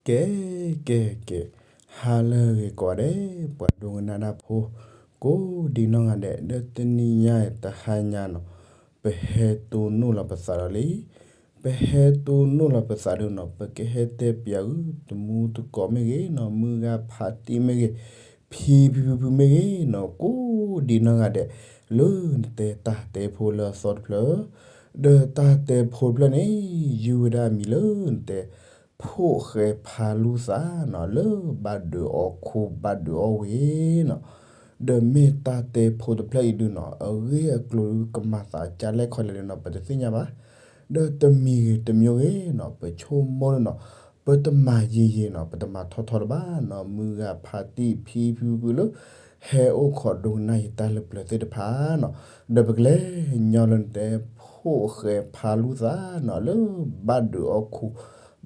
ကဲ ကဲ ကဲ, ဟါလၢအဂ့ၤကိးဂၤဒဲး ပှၤဒိကနၣ်တၢ်ဖိ ကိးဒံနီၢ်ဂၤဒဲး ဒီးတနံၤညါအံၤတဟါညါနီၤ ပဟဲတိၢ်နီၣ်လီၤပသးဒီးလံ ပဟဲတိၢ်နီၣ်လီၤပသးဒီးနီၤ ပကဟဲတဲပၠးအု တမူတကိးမ့ၢ်ဂ့ၤနီၤ မုၢ်ဂၤဖးတံၢ်မ့ၢ်ဂ့ၤ ဖံဖံဖုဖုမ့ၢ်ဂ့ၤနီၤ ကိးဒံနီၢ်ဂၤဒဲး လၢနတဲတၢ်တဲဖိလၢအသီတဖျၢၣ် ဒီးတၢ်တဲဖိတဖျၢၣ်န့ၣ် ယုၢ်ဝဲဒၣ်အမံၤလၢနတဲ ဖိၣ်ဃဲဖးလူသးနီၤ လၢဘၣ်ဒုးအီၣ်ခူဘၣ်ဒုးအီၣ်ဝ့ၢ်နီၤ ဒီးမ့ၢ်တၢ်တဲဖိတဖျၢၣ်အံၤဒုးနီၤ အဂ့ၢ်အကျိၤဒုး ကမၤသးကလဲၣ်ခီလဲၣ်ဒုးနီၤ ပတသ့ၣ်ညါဘၣ် ဒီးတမံၤဂ့ၤတမံၤဂ့ၤနီၤ ပဆိကမိၣ်ဒုးနီၤ ပတမၤယံာ်ယံာ်နီၤ ပတမၤထီထီလၢၤဘၣ်နီၤ မုၢ်ဂၤဖးတံၢ်ဖံဖုဖုလၢ ဟဲအိၣ်ခိးဒိကနၣ်ယတၢ်လၢပျၢၤသ့ၣ်တဖၣ်နီၤ ဒီးပကလဲၤညီလၢနတဲ ဖိၣ်ဃဲဖးလူသးနီၤ လၢဘၣ်ဒုးအီၣ်ခူ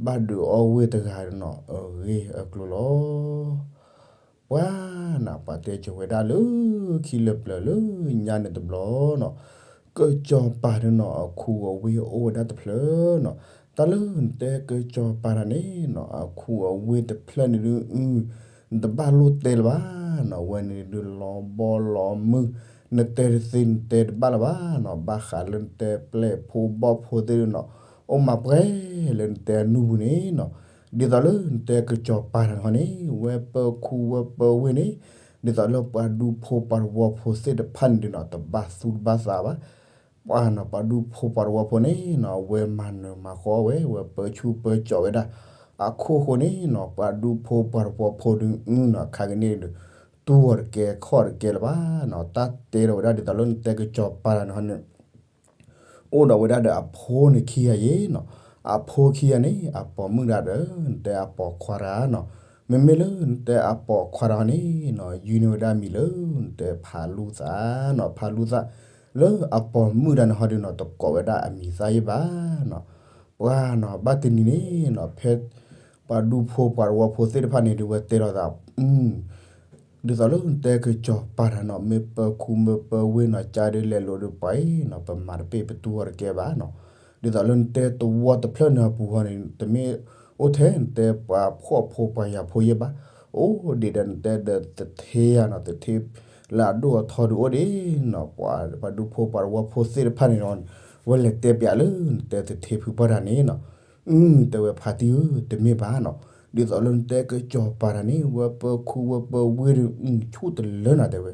ဘၣ်ဒုးအီၣ်ဝ့ၢ်တဂၤနီၤ အဂ့ၢ်အကျိၤလီၤ ပှၤနီၤ ပှၤတဲကၠိၤဝဲဒၣ်လၢ ခံလၢပျၢၤလၢညါန့ၣ်တဘျီနီၤ ကစီၤပၤဒုးနီၤ အခူအဝ့ၢ်အိၣ်ဝဲဒၣ်တဖျၢၣ်နီၤ တၢ်လၢနတဲကစီၤပၤတၢ်န့ၣ်နီၤ အခူအဝ့ၢ်တဖျၢၣ်န့ၣ်ဒုး နတဘၣ်လိၣ်တဲလၢၤဘၣ်နီၤ ဝဲန့ၣ်ဒုးလီၤဘီလီၤမုၢ် နတဲတသ့နတဲတဘၣ်လၢၤဘၣ်နီၤ ဘၣ်ဃးလၢနတဲပျဲၢ်ဖိဘီၣ်ဖိသ့ၣ်ဒုးနီၤ အိၣ်မးပှဲၤလၢနတဲအနူၢ်ပူၤန့ၣ်နီၤ ဒ်သိးလၢနတဲကစီၤပၤတၢ်န့ၣ်ဟီန့ၣ် ဝဲပၢခူဝဲပၢဝ့ၢ်န့ၣ် ဒ်သိးလၢပှၤဒူဖိပှၤတဝီဖိသ့ၣ်တဖၣ်န့ၣ်ဒုးနီၤ တဘၣ်သူတဘၣ်သးဘၣ် ပှၤနီၤ ပှၤဒူဖိပှၤတဝီဖိန့ၣ်နီၤ အဝဲမၤနၢၤမၤဃီဝဲ ဝဲပၢဆူၣ်ပၢကၠီးဝဲဒၣ် အခိၣ်ဃိန့ၣ်နီၤ ပှၤဒူဖိပှၤတဝီဖိဒုးနီၤ ခါကန့ၣ်ဒုး တူၢ်အီၤတကဲခီၣ်တကဲလၢၤဘၣ်နီၤ တၢ်တဲထီၣ်ဝဲဒၣ်ဒ်သိးလၢနတဲကစီၤပၤတၢ်န့ၣ်ဟီန့ၣ် အိၣ်ဒီးဝဲဒၣ်ဒီးအဖိန့ၣ်ခံဂၤယ့ၣ်နီၤ အဖိခံဂၤန့ၣ် အပိာ်မုၣ်ဒၣ်ဒီး နတဲအပိာ်ခွါတၢ်နီၤ မ့မ့ၢ်လၢနတဲအပိာ်ခွါတၢ်ဟီန့ၣ်နီၤ ယုၢ်န့ၢ်ဝဲဒၣ်မံၤလၢ နတဲဖးလူသးနီၤ ဖးလူသး လၢအပိာ်မုၣ်တၢ်န့ၣ်ဟီဒုးနီၤ တကိးဝဲဒၣ်အမံၤသၣ်ယ့ၣ်ဘၣ်နီၤ ပှၤနီၤ ဘၣ်တနံၤန့ၣ်နီၤ ဖဲ ပှၤဒူဖိပှၤတဝီဖိသ့ၣ်တဖၣ်န့ၣ်ဒုး ဝဲတဲလီၤသး ဒ်သိးလၢနတဲကစီၤပၤတၢ်နီၤ မ့ၢ်ပၢခူမ့ၢ်ပၢဝ့ၢ်နီၤ ကၢ်ဒုးလဲၤလိာ်ဒီးပှၤအံၤနီၤ ပမၤတပ့ၢ်ပတူၢ်အီၤတကဲဘၣ်နီၤ ဒ်သိးလၢနတဲတဝီတဖျၢၣ်န့ၣ်အပူၤဟီန့ၣ် တမ့ၢ်အိၣ်ထဲနတဲပှၤဖှီၣ်ဖိပှၤယာ်ဖိယ့ၣ်ဘၣ် အိၣ်ဒံးဒီးနတဲဒီးသထ့ဧါနီၤ သထ့ လၢအဒိၣ်အထီဒုးအိၣ်ဒံးနီၤ ပှၤဒူဖိပှၤတဝီဖိသ့ၣ်တဖၣ်န့ၣ်ဒီး ဝဲလဲၤတဲပၠးလၢနတဲသထ့ဖုပှၢ်တၢ်န့ၣ်နီၤ အု တဲဝဲဖါတံၢ်ဧၢ တမ့ၢ်ဘၣ်နီၤ ဒ်သိးလၢနတဲကစီၤပၤတၢ်န့ၣ် ဝဲပၢခူဝဲပၢဝ့ၢ်ဒီး ဆူၣ်တလၢနီၤတဲဝဲ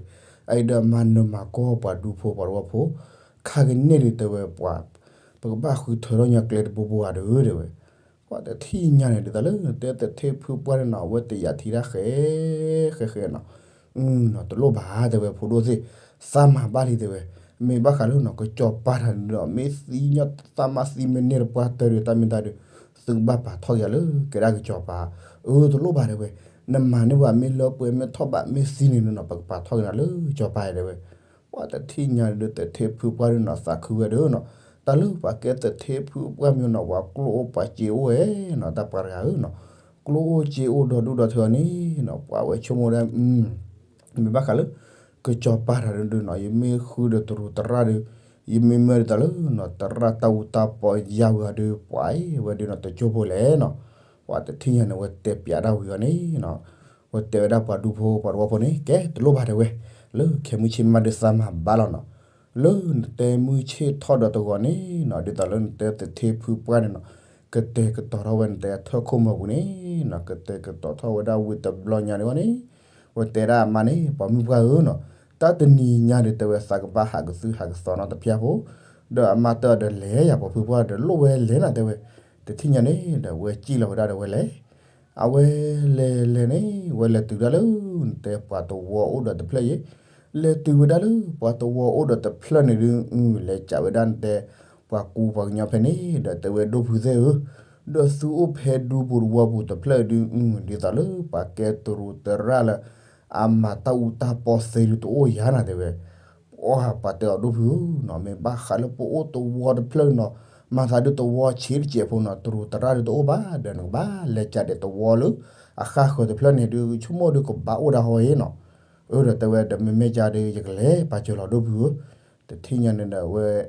အအံၤဒီးမၤနၢၤမၤကီၢ်ပှၤဒူဖိပှၤတဝီဖိ ခါကန့ၣ်ဒုးတဲဝဲပှၤ ပကဘၣ်ဃုထၢထီၣ်ညီကျဲတဘိဘိဧါဒီးတဲဝဲ ပှၤတထံၣ်ညါန့ၣ် ဒ်သိးလၢနတဲသထ့ဖုပှၢ်န့ၣ်နီၤ အဝဲတယာ်ထံတၢ်ဃဲ ဃဲဃဲနီၤ အု တလိၣ်ဘၣ်တဲဝဲဖိဒိၣ်သ့ၣ် သးမၤဘၣ်လံတဲဝဲ မ့ၢ်ဘၣ်ဃးလၢနီၤ ကစီၤပၤတၢ်န့ၣ်ဒီး မ့ၢ်သံညီသးမါသံမ့ၢ်န့ၢ်တပှၢ်တၢၢ်ဒီး တၢ်မ့ၢ်တၢ်ဒီး သုကဘၣ်ပာ်ထီၣ်က့ၤလၢကဲဒၣ်ကစီၤပၤ အု တလိၣ်ဘၣ်တဲဝဲ နမၤန့ၢ်ပှၤမ့ၢ်လၢပှဲၤမ့ၢ်ထီၣ်ဘးမ့ၢ်သံန့ၣ်နီၤ ပကပာ်ထီၣ်က့ၤနၤလၢကစီၤပၤတဲဝဲ ပှၤတထံၣ်ညါန့ၣ်ဒီးသထ့ဖုပှၢ်ဒုးနီၤ သးခုဝဲဒီးနီၤ တၢ်လၢပှၤကဲသထ့ဖုပှၢ်မ့ၢ်နီၤ ပှၤကျိၣ်အိၣ်ပှၤစ့အိၣ်ဝဲနီၤ တၢ်ပှၤတဂၤဧၢနီၤ ကျိၣ်အိၣ်စ့အိၣ်ဒီဒူၣ်ဒီထၢအီၤန့ၣ်နီၤ ပှၤဝဲဆိကမိၣ်ဝဲဒၣ် မ့ၢ်ဘၣ်ဃးလၢ ကစီၤပၤတၢ်ဒုးနီၤ ယမ့ၢ်ဃုဒီးတရူးတရၣ်ဒီး ယမ့ၢ်မၢဒ်သိးလၢနီၤ တရၣ်တၢ်အူတၢ်ပီယါဝံၤအီၤဒီး ပှၤဝဲဒုးနီၤ တကၠိဖိလဲၣ်နီၤ ပှၤတထံၣ်ညါန့ၣ် ဝဲတဲပၠးဒၣ်ဝံၤအီၤန့ၣ်နီၤ ဝဲတဲဝဲဒၣ်ပှၤဒူဖိပှၤတဝီဖိန့ၣ် ကဲတလိၣ်ဘၣ်တဲဝဲ လၢခဲမုၢ်ဆ့ၣ်မးဒုးသးမၤဘၣ်လီၤနီၤ လၢနတဲမုၢ်ဆ့ၣ်ထီၣ်ဒီးတဂီၤန့ၣ်နီၤ ဒ်သိးလၢနတဲသထ့ဖုပှၢ်န့ၣ်နီၤ ကတဲာ်ကတီၤထီၣ်ဝဲနတဲထၢၣ်ခိၣ်မၢ်ပူၤန့ၣ်နီၤ ကတဲာ်ကတီၤထီၣ်ဝဲဒၣ်ဝံၤတဘျီညါန့ၣ်ဝဲန့ၣ် ဝဲတဲဒၣ်အမါန့ၣ် ပှၤမုၣ်ပှၢ်ဧၢနီၤ တၢ်တနံၤညါဒုးတဲဝဲသးကဘၣ်ဟးကသုၣ်ဟးကသီနီတဖျၢၣ်ဖိ ဒီးအမါတဲအီၤဒီးလဲၤယၤပှၤဖုပှၢ်ဒီးလိၣ်ဝဲလဲၤနီၤတဲဝဲ တထံၣ်ညါန့ၣ်ဒီးဝဲစံၣ်လီၤဝဲဒၣ်ဒီးဝဲလဲၤ အဝဲလဲၤလဲၤန့ၣ် ဝဲလဲၤတုၤဒၣ်လၢ နတဲပှၤတဝီအိၣ်ဒီးတဖျၢၣ်ယ့ၣ် လဲၤတုၤဝဲဒၣ်လၢပှၤတဝီအိၣ်ဒီးတဖျၢၣ်န့ၣ်ဒုး လဲၤကးဝဲဒၣ်နတဲ ပှၤကူပှၤကညီဖဲန့ၣ် ဒီးတဲဝဲဒိၣ်ဖုသ့ၣ်ဧၢ ဒီးသုအိၣ်ဖဲဒူပူၤတဝီပူၤတဖျၢၣ်ဒုး ဒ်သိးလၢပှၤကဲတရူးတရၣ်လၢ အမၤတၢ်အူတၢ်ပီသ့ဒုးတအိၣ်ယၤနီၤတဲဝဲ ပှၤတဲအီၤဒိၣ်ဖုဧၢနီၤ မ့ၢ်ဘၣ်ဃးလၢပအိၣ်တဝီတဖျၢၣ်နီၤ မၤသးဒုးတဝီဆံးတစဲးဖိနီၤ တရူးတရၣ်ဒုးတအိၣ်ဘၣ် ဒီးနကဘၣ်လဲၤကးဒဲးတဝီလၢ အဃၣ်ဃၢၤတဖျၢၣ်န့ၣ်ဒုး ဆိကမိၣ်ဒုးကဘၣ်အိၣ်ဒၣ်ဟီအံၤနီၤ အၢဒီးတဲဝဲဒီးမ့မ့ၢ်ကါဒုး ယကလဲၤပာ်စၢၤလီၤဒိၣ်ဖုဧၢ တထံၣ်ညါန့ၣ်ဒီး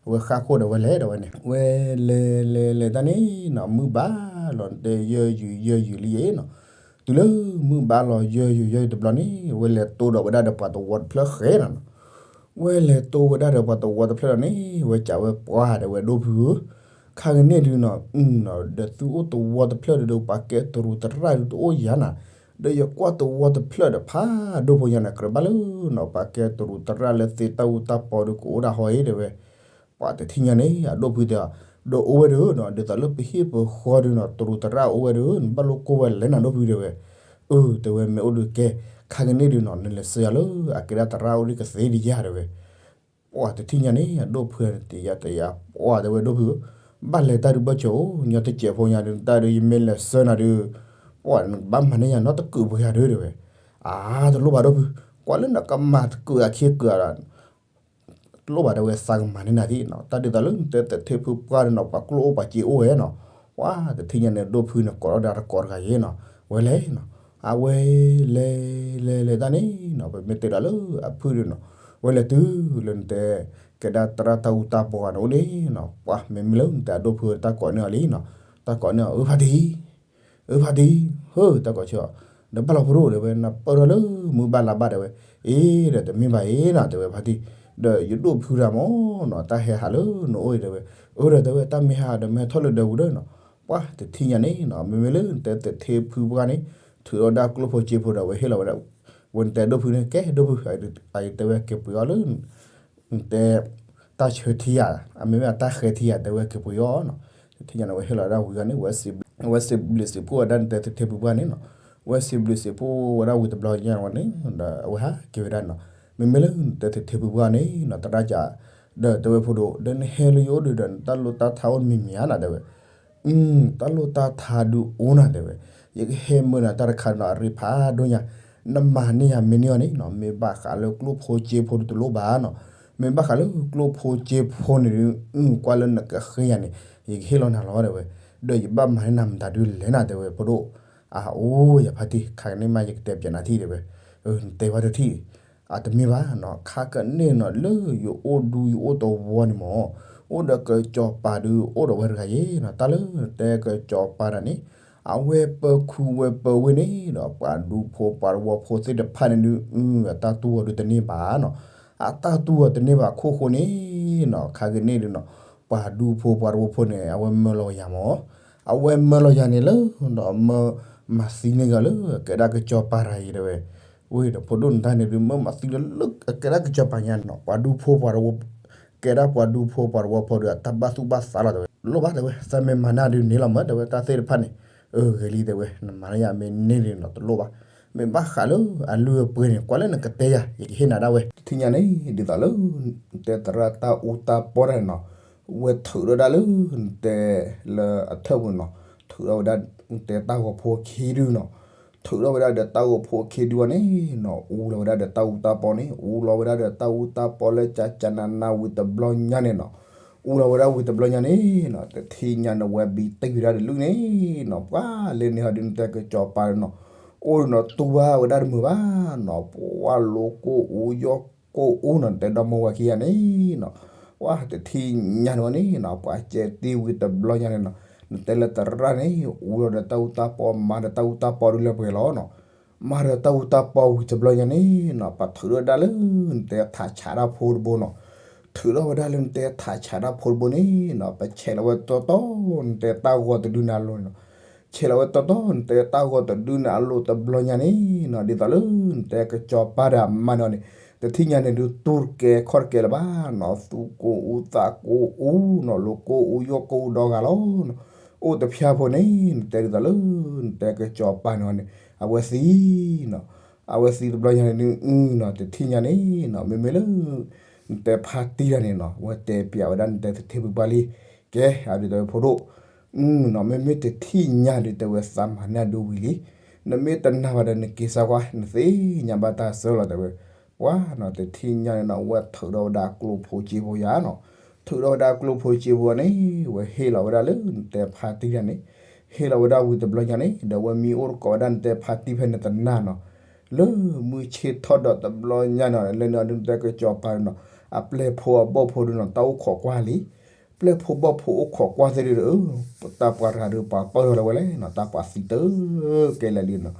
အဝဲဃၣ်ခိၣ်ဒီးဝဲလဲၤဒီးဝဲန့ၣ် ဝဲလဲၤလဲၤလဲၤတၢ်န့ၣ်နီၤ မုၢ်ဘၣ် လီၤတဲယဲၢ်ယုာ်ယဲၢ်ယုာ်လံယဲနီၤ, တုၤလၢမုၢ်ဘါလီၤယဲၢ်ယုာ်ယဲၢ်ယုာ်တဘျီန့ၣ် ဝဲလဲၤတိဒီးဝဲဒၣ်ဒီးပှၤသဝီတဖျၢၣ်ဃဲနီၤနီၤ, ဝဲလဲၤတိဝဲဒၣ်ဒီးပှၤသဝီတဖျၢၣ်ဒီးန့ၣ် ဝဲကးဝဲပှၢ်ဒီးဝဲဒိၣ်ဖုဧၢ, ခါကန့ၣ်ဒုးနီၤ ဒီးသုအိၣ်သဝီတဖျၢၣ်ဒီး ပှၤကဲတရူးတရၣ်ဒုးတအိၣ်ယၤနၤ, ဒီးယကွၢ်သဝီတဖျၢၣ်ဒီးဖးဒိၣ်ဖိညါန့ၣ် ကြၢးဘၣ်လၢနီၤ ပှၤကဲတရူးတရၣ်လၢသ့တၢ်အူတၢ်ပီဒီးကအိၣ်ဒၣ်ဟီအံၤတဲဝဲ, ပှၤတထံၣ်ညါန့ၣ် အဒိၣ်ဖုတဲအီၤ, ဒီးအိၣ်ဝဲဒၣ်နီၤ ဒ်သိးလၢပဟံၣ်ပဃီဒုးနီၤ တရူးတရၣ်အိၣ်ဝဲဒၣ် နဘၣ်လိၣ်ကိၢ်ဝဲလဲၣ်နၤဒိၣ်ဖုတဲဝဲ, အၢ တဲဝဲမ့ၢ်အိၣ်ဒုးကဲ, ခါကန့ၣ်ဒုးနီၤ နလဲၤဆှၢယၤလၢအကဲဒၣ်တရၣ်အိၣ်ဒံးကသ့ဒံးယၤတဲဝဲ ပှၤတထံၣ်ညါန့ၣ် အဒိၣ်ဖုတ့ယၤတ့ယၤ ပှၤတဲဝဲဒိၣ်ဖုဧၢ, ဘၣ်လဲၤတၢ်ဒုးဘၣ်စၢၤအိၣ် ညီတစဲးဖိညါဒုး တၢ်ဒုးယမ့ၢ်လဲၤဆှၢနၤဒုး, ပှၤနကဘၣ်မၤန့ၢ်ယၤနီတကုာ်ပှဲၤယၤဒုးတဲဝဲ, အါ တလိၣ်ဘၣ်ဒိၣ်ဖု, ကွၢ်လၢနကမၤတကုာ်အခံကုာ် တလိၣ်ဘၣ်တဲဝဲ သးကမၤန့ၢ်နၤဒံးနီၤ တၢ်ဒ်သိးလၢနတဲသထ့ဖုပှၢ်ဒုးနီၤ ပှၤကျိၣ်အိၣ်ပှၤစ့အိၣ်ဝဲနီၤ, ပှၤတထံၣ်ညါန့ၣ် ဒိၣ်ဖုန့ၣ် ကိးထီၣ်ဒၣ်တကိးတဂၤယဲနီၤ, ဝဲလဲၤနီၤ, အဝဲလဲၤလဲၤလဲၤတၢ်န့ၣ်နီၤ ပမ့ၢ်တဲဒၣ်လၢအဖုဒုးနီၤ, ဝဲလဲၤတုၤလၢနတဲ ကဲဒၣ်တရၣ်တၢ်အူတၢ်ပီဂၤန့ၣ်အိၣ်န့ၣ်နီၤ, ပှၤမ့မ့ၢ်လၢနတဲအဒိၣ်ဖုတၢ်ကိးန့ၢ်အီၤလံနီၤ, တၢ်ကိးန့ၢ်အီၤ အၢဖါတံၢ် အၢဖါတံၢ် ဟၢ တၢ်ကိးဆၢအီၤ, ဒီးဘၣ်လီၤဖိဒိၣ်တဲဝဲ နပၢၢ်ထီၣ်လၢမုၢ်ဘၣ်လါဘၣ်တဲဝဲ, အ့ ဒီးတမ့ၢ်ဘၣ်အံၤနီၤ တဲဝဲဖါတံၢ်, ဒီးယဒိၣ်ဖုတၢ်မ့ၢ်နီၤ တၢ်ဟဲဟးလၢနအိၣ်အံၤတဲဝဲ, အၢ ဒီးတဲဝဲ တၢ်မ့ၢ်ဟးဒီးမ့ၢ်ထီၣ်လၢဒၢးပူၤဒီးနီၤ, ပှၤတထံၣ်ညါန့ၣ်နီၤ မ့မ့ၢ်လၢနတဲသထ့ဖုပှၢ်န့ၣ် ထုးထီၣ်ဒၣ်ကျိၣ်ဖိစ့ဖိဒီး ဝဲဟ့ၣ်လီၤဝဲဒၣ်, ဝဲနတဲဒိၣ်ဖုန့ၣ် ကဲဒိၣ်ဖု အတဲဝဲက့ၤပှ့ၤအီၤလၢ နတဲ တၢ်ဆၢထံယၤ, အမ့မ့ၢ်အတၢ်ဃဲထံယၤ တဲဝဲက့ၤပှ့ၤအီၤနီၤ, တထံၣ်ညါန့ၣ် ဝဲဟ့ၣ်လီၤဝဲဒၣ်ဝံၤဂၤန့ၣ် ဝဲစံးဘျုးစံးဖှိၣ်ဝဲဒၣ်နတဲသထ့ဖုပှၢ်န့ၣ်နီၤ, ဝဲစံးဘျုးစံးဖှိၣ်ဝဲဒၣ်ဝံၤတဘျီညါဝဲန့ၣ် ဒီးအဝဲဟးက့ၤဝဲဒၣ်နီၤ, မ့မ့ၢ်လၢနတဲသထ့ဖုပှၢ်န့ၣ်နီၤ တရၣ်ကး, ဒီးတဲဝဲဖိဒိၣ် ဒီးနဟဲလၢယအိၣ်ဒုးဒီး နတၢ်လိၣ်တၢ်ထါအိၣ်မံၤမံၤဧါနီၤ တဲဝဲ တၢ်လိၣ်တၢ်ထါဒုးအိၣ်နၤတဲဝဲ, ယကဟဲမၢနၤတၢ်တခါနီၤ အရ့ဖးဒိၣ်ညါ, နမၤန့ၢ်ယၤမ့ၢ်န့ၢ်အီၤန့ၣ်နီၤ မ့ၢ်ဘၣ်ဃးလၢကျိၣ်ဖိစ့ဖိဒုးတလိၣ်ဘၣ်နီၤ, မ့ၢ်ဘၣ်ဃးလၢကျိၣ်ဖိစ့ဖိန့ၣ်ဒုး ကွၢ်လၢနကဃ့ယၤန့ၣ် ယကဟ့ၣ်လီၤနၤလီၤတဲဝဲ, ဒီးယဘၣ်မၤန့ၢ်နၤမတၤဒုးလဲၣ်နၤတဲဝဲ ဖိဒိၣ်, အအိၣ်ယၤဖါတံၢ် ခါကန့ၣ်မး ယကတဲပၠးနၤထံၣ်တဲဝဲ, နတဲဝဲတထံၣ် အတမ့ၢ်ဘၣ်နီၤ ခါကန့ၣ်နီၤ လၢယအိၣ်ဒူယအိၣ်သဝီန့ၣ်မ့ၢ် အိၣ်ဒီးကစီၤပၤဒုးအိၣ်ဒီးဝဲတဂၤယဲနီၤ တၢ်လၢတဲကစီၤပၤတဂၤန့ၣ် အဝဲပၢခူဝဲပၢဝ့ၢ်န့ၣ်ဒီး ပှၤဒူဖိပှၤသဝီဖိသ့ၣ်တဖၣ်န့ၣ်ဒုး အတၢ်တူၢ်အီၤဒုးတန့ၢ်ဘၣ်နီၤ အတၢ်တူၢ်အီၤတန့ၢ်ဘၣ်အခိၣ်ဃိန့ၣ်နီၤ ခါကန့ၣ်ဒုးနီၤ ပှၤဒူဖိပှၤသဝီဖိန့ၣ် အဝဲမၢလီၤယၤမ့ၢ် အဝဲမၢလီၤယၤန့ၣ်လၢ ဒီးမၢမၤသံန့ၢ်က့ၤလၢ ကဲဒၣ်ကစီၤပၤတဂၤအံၤတဲဝဲ, ဝ့ၢ်ဒီးဖိဒိၣ်နတၢ်န့ၣ်ဒုး မၢမၤသံလၢလၢကဲဒၣ်ကစီၤပၤညါနီၤ ပှၤဒူဖိပှၤသဝီ ကဲဒၣ်ပှၤဒူဖိပှၤသဝီဖိဒီး အတၢ်ဘၣ်သူၣ်ဘၣ်သးလီၤတဲဝဲ လိၣ်ဘၣ်တဲဝဲ သးမ့ၢ်မၤန့ၢ်ဒုးန့ၢ်လီၤမၢတဲဝဲ တၢ်သ့ၣ်တဖၣ်န့ၣ် အဂ့ၤလံတဲဝဲ နမၤန့ၢ်ယၤမ့ၢ်န့ၢ်ဒုးနီၤ တလိၣ်ဘၣ် မ့ၢ်ဘၣ်ဃးလၢအလုၢ်အပှ့ၤန့ၣ် ကွၢ်လၢနကတဲယၤ ယကဟ့ၣ်နၤဒၣ်ဝဲ တထံၣ်ညါန့ၣ် ဒ်သိးလၢ နတဲသရၣ်တၢ်အူတၢ်ပီတၢ်န့ၣ်နီၤ ဝဲထုးထီၣ်ဒၣ်လၢ နတဲလၢအထၢၣ်ပူၤနီၤ ထုးထီၣ်ဝဲဒၣ် နတဲတၢ်ဂီၤဖိခံဒုနီၤ ထုးထီၣ်ဝဲဒၣ်ဒီးတၢ်ဂီၤဖိခံဒုဝဲန့ၣ်နီၤ အူလီၤဝဲဒၣ်ဒီးတၢ်အူတၢ်ပီန့ၣ် အူလီၤဝဲဒၣ်ဒီးတၢ်အူတၢ်ပီလၢကကနနဝံၤတဘျီညါန့ၣ်နီၤ အူလီၤဝဲဒၣ်ဝံၤတဘျီညါန့ၣ်နီၤ တထံၣ်ညါန့ၣ် ဝဲဘံတ့ၢ်ဝံၤဒၣ်ဒီးလုၢ်န့ၣ်နီၤ ပှၤလၢန့ၣ်ဟီဒုး နတဲကစီၤပၤနီၤ အိၣ်ဒီးနီၤ တူၢ်ဘၣ်ဝဲဒၣ်တမုာ်ဘၣ်နီၤ ပှၤလိၤကိၢ်အူယီၢ်ကိၢ်အူနီၤ နတဲဒီမါဝၤခံဂၤန့ၣ်နီၤ ပှၤတထံၣ်ညါန့ၣ်ဝဲန့ၣ်နီၤ ပှၤကဲတ့ၢ်ဝံၤတဘျီညါန့ၣ်နီၤ နတဲလၢသရၣ်န့ၣ် အူလီၤဒီးတၢ်အူတၢ်ပီ မၤဒီးတၢ်အူတၢ်ပီဒုးလၢပှဲၤလီၤနီၤ မၤဒီးတၢ်အူတၢ်ပီဝံၤတဘျီညါန့ၣ်နီၤ ပထုးထီၣ်ဒၣ်လၢ နတဲထးဆးတၢ်ဖိတဘိနီၤ ထုးထီၣ်ဝဲဒၣ်လၢနတဲထးဆးတၢ်ဖိတဘိန့ၣ်နီၤ ပဆဲးလီၤဝဲတီတီ နတဲတၢ်ဂီၤတဒုန့ၣ်အလိၤန့ၣ်နီၤ ဆဲးလီၤဝဲတီတီ နတဲတၢ်ဂီၤတဒုန့ၣ်အလိၤတဘျီညါန့ၣ်နီၤ ဒ်သိးလၢ နတဲကစီၤပၤဒီးအမါန့ၣ်န့ၣ် တထံၣ်ညါန့ၣ်ဒုး တူၢ်တကဲခီၣ်တကဲလၢၤဘၣ်နီၤ သူၣ်ကိၢ်အူသးကိၢ်အူနီၤ လိၤကိၢ်အူယီၢ်ကိၢ်အူဒီဂၤလီၤနီၤ အိၣ်တဖၠါဖိန့ၣ် နတဲဒ်သိးလၢ နတဲကစီၤပၤန့ၣ်န့ၣ် အဝဲသံနီၤ အဝဲသံတဘျီညါန့ၣ်ဒုး အနီၤ တထံၣ်ညါန့ၣ်နီၤ မ့မ့ၢ်လၢ နတဲဖါတံၢ်တၢ်န့ၣ်နီၤ ဝဲတဲပၠးဝဲဒၣ်နတဲသထ့ဖုပှၢ်လံ ကဲ အဒုးတဲဝဲဖိဒိၣ် နီၤ မ့မ့ၢ်တထံၣ်ညါဒုးတဲဝဲသးမၤန့ၢ်ဒုးဝံၤလံ နမ့ၢ်တနာ်ဘၣ်ဒီးနက့ၤစၢ်ကွၢ် နသ့ၣ်ညါဘၣ်တၢ်ဆၢလီၤတဲဝဲ ပှၤနီၤ တထံၣ်ညါန့ၣ်နီၤ ဝဲထုးထီၣ်ဝဲဒၣ်ကျိဖိစ့ဖိယါနီၤ ထုးထီၣ်ဝဲဒၣ်ကျိဖိစ့ဖိန့ၣ် ဝဲဟ့ၣ်လီၤဝဲဒၣ်လၢနတဲဖါတံၢ်တၢ်န့ၣ် ဟ့ၣ်လီၤဝဲဒၣ်ဝံၤတဘျီညါန့ၣ် ဒီးဝဲမ့ၢ်အိၣ်တကိးဝဲဒၣ်နတဲဖါတံၢ်ဖဲန့ၣ်တနၤနီၤ လၢမုၢ်ဆ့ၣ်ထီၣ်ဒီးတဘျီညါနီၤ လၢန့ၣ်အဒုးနတဲကစီၤပၤနီၤ အပျဲၢ်ဖိအဘီၣ်ဖိဒုးနီၤ တၢ်အိၣ်ခိးကွၢ်လံ ပျဲၢ်ဖိဘီၣ်ဖိအိၣ်ခိးကွၢ်သ့ၣ်ဒုး တၢ်ပှၤတဂၤဒုး ပှၤပၢၢ်ထီၣ်လၢၤဝဲလဲၣ်နီၤ, တၢ်ပှၤသံတကဲလၢာ်လံနီၤ.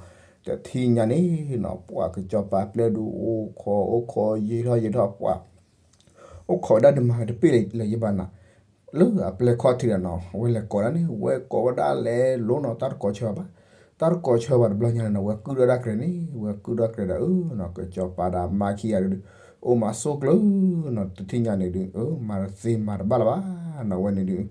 တထံၣ်ညါန့ၣ်နီၤ ပှၤကစီၤပၤပျဲၢ်ဒုးအိၣ်ခိးအိၣ်ခိး ယံာ်ထီၣ်ယံာ်ထီၣ် ပှၤ အိၣ်ခိးဝဲဒၣ်ဒုးမၤဝဲတပ့ၢ်လၢၤယဘၣ်နၤ, လၢအပျဲၢ်ခီၣ်ထံးဒီးနီၤ အဝဲလဲၤကိးဒၣ်န့ၣ် ဝဲကိးဝဲဒၣ်လဲၤလိၤနီၤ တၢ်တကိးဆၢဘၣ်, တၢ်တကိးဆၢဘၣ်တဘျီညါန့ၣ်နီၤ ဝဲကုၢ်ဒီၣ်ဒၣ်ကြဲးန့ၣ် ဝဲကုၢ်ဒီၣ်ကြဲးဒီး အၢနီၤ ကစီၤပၤဒီးအမါခံဂၤဒုး အိၣ်မးဆိၣ်ကျၢၤနီၤ တထံၣ်ညါန့ၣ်ဒုး မၤတသ့မၤတဘၣ်လၢၤဘၣ်နီၤ ဝဲန့ၣ်ဒုး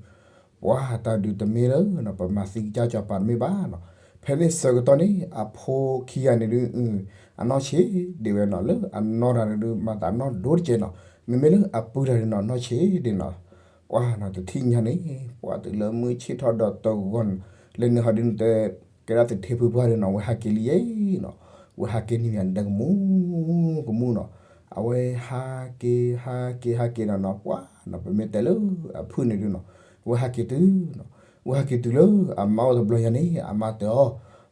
ပှၤတၢ်ဒုးတမ့ၢ်လၢနီၤ ပမၤသံကစၢ်ကစီၤပၤတမ့ၢ်ဘၣ်နီၤ. ဖဲန့ၣ်ဆၢကတီၢ်န့ၣ် အဖိခံဂၤန့ၣ်ဒုး အနီၢ်ဆံးဒံးဝဲနီၤ လၢအနီၢ်တဂၤန့ၣ်ဒုး မၤသးနီၢ်ဒိၣ်တကဲးနီၤ, မ့မ့ၢ်လၢအပုၢ်တဂၤန့ၣ်နီၤ နီၢ်ဆံးဒံးနီၤ. ပှၤနီၤ တထံၣ်ညါန့ၣ် ပှၤတုၤလၢမုၢ်ဆ့ၣ်ထီၣ်ဒီးတဂီၤန့ၣ် လၢန့ၣ်ဟီဒုး နတဲကဲဒၣ်သထ့ဖုပှၢ်ဒုးနီၤ ဝဲဟးက့ၤလံယဲနီၤ, ဝဲဟးက့ၤန့ၣ်မ့ၢ်ဒၣ်ကမူၣ်ကမူၣ်နီၤ, အဝဲဟးက့ၤ ဟးက့ၤ ဟးက့ၤဒီးနီၤ ပှၤနီၤ ပမ့ၢ်တဲလၢအဖုၣ်န့ၣ်ဒုးနီၤ ဝဲဟးက့ၤတုၤနီၤ, ဝဲဟးက့ၤတုၤလၢအမါအိၣ်တဘျီညါန့ၣ် အမါတဲအီၤ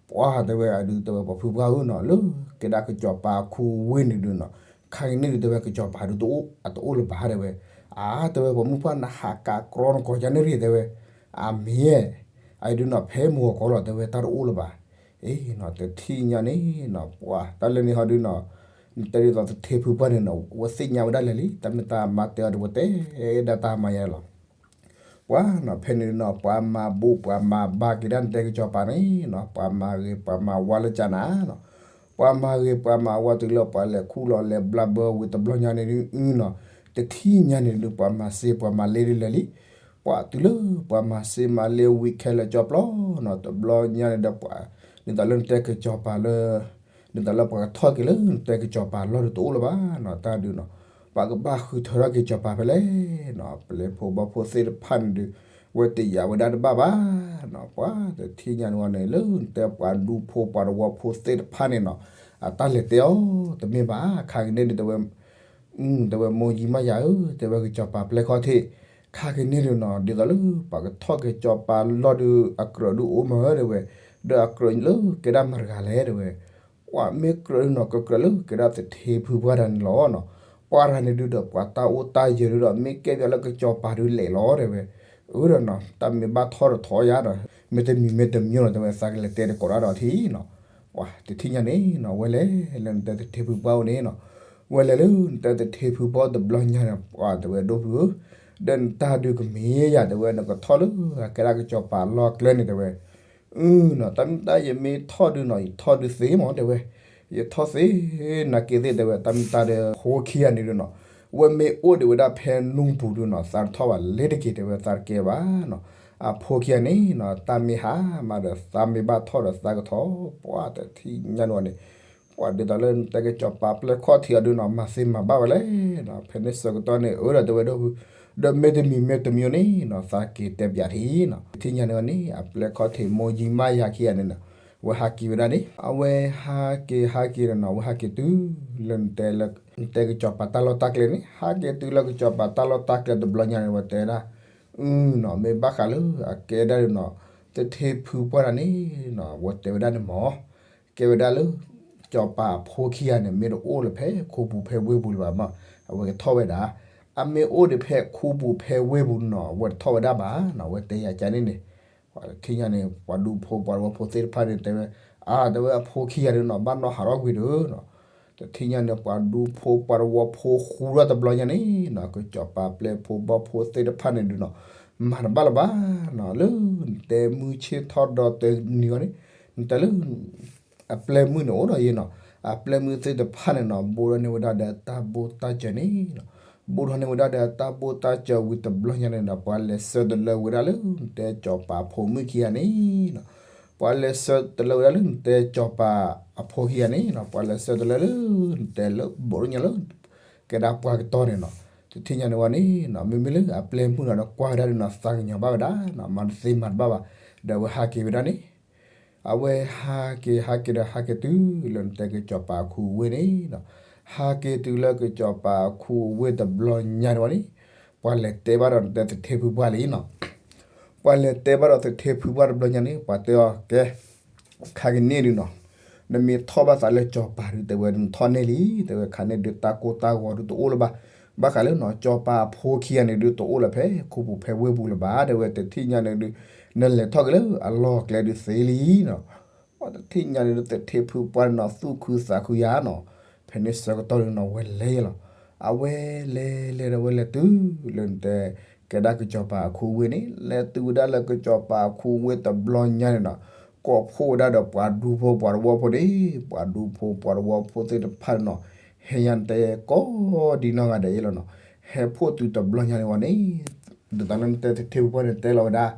ပှၤတဲဝဲအဒုး တဲဝဲပှၤဖုပှၢ်ဧၢနီၤ လၢကဲဒၣ်ကစီၤပၤအခိၣ်ဝ့ၢ်န့ၣ်ဒုးနီၤ ခါက့ၤန့ၣ်ဒုး တဲဝဲကစီၤပၤဒုးတအိၣ် အတအိၣ်လၢၤဘၣ်တဲဝဲ, အါ တဲဝဲပှၤမုၣ်ပှၢ်နဟးကးကြီနကီၤကန့ၣ်ရံၣ်တဲဝဲ, အမ့ၢ် အဒုးနီၤ ဖဲမုၢ်ဂီၤခီလီၤ တဲဝဲ တၢ်တအိၣ်လၢၤဘၣ်. အ့နီၤ တထံၣ်ညါန့ၣ်နီၤ ပှၤတၢ်လၢန့ၣ်ဟီဒုးနီၤ နတဲဒ်သိးသထ့ဖုပှၢ်န့ၣ်နီၤ ဝဲသ့ၣ်ညါဝဲဒၣ်လဲာ်လံ တၢ်မ့ၢ်တၢ်မါတဲအီၤဒီး ဝဲတဲဒၣ်တၢ်မၤယါလီၤ. ပှၤနီၤ ဖဲန့ၣ်နီၤ ပှၤမၤဘူၣ်ပှၤမၤဘါက့ၤဒၣ်နတဲကစီၤပၤန့ၣ်နီၤ ပှၤမၤဂ့ၤပှၤမၤဝါလၢကၢနၤနီၤ, ပှၤမၤဂ့ၤပှၤမၤဝါတုၤလၢပှၤလဲၤခူၣ်လီၤလဲၤဘျါဘၢဝံၤတဘျီညါန့ၣ်ဒုးနီၤ တထံၣ်ညါန့ၣ်ဒုး ပှၤမၤစ့ပှၤမၤလ့ဒုးလဲာ်လံ. ပှၤတုၤလၢပှၤမၤစ့မၤလ့ဝံၤခဲလၢာ်ကၠီပျီနီၤ တဘျီညါန့ၣ်ဒီးပှၤ ဒ်သိးလၢနတဲကစီၤပၤလၢ ဒ်သိးလၢပှၤကထီၣ်က့ၤလၢနတဲကစီၤပၤလီၢ်ဒုးတအိၣ်လၢၤဘၣ်နီၤ တၢ်ဒုးနီၤ ပှၤကဘၣ်ဃုထၢထီၣ်က့ၤကစီၤပၤဖဲလဲၣ်နီၤ ပျဲၢ်ဖိဘီၣ်ဖိသ့ၣ်တဖၣ်န့ၣ်ဒုး ဝဲတယာ်ဝဲဒၣ်တဘၣ်ဘၣ်နီၤ ပှၤတထံၣ်ညါန့ၣ်ဝဲန့ၣ် လၢနတဲပှၤဒူဖိပှၤတဝီဖိသ့ၣ်တဖၣ်န့ၣ်နီၤ အတၢ်လဲၤတဲအီၤ တမ့ၢ်ဘၣ် ခါက့ၤန့ၣ်ဒုး တဲဝဲ တဲဝဲမိၢ်ယံမါယၤဧၢ တဲဝဲကစီၤပၤပျဲၢ်ခီၣ်ထံး ခါက့ၤန့ၣ်ဒုးနီၤ ဒ်သိးလၢ ပှၤကထီၣ်က့ၤကစီၤပၤလီၢ်ဒုး အကြၢးဒုးအိၣ်မးဧၢ တဲဝဲ, ဒီးအကြၢးလၢကဲဒၣ်မတၤတဂၤလဲၣ် တဲဝဲ, ပှၤမ့ၢ်ကြၢးဒုးနီၤ ကကြၢးလၢကဲဒၣ်သထ့ဖုပှၢ်တဂၤန့ၣ်လီၤနီၤ, ပှၤတဂၤန့ၣ်ဒုးဒီး ပှၤတၢ်အိၣ်တၢ်ယၢၤဒုးဒီး မ့ၢ်ကဲပှၤလၢကစီၤပၤဒုးလဲာ်လီၤ တဲဝဲ, အၢဒီးနီၤ တၢ်မ့ၢ်ဘၣ်ထီၣ်တထီၣ်ယါဒီး မ့ၢ်တမံၤမ့ၢ်တမံၤလီၤ တဲဝဲ သးကလဲၤတဲတကိးတၢ်ဒီးထံနီၤ ပှၤတထံၣ်ညါန့ၣ်နီၤ ဝဲလဲၤလၢနတဲသထ့ဖုပှၢ်အိၣ်န့ၣ်နီၤ, ဝဲလဲၤလၢနတဲသထ့ဖုပှၢ်တဘျီညါန့ၣ် ပှၤတဲဝဲဒိၣ်ဖုဧၢ, ဒီးနတၢ်ဒုးကမ့ၢ်ယၤ တဲဝဲ နကထီၣ်လၢအကဲဒၣ်ကစီၤပၤလီၢ်ကျဲန့ၣ် တဲဝဲ, အနီၤ တၢ်မ့ၢ်တၢ်ယမ့ၢ်ထီၣ်ဒုးနီၤ ယထီၣ်ဒုးသ့မး တဲဝဲ, ယထီၣ်သ့ နာ်က့သ့ၣ် တဲဝဲ တၢ်မ့ၢ်တၢ်ဒီး ဖိခံဂၤန့ၣ်ဒုးနီၤ ဝဲမ့ၢ်အိၣ်ဒံးဝဲဒၣ်ဖဲနူပူၤဒုးနီၤ သးတထီၣ်ဘၣ်လ့ၤတက့ၤ တဲဝဲ သးတကဲဘၣ်နီၤ, အဖိခံဂၤန့ၣ်နီၤ တၢ်မ့ၢ်ဟါမးဒီး သးမ့ၢ်ဘၣ်ထီၣ်ဒီးသးကထီၣ် ပှၤတထံၣ်ညါန့ၣ်ဝဲန့ၣ် ပှၤဒ်သိးလၢနတဲကစီၤပၤပျဲၢ်ခီၣ်ထံးအီၤဒုးနီၤ မၤသ့မၤဘၣ်ဝဲလဲၣ်နီၤ, ဖဲန့ၣ်ဆၢကတီၢ်န့ၣ် အၢဒီးတဲဝဲဒိၣ်ဖု, ဒီးမ့ၢ်တမံၤမ့ၢ်တမံၤန့ၣ်နီၤ သးက့ၤတဲပၠးထံနီၤ, တထံၣ်ညါန့ၣ်ဝဲန့ၣ် အပျဲၢ်ခီၣ်ထံးမိၢ်ယံမါယၤခံဂၤန့ၣ်နီၤ ဝဲဟးက့ၤဝဲဒၣ်န့ၣ် အဝဲဟးက့ၤဟးက့ၤဒီးနီၤ ဝဲဟးက့ၤတုၤလၢနတဲလၢ နတဲကစီၤပၤတၢ်လီၢ်တၢ်ကျဲန့ၣ် ဟးက့ၤတုၤလၢကစီၤပၤတၢ်လီၢ်တၢ်ကျဲတဘျီညါန့ၣ် ဝဲတဲဒၣ် အနီၤ မ့ၢ်ဘၣ်ဃးလၢအကဲဒၣ်ဒုးနီၤ သထ့ဖုပှၢ်တဂၤန့ၣ်နီၤ ဝဲတဲဝဲဒၣ်န့ၣ်မး ကဲဝဲဒၣ်လၢ ကစီၤပၤအဖိခံဂၤန့ၣ် မ့ၢ်တအိၣ်လၢဖဲခူပူၤဖဲဝ့ၢ်ပူၤလၢၤဘၣ်မး အဝဲကထီၣ်ဝဲဒၣ်, အမ့ၢ်အိၣ်ဒံးဖဲခူပူၤဖဲဝ့ၢ်ပူၤနီၤ အဝဲတထီၣ်ဝဲဒၣ်ဘၣ်နီၤ အဝဲတဲယၤကန့ၣ်န့ၣ်, ပှၤတထံၣ်ညါန့ၣ် ပှၤဒူဖိပှၤတဝီဖိသ့ၣ်တဖၣ်န့ၣ်တဲဝဲ, အါ တဲဝဲအဖိခံဂၤဒုးနီၤ ဘၣ်နီၢ်ဟးထီၣ်ကွံာ်ဒီးနီၤ, တထံၣ်ညါန့ၣ် ပှၤဒူဖိပှၤတဝီဖိဃူထီၣ်တဘျီညါန့ၣ်နီၤ ကစီၤပၤပျဲၢ်ဖိဘီၣ်ဖိသ့ၣ်တဖၣ်န့ၣ်ဒုးနီၤ မၤတဘၣ်လၢၤဘၣ်နီၤ လၢနတဲမုၢ်ဆ့ၣ်ထီၣ်ဒီးတနံၤအီၤန့ၣ် နတဲလၢ အပျဲၢ်မုၣ်န့ၣ်အိၣ်ဒီးယဲနီၤ, အပျဲၢ်မုၣ်သ့ၣ်တဖၣ်န့ၣ်နီၤ ဘိးထီၣ်န့ၢ်ဝဲဒၣ်ဒီးတၢ်ဘိၣ်တၢ်စၢၤန့ၣ်နီၤ, ဘိးထီၣ်န့ၢ်ဝဲဒၣ်ဒီးတၢ်ဘိၣ်တၢ်စၢၤဝံၤတဘျီညါန့ၣ်ဒီး ပှၤလဲၤဆှၢတလၢဝဲဒၣ်လၢ နတဲစီၤပၤဖိမုၣ်ခံဂၤန့ၣ်နီၤ, ပှၤလဲၤဆှၢတလၢဝဲဒၣ်လၢ နတဲစီၤပၤအဖိခံဂၤန့ၣ်နီၤ, ပှၤလဲၤဆှၢတလၢလၢ နတဲလၢဘိးထီၣ်ညါလၢ ကဲဒၣ်ပှၤကတီၢ်န့ၣ်နီၤ, တထံၣ်ညါန့ၣ်ဝဲန့ၣ်နီၤ မ့မ့ၢ်လၢအပျဲၢ်မုၣ်နီၤဒီးကွၢ်ဝဲဒၣ်ဒီးနီၤ သးကညီၤဘၣ်ဝဲဒၣ်နီၤ မၤတသ့မၤတဘၣ်ဘၣ်, ဒီးအဝဲဟးက့ၤဟးက့ၤဒီး ဟးက့ၤတုၤလၢနတဲကစီၤပၤခူဝ့ၢ်န့ၣ်နီၤ, ဟးက့ၤတုၤလၢကစီၤပၤခူဝ့ၢ်တဘျီညါန့ၣ်ဝဲန့ၣ်, ပှၤလဲၤတဲဘၣ်ဒီးနတဲသထ့ဖုပှၢ်လံနီၤ, ပှၤလဲၤတဲဘၣ်ဒီးသထ့ဖုပှၢ်တဘျီညါန့ၣ် ပှၤတဲအီၤ ကဲ ခါကန့ၣ်ဒုးနီၤ, နမ့ၢ်ထီၣ်ဘၣ်သးလၢစီၤပၤဒုး တဲဝဲ နထီၣ်န့ၢ်လံ, တဲဝဲ ခါန့ၣ်ဒုး တၢ်ကိၢ်တၢ်ဂီၤဒုးတအိၣ်လၢၤဘၣ်, ဘၣ်ဃးလၢနီၤ စီၤပၤအဖိခံဂၤန့ၣ်ဒုး တအိၣ်လၢၤဖဲခူပူၤဖဲဝ့ၢ်ပူၤလၢၤဘၣ် တဲဝဲ တထံၣ်ညါန့ၣ်ဒုး နလဲၤထီၣ်က့ၤလၢအလီၢ်ကျဲဒုးသ့လံနီၤ. တထံၣ်ညါန့ၣ်ဒုး သထ့ဖုပှၢ်န့ၣ်နီၤ သူၣ်ခုသးခုယၤနီၤ. ဖဲန့ၣ်ဆၢကတီၢ်န့ၣ်နီၤ ဝဲလဲၤလီၤ. အဝဲလဲၤလဲၤဒီးဝဲလဲၤတုၤလၢနတဲ ကဲဒၣ်ကစီၤပၤအခူဝ့ၢ်န့ၣ် လဲၤတုၤဝဲဒၣ်လၢကစီၤပၤအခူဝ့ၢ်တဘျီညါန့ၣ်နီၤ ကိးဖှိၣ်ဝဲဒၣ်ဒီးပှၤဒူဖိပှၤတဝီဖိန့ၣ် ပှၤဒူဖိပှၤတဝီဖိသ့ၣ်တဖၣ်န့ၣ်နီၤ ဟဲညါနတဲကိးဒ်နီၢ်ဂၤဒဲးအံၤလီၤနီၤ. ဟဲဖှိၣ်တုၤတဘျီညါန့ၣ်ဝံၤန့ၣ် ဒ်သိးလၢနတဲသထ့ဖုပှၢ်န့ၣ်တဲလီၤဝဲဒၣ်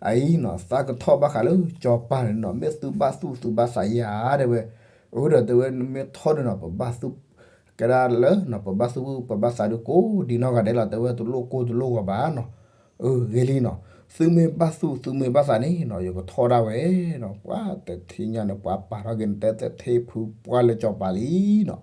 အအံၤနီၤ သးကထီၣ်ဘၣ်ဃးလၢစီၤပၤန့ၣ်နီၤ မ့ၢ်သုဘၣ်သူၣ်သုဘၣ်သးယၤ တဲဝဲ. အဃိဒီးတဲဝဲ နမ့ၢ်ထီၣ်န့ၣ်နီၤ ပဘၣ်သူၣ် ကဲဒၣ်လၢနီၤ ပဘၣ်သူၣ်ပဘၣ်သးဒုးကိးဒ်နီၢ်ဂၤဒဲးလီၤ တဲဝဲ တလိၣ်ကိၢ်တလိၣ်ဂီၤဘၣ်နီၤ. အဂ့ၤလံနီၤ သုမ့ၢ်ဘၣ်သူၣ်သုမ့ၢ်ဘၣ်သးန့ၣ်နီၤ ယကထီၣ်ဒၣ်ဝဲနီၤ. ပှၤတထံၣ်ညါန့ၣ် ပှၤပာ်ထီၣ်က့ၤနတဲသထ့ဖုပှၢ်လၢစီၤပၤလံနီၤ.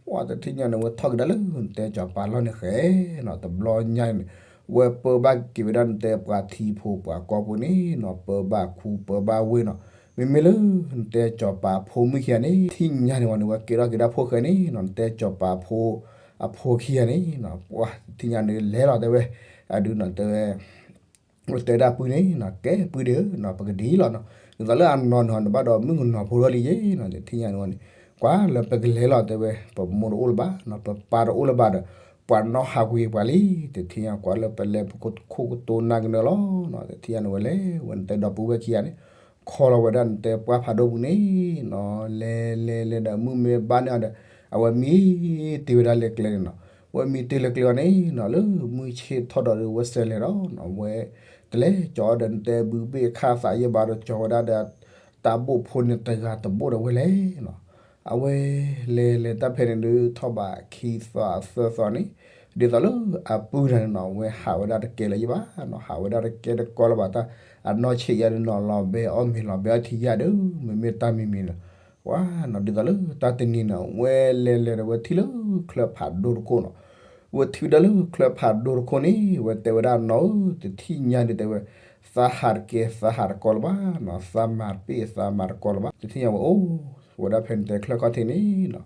ပှၤတထံၣ်ညါန့ၣ် ဝဲထီၣ်က့ၤဒၣ်လၢနတဲစီၤပၤလီၢ်န့ၣ်ဃဲနီၤ တဘျီညါန့ၣ် ဝဲပၢဘၣ်က့ၤဝဲဒၣ်နတဲပှၤထံဖိပှၤကီၢ်ဖိန့ၣ်နီၤ ပၢဘၣ်ခူပၢဘၣ်ဝ့ၢ်နီၤ. မ့မ့ၢ်လၢနတဲစီၤပၤအဖိမုၣ်ခံဂၤန့ၣ် ထံၣ်ညါန့ၣ်ဝံၤန့ၣ် ဝဲကဲထီၣ်က့ၤဒၣ်ဖိၣ်ဃဲန့ၣ်နီၤ နတဲစီၤပၤအဖိ အဖိခံဂၤန့ၣ်နီၤ ပှၤတထံၣ်ညါန့ၣ်လဲၤလီၤတဲဝဲ အဒုးနီၤတဲဝဲ ဝဲတဲဒၣ်ပုၢ်န့ၣ်နီၤ ကဲပုၢ်ဒ့ဧၢနီၤ ပကဒ်လီၤနီၤ ဒ်သိးလၢအနီၢ်နီၤ နဘၣ်ဒီးမုၣ်ကနီၤဖိထီၣ်လံယ့နီၤ တထံၣ်ညါန့ၣ်ဝံၤန့ၣ် ကွၢ်လၢပကလဲၤလီၤတဲဝဲ ပမိၢ်တအိၣ်လၢၤဘၣ်နီၤ ပပၢ်တအိၣ်လၢၤဘၣ်ဒီး ပှၤနီၣ်ဟးကွံာ်ပှၤလံ တထံၣ်ညါကွၢ်လၢပလဲၤပခိၣ်ကတိၤနၢ်ကနၢလီၤနီၤ တထံၣ်ညါန့ၣ်ဝဲလဲၤဝဲနတဲဒီပုၢ်ဝဲၢ်ခံဂၤန့ၣ် ခီလီၤဝဲဒၣ်နတဲပှၢ်ဖးဒိၣ်ပူၤန့ၣ်နီၤ လဲၤလဲၤလဲၤဒီးမုၢ်မ့ၢ်ဘၣ်န့ၢ်အီၤဒီး အဝဲမံတ့ၢ်ဝဲဒၣ်လၢကျဲန့ၣ်နီၤ ဝဲမံတ့ၢ်လၢကျဲအီၤန့ၣ်နီၤ လၢမုၢ်ဆ့ၣ်ထီၣ်ဒီးဝဲစဲးလဲၤဒီးနီၤ ဝဲ တလဲၤကၠီဒီးနတဲဘုဘ့ၣ်ခၣ်သးယဲၢ်ဘၣ်ဒီးကၠီဝဲဒၣ်ဒီး တၢ်ဘိၣ်ဖိန့ၣ်တဂၤတဘိၣ်ဒီးဝဲလဲၤနီၤ အဝဲလဲၤလဲၤတၢ်ဖဲန့ၣ်ဒုးထီၣ်ဘးခံသီသၢသီန့ၣ် ဒ်သိးလၢအပုၢ်တဂၤန့ၣ်နီၤ အဝဲဟးဝဲဒၣ်တကဲလၢၤယဲၢ်ဘၣ်နီၤ ဟးဝဲဒၣ်တကဲတကီလၢၤဘၣ်တၢ် အနီၢ်ဆံးယါန့ၣ်နီၤ လီၤဘဲအီၣ်မ့ၤလီၤဘဲအီထံယါဒီး မ့မ့ၢ်တၢ်မံၤမံၤနီၤ ပှၤနီၤ ဒ်သိးလၢတၢ်တနံၤန့ၣ် ဝဲလဲၤလဲၤဒီးဝဲထံၣ်လၢချၢဖးဒိၣ်တခိၣ်နီၤ ဝဲထံၣ်ဝဲဒၣ်လၢချၢဖးဒိၣ်တခိၣ်န့ၣ် ဝဲတဲဝဲဒၣ်နီၤဧၢ တထံၣ်ညါဒုးတဲဝဲ သးဟးတကဲသးဟးတကီလၢၤဘၣ်နီၤ သးမၤတပ့ၢ်သးမၤတကီလၢၤဘၣ် တထံၣ်ညါဝဲအိၣ်ဝဲဒၣ်ဖဲနတဲချၢခီၣ်ထံးန့ၣ်နီၤ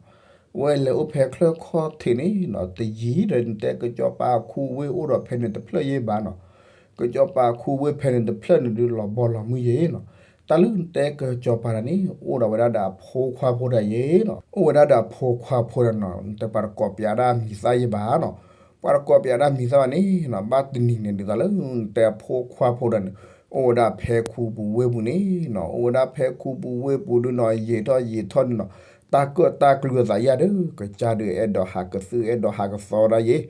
ဝဲလဲၤအိၣ်ဖဲချၢခီၣ်ထံးန့ၣ်နီၤ တယံၤဒီးနတဲကစီၤပၤခူဝ့ၢ်အိၣ်ဒီးဖဲန့ၣ်တဖျၢၣ်ယဲၢ်ဘၣ်နီၤ ကစီၤပၤခူဝ့ၢ်ဖဲန့ၣ်တဖျၢၣ်န့ၣ်ဒုးလီၤဘီလီၤမုၢ်ယဲၢ်နီၤ တၢ်လၢနတဲကစီၤပၤတဂၤန့ၣ် အိၣ်ဒီးဝဲဒၣ်ဒီးအဖိခွါဖိတဂၤယဲၢ်နီၤ အိၣ်ဝဲဒၣ်ဒီးအဖိခွါဖိတဂၤနီၤ နတဲပှၤတကိးပျးဒၣ်မံၤသၣ်ယဲၢ်ဘၣ်နီၤ ပှၤတကိးပျးဒၣ်မံၤသၣ်ဘၣ်န့ၣ်နီၤ ဘၣ်တနံၤန့ၣ် ဒ်သိးလၢနတဲအဖိခွါဖိတဂၤန့ၣ် အိၣ်ဝဲဒၣ်ဖဲခူပူၤဝ့ၢ်ပူၤန့ၣ်နီၤ အိၣ်ဝဲဒၣ်ဖဲခူပူၤဝ့ၢ်ပူၤဒုးနီၤ ယံာ်ထီၣ်ယံာ်ထီၣ်န့ၣ်နီၤ တၢ်ကၢၣ်တၢ်ကျူအသးယါဒီး ကစၢ်ဒုးအဲၣ်ဒိးဟးကသုၣ်အဲၣ်ဒိးဟးကသီဒၣ်ယဲၢ်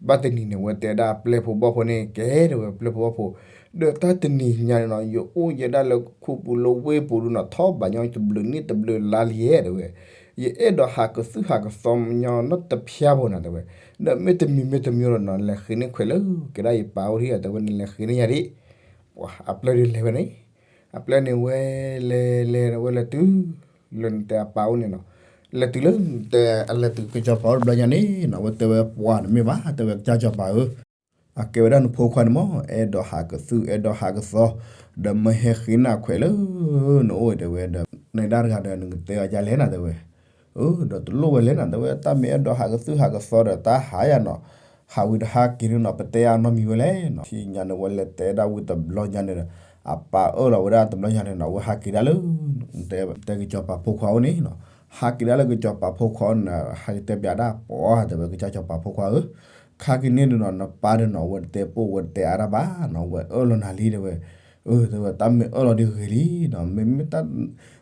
ဘၣ်တနံၤန့ၣ် ဝဲတဲဒၣ်ပျဲၢ်ဖိဘီၣ်ဖိန့ၣ် ကဲတဲဝဲပျဲၢ်ဖိဘီၣ်ဖိ ဒီးတၢ်တနံၤညါန့ၣ်နီၤ ယအိၣ်ယဲဒၣ်လၢခူပူၤလၢဝ့ၢ်ပူၤဒုးနီၤ ထီၣ်ဘးညီတဘျုးနံၣ်တဘျုးလါလံဧဲ တဲဝဲ ယအဲၣ်ဒိးဟးကသုၣ်ဟးကသီညီနီတဖျါဖိနီၤ တဲဝဲ ဒီးမ့တမံၤမ့တမံၤဒီးနီၤ နလဲၤဃ့န့ၢ်ခွဲးလၢကဲဒၣ်ယပၢ်အိၣ်ထံၣ်ဧါ တဲဝဲ နလဲၤဃ့န့ၢ်ယၤဒံး ပှၤအပျဲၢ်ဒုးလဲၤဝဲန့ၣ် အပျဲၢ်န့ၣ်ဝဲလဲၤလဲၤဒီးဝဲလဲၤတုၤ လၢနတဲအပၢ်အိၣ်န့ၣ်နီၤ လဲၤတုၤလၢနတဲအလဲၤတုၤကစီၤပၤအိၣ်တဘျီညါန့ၣ်နီၤ ဝဲတဲဝဲပှၤတမ့ၢ်ဘၣ် တဲဝဲကစၢ်စီၤပၤဧၢ အကဲဝဲဒၣ်နဖိခွါန့ၣ်မ့ၢ် အဲၣ်ဒိးဟးကသုၣ်အဲၣ်ဒိးဟးကသီ ဒီးမ့ၢ်ဟဲဃ့နၢ်ခွဲးလၢ နအိၣ်တဲဝဲဒီး နဒါတဂၤဒီးနကတဲအီၤဒ်လဲၣ်နၤတဲဝဲ အၢ ဒီးတလိၣ်ဝဲလဲၣ်နၤတဲဝဲ တၢ်မ့ၢ်အဲၣ်ဒိးဟးကသုၣ်ဟးကသီဒီးတၢ်ဟးယၤနီၤ ဟးဝံၤတဟးက့ၤန့ၣ်နီၤ ပတဲအနီတမံၤဝဲလဲၣ်နီၤ ထံၣ်ညါန့ၣ် ဝဲလဲၤတဲဒၣ်ဝံၤတဘျီညါန့ၣ်ဒီး အပၢ်အၢၣ်လီၤဝဲဒၣ်တဘျီညါန့ၣ်နီၤ ဝဲဟးက့ၤဒၣ်လၢ တဲကစီၤပၤဖိခွါအိၣ်န့ၣ်နီၤ ဟးက့ၤဒၣ်လၢကစီၤပၤဖိခွါအိၣ်န့ၣ် ဟးက့ၤတဲပျးဒၣ်ပှၤတဲဝဲကစၢ်စီၤပၤဖိခွါဧၢ ခါက့ၤန့ၣ်ဒီးနီၤ နပၢ်ဒီးနီၤ ဝဲတတဲပိၢ်ဝဲတတဲအါတၢ်ဘၣ်နီၤ ဝဲအၢၣ်လီၤနၤလံတဲဝဲ အၢ တဲဝဲ တၢ်မ့ၢ်အၢၣ်လီၤဒ်ဂ့ၤလံနီၤ မ့မ့ၢ်တၢ်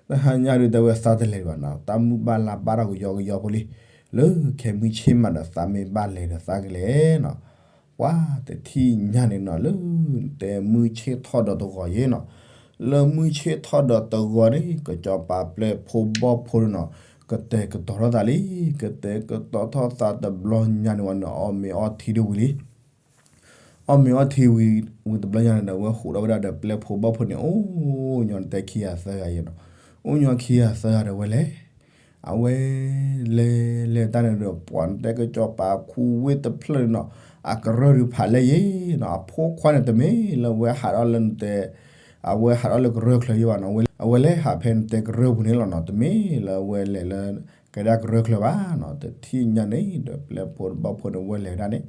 တဟါညါဒုးတဲဝဲ သးတလဲၤဘၣ်နီၤ တၢ်မုၢ်ဘၣ်လါဘၣ်ထီၣ်ကယီကယီဖိလံ လၢခဲမုၢ်ဆ့ၣ်မးဒီးသးမ့ၢ်ဘၣ်လဲၤဒီးသးကလဲၤနီၤ ပှၤတထံၣ်ညါန့ၣ်နီၤ လၢတဲမုၢ်ဆ့ၣ်ထီၣ်ဒီးတဂီၤယဲၢ်နီၤ လၢမုၢ်ဆ့ၣ်ထီၣ်ဒီးတဂီၤန့ၣ် ကစီၤပၤပျဲၢ်ဖိဘီၣ်ဖိန့ၣ်နီၤ ကတဲာ်ကတီၤထီၣ်သးလံ ကတဲာ်ကတီၤထီၣ်သးတဘျီညါန့ၣ်ဝဲန့ၣ် အီၣ်မ့ၤအီထံဒၣ်ဝံၤလံ အီၣ်မ့ၤအီထံဝံၤ ဝံၤတဘျီညါန့ၣ်ဒီး ဝဲဃိးထီၣ်ဝဲဒၣ်ဒီးပျဲၢ်ဖိဘီၣ်ဖိန့ၣ် အိၣ်ညီနတဲခံဂၤသၢဂၤယဲၢ်နီၤ အိၣ်ညီခံဂၤသၢဂၤဒီးဝဲလဲၤ အဝဲ လဲၤလဲၤတၢ်န့ၣ်ဒီး ပှၤနတဲကစီၤပၤခူဝ့ၢ်တဖျၢၣ်န့ၣ်နီၤ အကရၢၢ်ဒုးဖးလဲၢ်ယဲၢ်နီၤ အဖိခွါန့ၣ်တမ့ၢ်လၢဝဲဟးထီၣ်လၢနတဲ အဝဲဟးထီၣ်လၢကရၢၢ်ချၢယဲၢ်ဘၣ်နီၤ အဝဲလဲၤဟးဖဲနတဲကရၢၢ်ပူၤန့ၣ်လီၤနီၤ တမ့ၢ်လၢအဝဲလဲၤလၢ ကဲဒၣ်ကရၢချၢဘၣ်နီၤ, တထံၣ်ညါန့ၣ်ဒီး ပျဲၢ်ဖိတဘီၣ်ဖိန့ၣ် ဝဲလဲၤဝဲဒၣ်န့ၣ်,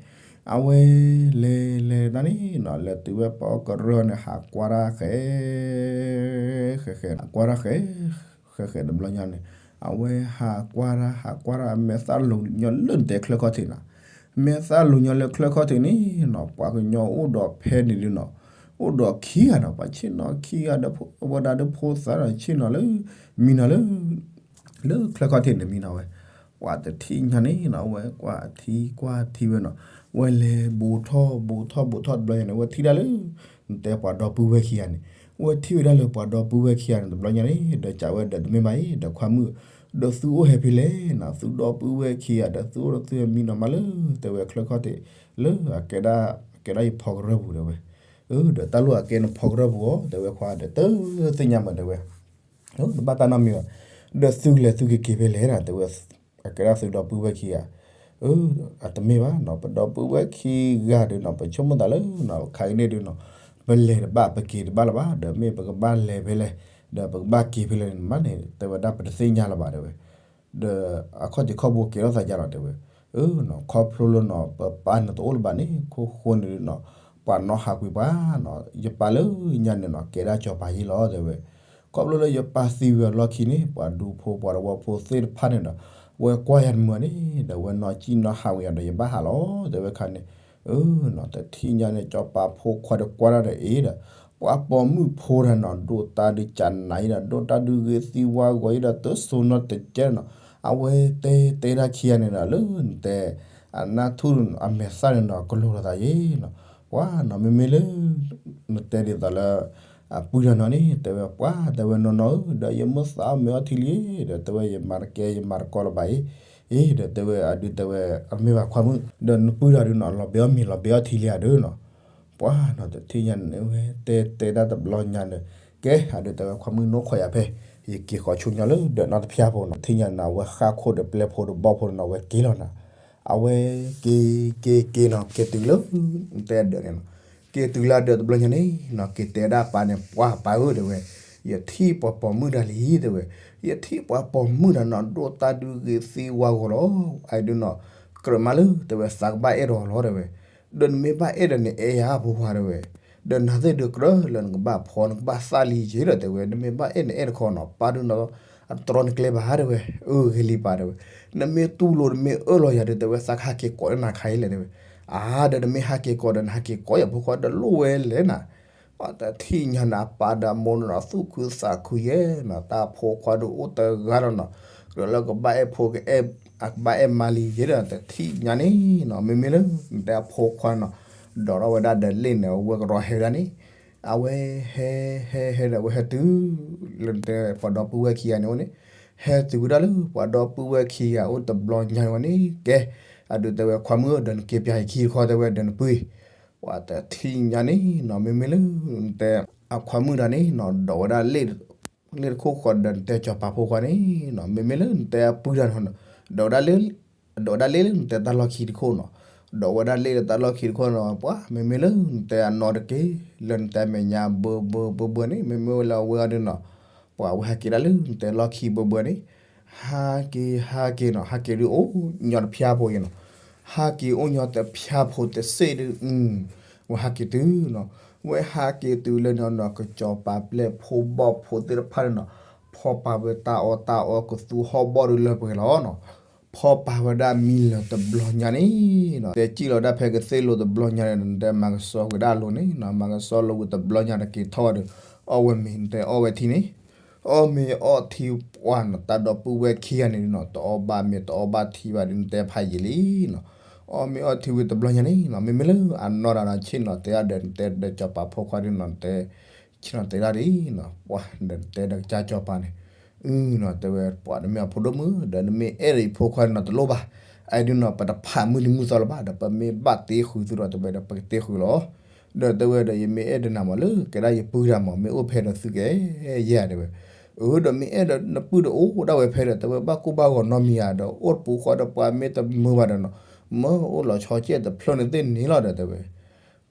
အဝဲလဲၤလဲၤတၢ်န့ၣ်နီၤ, လဲၤတုၤဝဲပှၤကရၢန့ၣ် ဟးကွၢ်တၢ်ဃဲ ဃဲဃဲ ဟးကွၢ်တၢ်ဃဲ ဃဲဃဲတဘျီညါန့ၣ်, အဝဲဟးကွၢ်တၢ် ဟးကွၢ်တၢ် အမဲာ်သၣ်လူၤညီလၢနတဲချၢခီၣ်ထံးနီၤ, မဲာ်သၣ်လူၤညီလၢချၢခီၣ်ထံးန့ၣ်နီၤ, ပှၤကညီအိၣ်ဒီးဖဲန့ၣ်ဒုနီၤ, အိၣ်ဒီးခံဂၤနီၤ, ပှၤဆ့ၣ်နီၤခံဂၤဒီး ဝဲဒၣ်ဒီးဖိသၣ်ဒီးဆ့ၣ်နီၤလၢ မံနီၤလၢ လၢချၢခီၣ်ထံးန့ၣ်မံနီၤဝဲ, ပှၤတထံၣ်ညါန့ၣ်နီၤ, အဝဲကွၢ်ထံကွၢ်ထံဝဲနီၤ, ဝဲလဲၤဘူးထီၣ်ဘူးထီၣ်ဘူးထီၣ်တဘျီညါန့ၣ် ဝဲထံၣ်ဒၣ်လၢ နတဲပှၤဒီပုၢ်ဝဲၢ်ခံဂၤန့ၣ်, ဝဲထံၣ်ဝဲဒၣ်လၢပှၤဒီပုၢ်ဝဲၢ်ခံဂၤန့ၣ် တဘျီညါန့ၣ် ဒီးကးဝဲဒီး တမ့ၢ်ဘၣ်အံၤ ဒီးခွါမုၣ်, ဒီးသုအိၣ်ဟဲဖဲလဲၣ်နီၤ, သုဒီပုၢ်ဝဲၢ်ခံဂၤဒီး သုအိၣ်ဒီးသုမံနီၤမးလၢ တဲဝဲချၢခီၣ်ထံး လၢအကဲဒၣ် အကဲဒၣ်ယဖီကရၢၢ်ပူၤတဲဝဲ, ဒီးတၢ်လိၣ်အကဲနဖီကရၢၢ်ပူၤအီၤ တဲဝဲခွါဒီး တသ့ၣ်ညါမးတဲဝဲ တဘၣ်တၢ်နီတမံၤဘၣ်, ဒီးသုလဲၤသုကက့ၤဖဲလဲၣ်နီၤ တဲဝဲ, အကဲဒၣ်သုဒီပုၢ်ဝဲၢ်ခံဂၤ, အတမ့ၢ်ဘၣ်နီၤ, ပဒီပုၢ်ဝဲၢ်ခံဂၤဒုနီၤ ပဆိကမိၣ်သးလၢနီၤ ခါအံၤန့ၣ်ဒုနီၤ, ပလဲၤတဘၣ် ပက့ၤတဘၣ်လၢၤဘၣ်, ဒီးမ့ၢ်ပကဘၣ်လဲၤဖဲလဲၣ်, ဒီးပကဘၣ်က့ၤဖဲလဲၣ်န့ၣ်မးန့ၣ် တဲဝဲဒၣ် ပတသ့ၣ်ညါလၢၤဘၣ်တဲဝဲ ဒီးအခီၣ်ထံးခီၣ်ဘိကဲထီၣ်သးယါလီၤတဲဝဲ, ခီဖျိလၢနီၤ ပပၢ်န့ၣ်တအိၣ်လၢၤဘၣ်န့ၣ် ခိၣ်ဃိန့ၣ်နီၤ, ပှၤနီၣ်ဟးကွံာ်ပှၤနီၤ, ယပၢ်လၢညါန့ၣ်နီၤ ကဲဒၣ်စီၤပၤယ့လီၤတဲဝဲ, ခီဖျိလၢယပၢ်သံဝံၤအလီၢ်ခံန့ၣ် ပှၤဒူဖိပှၤတဝီဖိသ့ၣ်တဖၣ်န့ၣ်ဒီး ဝဲကွၢ်ယၤတမုာ်န့ၣ် ဒီးဝဲနီၣ်ကံၣ်နီၣ်ဟးဝံၤယၤဒီး ယဘၣ်ဟးလီၤတဲဝဲခါန့ၣ်, နီၤ တထံၣ်ညါန့ၣ် စီၤပၤဖိခွါဒီးကွၢ်တၢ်ဒီးအ့ဒီး ပှၤပိာ်မုၣ်ဖိတၢ်နီၤ ဒိၣ်တၢ်ဒုးကနၤအံၤဒီး ဒိၣ်တၢ်ဒုးဂ့ၤသံဝါဂီၤအံၤဒီး တစိၤနီတကဲနီၤ, အဝဲတဲတဲဒၣ်ခံဂၤန့ၣ်ဒီး လၢနတဲ အနၢ်ထူၣ်အမဲာ်သၣ်န့ၣ်နီၤ ကလိၤလိာ်သးယ့နီၤ, ပှၤနီၤ မ့မ့ၢ်လၢ နတဲဒ်သိးလၢ အပုၢ်တၢ်နီၤန့ၣ် တဲဝဲပှၤ တဲဝဲနီၢ်နီၢ်ဧၢ ဒီးယမ့ၢ်သးအီၣ်မ့ၤအီထံလံ ဒီးတဲဝဲ ယမၤတကဲ ယမၤတကီလၢၤဘၣ်အံၤ, အ့ ဒီးတဲဝဲ အဒုးတဲဝဲ အမ့ၢ်ဘၣ်ခွါမုၣ် ဒီးနပုၢ်တၢ်ဒုနီၤ လီၤဘဲအီၣ်မ့ၤလီၤဘဲအီထံလံဧါဒုနီၤ, ပှၤနီၤ တထံၣ်ညါန့ၣ်ဝဲ တဲတဲဒၣ်တဘျီညါဒီး ကဲ အဒုးတဲဝဲခွါမုၣ် နိၣ်ခီယၤဖဲ ယက့ၤဃီၤဆူညါလၢဒီးနီၢ်တဖၠၣ်ဖိနီၤ, ထံၣ်ညါန့ၣ် အဝဲဃၣ်ခိၣ်ဒီးပျဲၢ်ဖိဒီးဘီၣ်ဖိန့ၣ်နီၤ အဝဲက့ၤလီၤနၤ, အဝဲက့ၤက့ၤက့ၤနီၤ က့ၤတုၤလၢ တဲဒၢးန့ၣ်နီၤ, က့ၤတုၤလၢအဒၢးတဘျီညါန့ၣ်နီၤ က့ၤတဲဒၣ်ပၢ်န့ၣ် ပှၤပၢ်ဧၢ တဲဝဲ, ယထံၣ်ပှၤပိာ်မုၣ်တၢ်လံ တဲဝဲ, ယထံၣ်ပှၤပိာ်မုၣ်တၢ်နီၤ ဒိၣ်တၢ်ဒုးဂ့ၤသံဝါဂီၤလီၤ, အဒုနီၤ ကြၢးမးလၢ တဲဝဲ သးကဘၣ်အဲၣ်ဒိးလီၤ တဲဝဲ, ဒီးနမ့ၢ်ဘၣ်အဲၣ်ဒီးန့ၣ် အဲၣ်ယၤဖိခွါ တဲဝဲ, ဒီးနၤသ့ၣ်ဒုးကြၢးလၢနကဘၣ်ဖီ နကဘၣ်သၣ်လံယ့ဒီး တဲဝဲ နမ့ၢ်ဘၣ်အဲၣ်န့ၣ်အဲၣ်တခီနီၤ ပၢ်ဒုနီၤ အတြီနကျဲဘၣ် တဲဝဲ, အၢ ဂ့ၤလံပၢ် တဲဝဲ, နမ့ၢ်တူၢ်လိာ် နမ့ၢ်အၢၣ်လီၤယၤဒီး တဲဝဲ သးကဟးက့ၤကိးနၤခါအံၤလဲၣ် တဲဝဲ, အါ ဒီးနမ့ၢ်ဟးက့ၤကိးဒီး နဟးက့ၤကိးယၤဖိခွါဒီးလိၣ်ဝဲလဲၣ်နၤ ပှၤတထံၣ်ညါန့ၣ် အပၢ်ဒီးအမိၢ်န့ၣ်နီၤ သူၣ်ခုသးခုယဲနီၤ တၢ်ဖိခွါဒုးအိၣ်တဂၤလီၤနီၤ, ကြၢးလၢကဘၣ်အဲၣ်ဖိကအဲၣ် အကဘၣ်အဲၣ်မါလံယဲဒီး တထံၣ်ညါန့ၣ်နီၤ မ့မ့ၢ်လၢ နတဲအဖိခွါနီၤ ဒိးထီၣ်ဝဲဒၣ်ဒီးလ့ၣ်န့ၣ် အဝဲကရီဟဲဝဲဒၣ်န့ၣ်, အဝဲဟဲဟဲဟဲဒီး အဝဲဟဲတုၤ လၢနတဲပှၤဒီပုၢ်ဝဲၢ်ခံဂၤန့ၣ်ဝဲန့ၣ်, ဟဲတုၤဝဲဒၣ်လၢပှၤဒီပုၢ်ဝဲၢ်ခံဂၤအိၣ်တဘျီညါန့ၣ်ဝဲန့ၣ် ကဲ အဒုးတဲဝဲခွါမုၣ်ဧၢ ဒီးနက့ၤပျၢ်ယခံတခီ တဲဝဲ ဒီးနပုၢ်အံၤ ပှၤတထံၣ်ညါန့ၣ်နီၤ မ့မ့ၢ်လၢ နတဲ အခွါမုၣ်တၢ်န့ၣ်နီၤ ဒိးဝဲဒၣ်လ့ၣ်တခိၣ်ဃီဒီး နတဲစီၤပၤဖိခွါန့ၣ်နီၤ မ့မ့ၢ်လၢနတဲအပုၢ်တၢ်နီၤ ဒိးဝဲဒၣ်လ့ၣ် ဒိးဝဲဒၣ်လ့ၣ်လၢနတဲတၢ်လီၢ်ခံတခိၣ်နီၤ, ဒိးဝဲဒၣ်လ့ၣ်လၢတၢ်လီၢ်ခံတခိၣ်နီၤ ပှၤ မ့မ့ၢ်လၢနတဲအနီၢ်တက့ၢ် လၢနတဲမဲာ်ညါဘၢဘၢဘၢဘၢန့ၣ် မ့မ့ၢ်ဝဲလၢအဝဲအီၤဒုနီၤ, ပှၤဝဲဟဲက့ၤဒၣ်လၢနတဲလီၢ်ခံဘၢဘၢန့ၣ် ဟးက့ၤဟးက့ၤနီၤ ဟးက့ၤဒုးအိၣ်ညီတဖၠၣ်ဖိယဲနီၤ, ဟးက့ၤအိၣ်ညီတဖၠၣ်ဖိတစ့ၣ်ဒုး ဝဲဟးက့ၤတုၤနီၤ, ဝဲဟးက့ၤတုၤလၢန့ၣ်နီၤ ကစီၤပၤပျဲၢ်ဖိဘီၣ်ဖိသ့ၣ်တဖၣ်န့ၣ်နီၤ ဖီပာ်ဝဲတၢ်အီၣ်တၢ်အီကသူဟီၣ်ဘီၣ်ဒုးလၢပှဲၤလီၤနီၤ, ဖီပာ်ဝဲဒၣ်မံလၢၤတဘျီညါန့ၣ်နီၤ တဲစံၣ်လီၤဒၣ်ဖဲကသ့ၣ်လိၤတဘျီညါန့ၣ် နတဲမၤကစီၣ်ဝဲဒၣ်အလိၤန့ၣ်နီၤ မၤကစီၣ်လိၤဝံၤတဘျီညါဒီးက့ၤထီၣ်ဝဲဒီး အီၣ်ဝဲမ့ၤ နတဲအီၣ်ဝဲထံန့ၣ် အီၣ်မ့ၤအီၣ်ထံပှၢ်နီၤ တၢ်ဒီပုၢ်ဝဲၢ်ခံဂၤန့ၣ်နီၤ တအီၣ်ဘၣ်မ့ၤတအီၣ်ဘၣ်ထံဘၣ်ဒီး နတဲဖးယံာ်လံနီၤ, အီၣ်မ့ၤအီၣ်ထံဝံၤတဘျီညါန့ၣ်နီၤ မ့မ့ၢ်လၢအနီၢ်တၢ်နီၤ ဆ့ၣ်နီၤတဲဒၣ်ဒီး နတဲဒီးစီၤပၤဖိခွါဒုနီၤ နတဲ ဆ့ၣ်နီၤတဲဒၣ်ဒ်နီၤ ပှၤဒီးနတဲဒီးကစၢ်စီၤပၤန့ၣ် အုနီၤ တဲဝဲပှၤတမ့ၢ်အဖိဒိၣ်မုၣ် ဒီးနမ့ၢ်အဲၣ်ဒီးယဖိခွါန့ၣ်နီၤ တလိၣ်ဘၣ်, အဒုနီၤ ပတဖးမုၢ်နံၤမုၢ်သီလၢၤဘၣ် ဒီးပမ့ၢ်ဘၣ်တ့ဃုာ်သုဒီး တဲဝဲဒီးပကတ့ဃုာ်လီၤ. ဒီးတဲဝဲဒီး ယမ့ၢ်အဲၣ်ဒိးနၤမးလၢ ကဲဒၣ်ယပုၢ်တၢ်မး မ့ၢ်အိၣ်ဖဲဒီးသုကအဲၣ်ယဲၢ် တဲဝဲ, အၢ ဒီးမ့ၢ်အဲၣ်ဒီးနပုၢ်ဒီးအိၣ်ဒၣ်ဝဲဖဲဒီး တဲဝဲဘၣ်ကိၢ်ဘၣ်ဂီၤနီတမံၤဧါ ဒီးအိၣ်တပူၤဃီဒီးပှၤမ့ၢ်တမုာ်ဘၣ်ဒီးနီၤ မ့ၢ်အိၣ်လီၤဆီကဲၣ်တဖျၢၣ်န့ၣ်သ့ၣ်န့ၣ်လီၤဒီး တဲဝဲ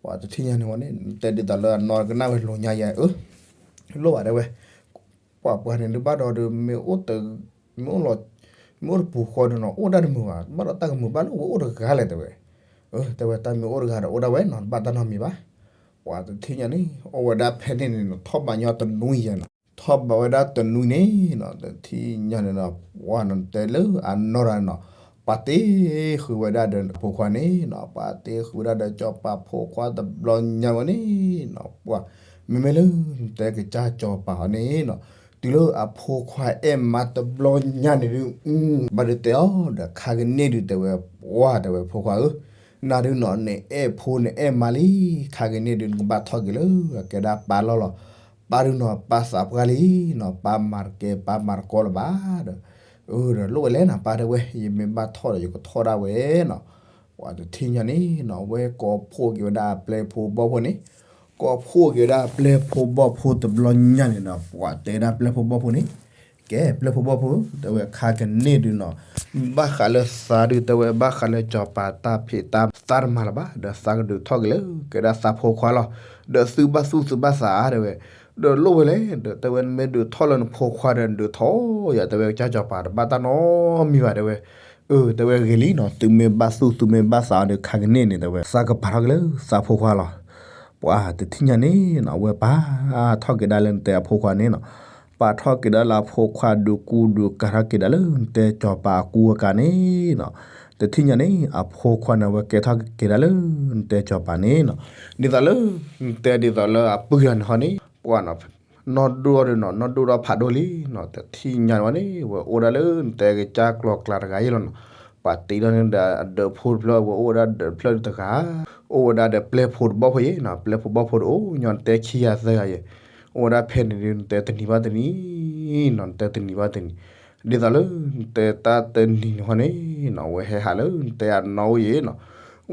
ပှၤတထံၣ်ညါန့ၣ်ဝဲန့ၣ် တဲဒ်သိးလၢအနီၢ်ကနၣ်ဝဲလိၤညါယဲၢ် အၢ လိၣ်ဘၣ်တဲဝဲ ပှၤပှၤန့ၣ်ဒုးဘၣ်ဒီးဒီး မ့ၢ်အိၣ်တ မ့ၢ်အိၣ်လီၤ မ့ၢ်အိၣ်တပူၤဃီဒီးနီၤ အိၣ်ဒၣ်တမုာ်ဘၣ်, ဘၣ်ဒီးတၢ်ကမုာ်ဘၣ်လၢဝဲအိၣ်တဂၤလဲၣ်တဲဝဲ. တဲဝဲတၢ်မ့ၢ်အိၣ်တဂၤဒီးအိၣ်ဒၣ်ဝဲနီၤ တဘၣ်တၢ်နီတမံၤဘၣ်. ပှၤတထံၣ်ညါန့ၣ် အိၣ်ဝဲဒၣ်ဖဲန့ၣ်န့ၣ်နီၤ ထီၣ်ဘးညီတနွံယဲနီၤ, ထီၣ်ဘးဝဲဒၣ်တနွံန့ၣ်နီၤ တထံၣ်ညါန့ၣ်နီၤ ပှၤနီၤတဲလၢအနီၢ်တဂၤနီၤ ပှၤတ့ဃုာ်ဝဲဒၣ်ဒီးဖိခွါန့ၣ်နီၤ ပှၤတ့ဃုာ်ဝဲဒၣ်ဒီးစီၤပၤဖိခွါတဘျီညါဝဲန့ၣ်နီၤ ပှၤ မ့မ့ၢ်လၢနတဲကစၢ်စီၤပၤအီၤန့ၣ်နီၤ တုၤလၢအဖိခွါအဲၣ်မါတဘျီညါန့ၣ်ဒုး ဘၣ်ဒုးတဲအီၤဒီး ခါကန့ၢ်ဒုးတဲဝဲ ပှၤတဲဝဲဖိခွါဧၢ, နၤဒုးနီၤ နအဲၣ်ဖိနအဲၣ်မါလံ, ခါကန့ၢ်ဒုးနကဘၣ်ထီၣ်က့ၤလၢအကဲဒၣ်ပၢ်လီၢ်လီၤ. ပၢ်ဒုးနီၤ ပၢ်သးပှၢ်လံနီၤ ပၢ်မၤတကဲ ပၢ်မၤတကီလၢၤဘၣ်ဒီး, အၢ ဒီးလိၣ်ဝဲလဲၣ်နီၤ ပၢ်တဲဝဲ ယမ့ၢ်ဘၣ်ထီၣ်ဒီးယကထီၣ်ဒၣ်ဝဲနီၤ. ပှၤတထံၣ်ညါန့ၣ်နီၤ အဝဲကိးဖှိၣ်က့ၤဝဲဒၣ်အပျဲၢ်ဖိဘီၣ်ဖိန့ၣ်, ကိးဖှိၣ်က့ၤဝဲဒၣ်အပျဲၢ်ဖိဘီၣ်ဖိတဘျီညါန့ၣ်ဒီး ပှၤတဲဒၣ်ပျဲၢ်ဖိဘီၣ်ဖိန့ၣ်, ကဲပျဲၢ်ဖိဘီၣ်ဖိ တဲဝဲ ခါကန့ၢ်ဒုးနီၤ ဘၣ်ဃးလၢသးဒုး တဲဝဲ ဘၣ်ဃးလၢစီၤပၤတၢ်ဖံးတၢ်မၤတမၤလၢၤဘၣ်, ဒီးသးကဒုးထီၣ်က့ၤလၢ ကဲဒၣ်သးဖိခွါလီၤ. ဒီးသုဘၣ်သူၣ်သုဘၣ်သးတဲဝဲ, ဒီးလိၣ်ဝဲလဲၣ်ဒီး တဲဝဲ နမ့ၢ်ဒုးထီၣ်လၢနဖိခွါဒီး နဒုးထီၣ်ယၤ တဲဝဲ ကစၢ်စီၤပၤတဘၣ်တၢ်နီတမံၤဘၣ် တဲဝဲ. အၢ တဲဝဲဂ့ၤလံနီၤ သုမ့ၢ်ဘၣ်သူၣ်သုမ့ၢ်ဘၣ်သးဒီး ခါကန့ၢ်န့ၣ် တဲဝဲ သးကပာ်ထီၣ်က့ၤလၢသးဖိခွါလီၤ. ပှၤတထံၣ်ညါန့ၣ်နီၤ အဝဲပာ်ထီၣ်က့ၤဒၣ်လၢနတဲအဖိခွါန့ၣ်နီၤ, ပာ်ထီၣ်က့ၤဒၣ်လၢအဖိခွါ ဒုးကူဒုးကၤထီၣ်က့ၤဒၣ်လၢနတဲစီၤပၤအကူအကၤန့ၣ်နီၤ. တထံၣ်ညါန့ၣ် အဖိခွါန့ၣ် အဝဲကဲထီၣ်က့ၤဒၣ်လၢနတဲစီၤပၤန့ၣ်နီၤ, ဒ်သိးလၢ နတဲဒ်သိးလၢအပုၢ်တဂၤန့ၣ်ဟီန့ၣ် ပှၤနီၤ နီၢ်ဒိၣ်ဒီးနီၤ နီၢ်ဒိၣ်ဒီးဖးဒိၣ်လံနီၤ, တထံၣ်ညါန့ၣ်ဝဲန့ၣ် ဝဲအိၣ်ဒၣ်လၢနတဲကစၢ်ကျီကျါတဂၤအံၤလီၤနီၤ. ပှၤတ့ထီၣ်န့ၣ်ဒီးအဒၢးဖိတဖျၢၣ် ဝဲအိၣ်ဝဲဒၣ်ဒီးတဖျၢၣ်တဂၤ, အိၣ်ဝဲဒၣ်ဒီးပျဲၢ်ဖိတဘီၣ်ဖိယဲနီၤ, ပျဲၢ်ဖိဘီၣ်ဖိတအိၣ်ညီ နတဲခံဂၤသၢဂၤယဲ, အိၣ်ဝဲဒၣ်ဖဲန့ၣ်ဒုး နတဲတနံၤဘၣ်တနံၤနီၤ နတဲတနံၤဘၣ်တနံၤ, ဒ်သိးလၢနတဲတၢ်တနံၤန့ၣ်ဟီန့ၣ်နီၤ ဝဲဟဲဟးလၢနတဲအနီၢ်အိၣ်ယဲနီၤ,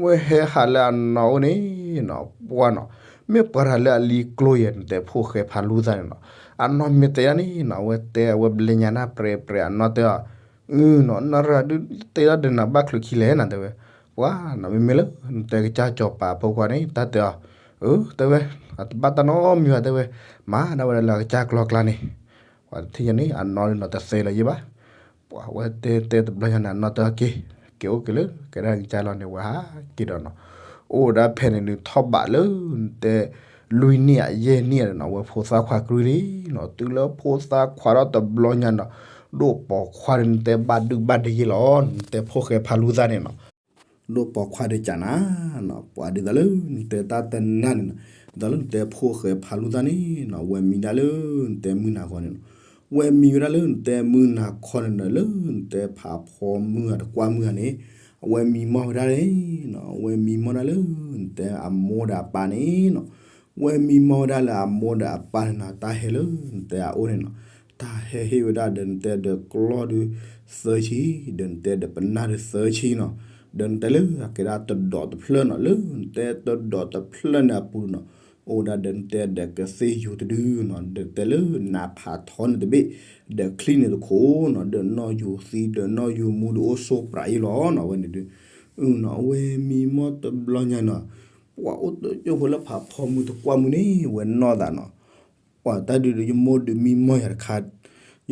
ဝဲဟဲဟးလၢအနီၢ်အိၣ်န့ၣ်နီၤ ပှၤနီၤ မ့ၢ်ပှၤတဂၤလၢအလံၤကျိယဲ နတဲဖိၣ်ဃဲဖးလူသးန့ၣ်နီၤ, အနီၢ်မ့ၢ်တဲဒၣ်န့ၣ်နီၤ အဝဲတဲအဝဲဘျဲညါနၢ်ပြဲးပြဲး အနီၢ်တဲအီၤ, အနီၢ်တဂၤဒုး တဲဒၣ်ဒီးနၤဘၣ်ချုးခံလဲၣ်နၤ တဲဝဲ, ပှၤနီၤ မ့မ့ၢ်လၢ နတဲကစၢ်စီၤပၤအဖိခွါန့ၣ် တၢ်တဲအီၤ, အၢ တဲဝဲ အတဘၣ်တၢ်နီတမံၤဘၣ် တဲဝဲ, မၤဒၣ်ဝဲဒၣ်လၢအကစၢ်ကျီကျါန့ၣ်, ပှၤတထံၣ်ညါန့ၣ် အနီၢ်ဒုးနီၤ တသဲလၢၤယဲဘၣ် ပှၤဝဲတဲတဲတဘျီညါန့ၣ် အနီၢ်တဲအီၤက့ၤ, က့ၤအိၣ်က့ၤလၢကဲဒၣ်ကစၢ်လီၤန့ၣ် ဝဲဟးက့ၤဒီးနီၤ, အိၣ်ဝဲဒၣ်ဖဲန့ၣ်ဒုး ထီၣ်ဘးလၢနတဲ လွံၢ်နံၣ်အယဲၢ်နံၣ်န့ၣ်နီၤ ဝဲဖိသၣ်ခွါကရူၢ်လံနီၤ, တုၤလၢဖိသၣ်ခွါထီၣ်တဘျီညါနီၤ, ဒိၣ်ပိာ်ခွါဒီးနတဲဘၣ်ဒုဘၣ်ဒ့ယဲလီၤ နတဲဖိၣ်ဃဲဖးလူသးန့ၣ်နီၤ ဒိၣ်ပိာ်ခွါဒီးကနၤနီၤ, ပှၤဒ်သိးလၢနတဲတၢ်တနါန့ၣ်နီၤ, ဒ်သိးလၢနတဲဖိၣ်ဃဲဖးလူသးန့ၣ်နီၤ ဝဲမံဒၣ်လၢနတဲမုၢ်နၤခီန့ၣ်နီၤ, ဝဲမံဝဲဒၣ်လၢနတဲမုၢ်နၤခီန့ၣ်နီၤ လၢနတဲဖးဖီမုၢ်ဂၤတကွၢ်မုၢ်ဂၤန့ၣ်, အဝဲမံမီၢ်ဝဲဒၣ်န့ၣ်နီၤ, အဝဲမံမီၢ်ဒၣ်လၢနတဲအမိၢ်ဒီးအပၢ်န့ၣ်နီၤ, ဝဲမံမီၢ်ဝဲဒၣ်လၢအမိၢ်ဒီးအပၢ်န့ၣ်နီၤ တၢ်ဟဲလၢနတဲအအိၣ်န့ၣ်နီၤ, တၢ်ဟဲဟ့ၣ်ဝဲဒၣ်ဒီးနတဲဒီးကျီၢ်ဒုးသၢဆံ, ဒီးနတဲဒီးပနၢ်ဒုးသၢဆံနီၤ, ဒီးနတဲလၢအကဲဒၣ်တဒီးတဖျၢၣ်နီၤ, လၢနတဲတဒီးတဖျၢၣ်န့ၣ်အပူၤနီၤ, အိၣ်ဝဲဒၣ်ဒီးနတဲဒီးကသ့ၣ်ယူၤတဒုနီၤ, ဒီးနတဲလၢနးဖးထီန့ၣ်တဘ့ၣ်, ဒီးချံန့ၣ်တခိၣ်နီၤ, ဒီးနီၢ်ယူၤသံ ဒီးနီၢ်ယူၤမူဒီးအိၣ်ဆိးပြးအံၤလီၤနီၤ, အဝဲန့ၣ်ဒုး, အၢနီၤ အဝဲမံမီၢ်တဘျီညါနီၤ, ပှၤအိၣ်တကၠိဖိလၢဖးဖီမုၢ်တကွၢ်မုၢ်န့ၣ် ဝဲနီၢ်သးနီၤ ပှၤတၢ်ဒုးဒီး ယမိၢ်ဒုးမံမီၢ်ယၤတခါ,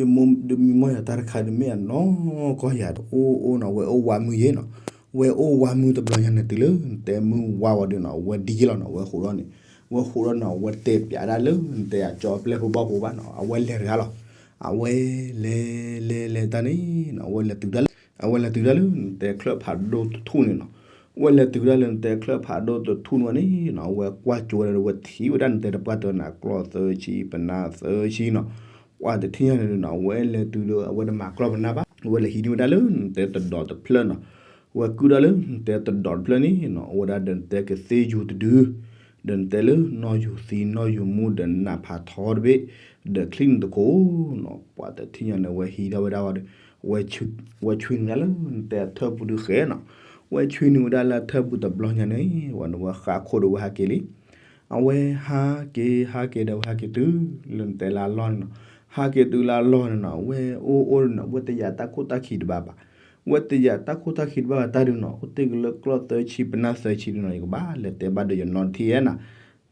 ယမိၢ်ဒုးမံမီၢ်ယၤတၢ်တခါဒုး မ့ၢ်အနီၢ်ကီၢ်ယၤတအိၣ်အိၣ်နီၤ, ဝဲအိၣ်ဝါမုၢ်ယဲနီၤ, ဝဲအိၣ်ဝါမုၢ်တဘျီညါန့ၣ် တုၤလၢနတဲမုၢ်ဝါဝဲဒုးနီၤ ဝဲဒ်ယဲလီၤနီၤ, ဝဲဃိးဒီးန့ၣ်, ဝဲဃိးဒီးနီၤ ဝဲတဲပျးဒၣ်လၢနတဲအကၠီပျဲၢ်ဖိဘီၣ်ဖိဘၣ်နီၤ, အဝဲလဲၤတဂၤလီၤ, အဝဲလဲၤလဲၤလဲၤတၢ်န့ၣ်နီၤ အဝဲလဲၤတုၤဒၣ်လၢ, အဝဲလဲၤတုၤဒၣ်လၢနတဲချၢၣ်ဖးဒိၣ်တထူၣ်န့ၣ်နီၤ ဝဲလဲၤတုၤဒၣ်လၢနတဲချၢၣ်ဖးဒိၣ်တထူၣ်န့ၣ်ဝဲန့ၣ်နီၤ, ဝဲကွၢ်ကၠိဝဲဒၣ်ဒီး ဝဲထံၣ်ဝဲဒၣ်နတဲတပှၢ်တၢၢ်န့ၣ် ကျီၢ်သၢဆံ ပနၢ်သၢဆံနီၤ, ပှၤတထံၣ်ညါန့ၣ်နီၤ ဝဲလဲၤတုၤဒီး အဝဲတမၤကျီၢ်ပနၢ်ဘၣ်, ဝဲလဲၤဟံးန့ၢ်ဝဲဒၣ်လၢနတဲတဒီးတဖျၢၣ်နီၤ, ဝဲကုၢ်ဒၣ်လၢနတဲတဒီးတဖျၢၣ်န့ၣ်နီၤ အိၣ်ဝဲဒၣ်ဒီးနတဲကသ့ၣ်ယူၤတဒု, ဒီးနတဲလၢနီၢ်ယူၤသံ နီၢ်ယူၤမူ ဒီးနးဖးထီတဘ့ၣ်, ဒီးချံန့ၣ်တခိၣ်နီၤ, ပှၤတထံၣ်ညါန့ၣ် ဝဲဟံးထီၣ်ဝဲဒၣ်ဝဲဒီး ဝဲဆွံနုာ်ဝဲဒၣ်လၢနတဲအထၢၣ်ပူၤဒုးဃဲနီၤ, ဝဲဆွံနုာ်ဝဲဒၣ်လၢအထၢၣ်ပူၤတဘျီညါန့ၣ် ဝဲန့ၣ်ဝဲဃးခိၣ်ဒီးဝဲဟးက့ၤလံ, အဝဲဟးက့ၤဟးက့ၤဒီးဝဲဟးက့ၤတုၤ လၢနတဲလၢအလီၢ်န့ၣ်နီၤ, ဟးက့ၤတုၤလၢအလီၢ်န့ၣ်နီၤ ဝဲအိၣ်အိၣ်န့ၣ်နီၤ ဝဲတယာ်တၢ်ခိၣ်တၢ်ခံးတဘၣ်ဘၣ်, ဝဲတယာ်တၢ်ခိၣ်တၢ်ခံးတဘၣ်ဘၣ်တၢ်ဒုးနီၤ အိၣ်တ့ၢ်က့ၤလၢကျီၢ်သၢဆံ ပနၢ်သၢဆံဒုးနီၤ ယကဘၣ်လဲၤတဲဘၣ်ဒီးယနီၢ်တထံၣ်ဧဲနီၤ,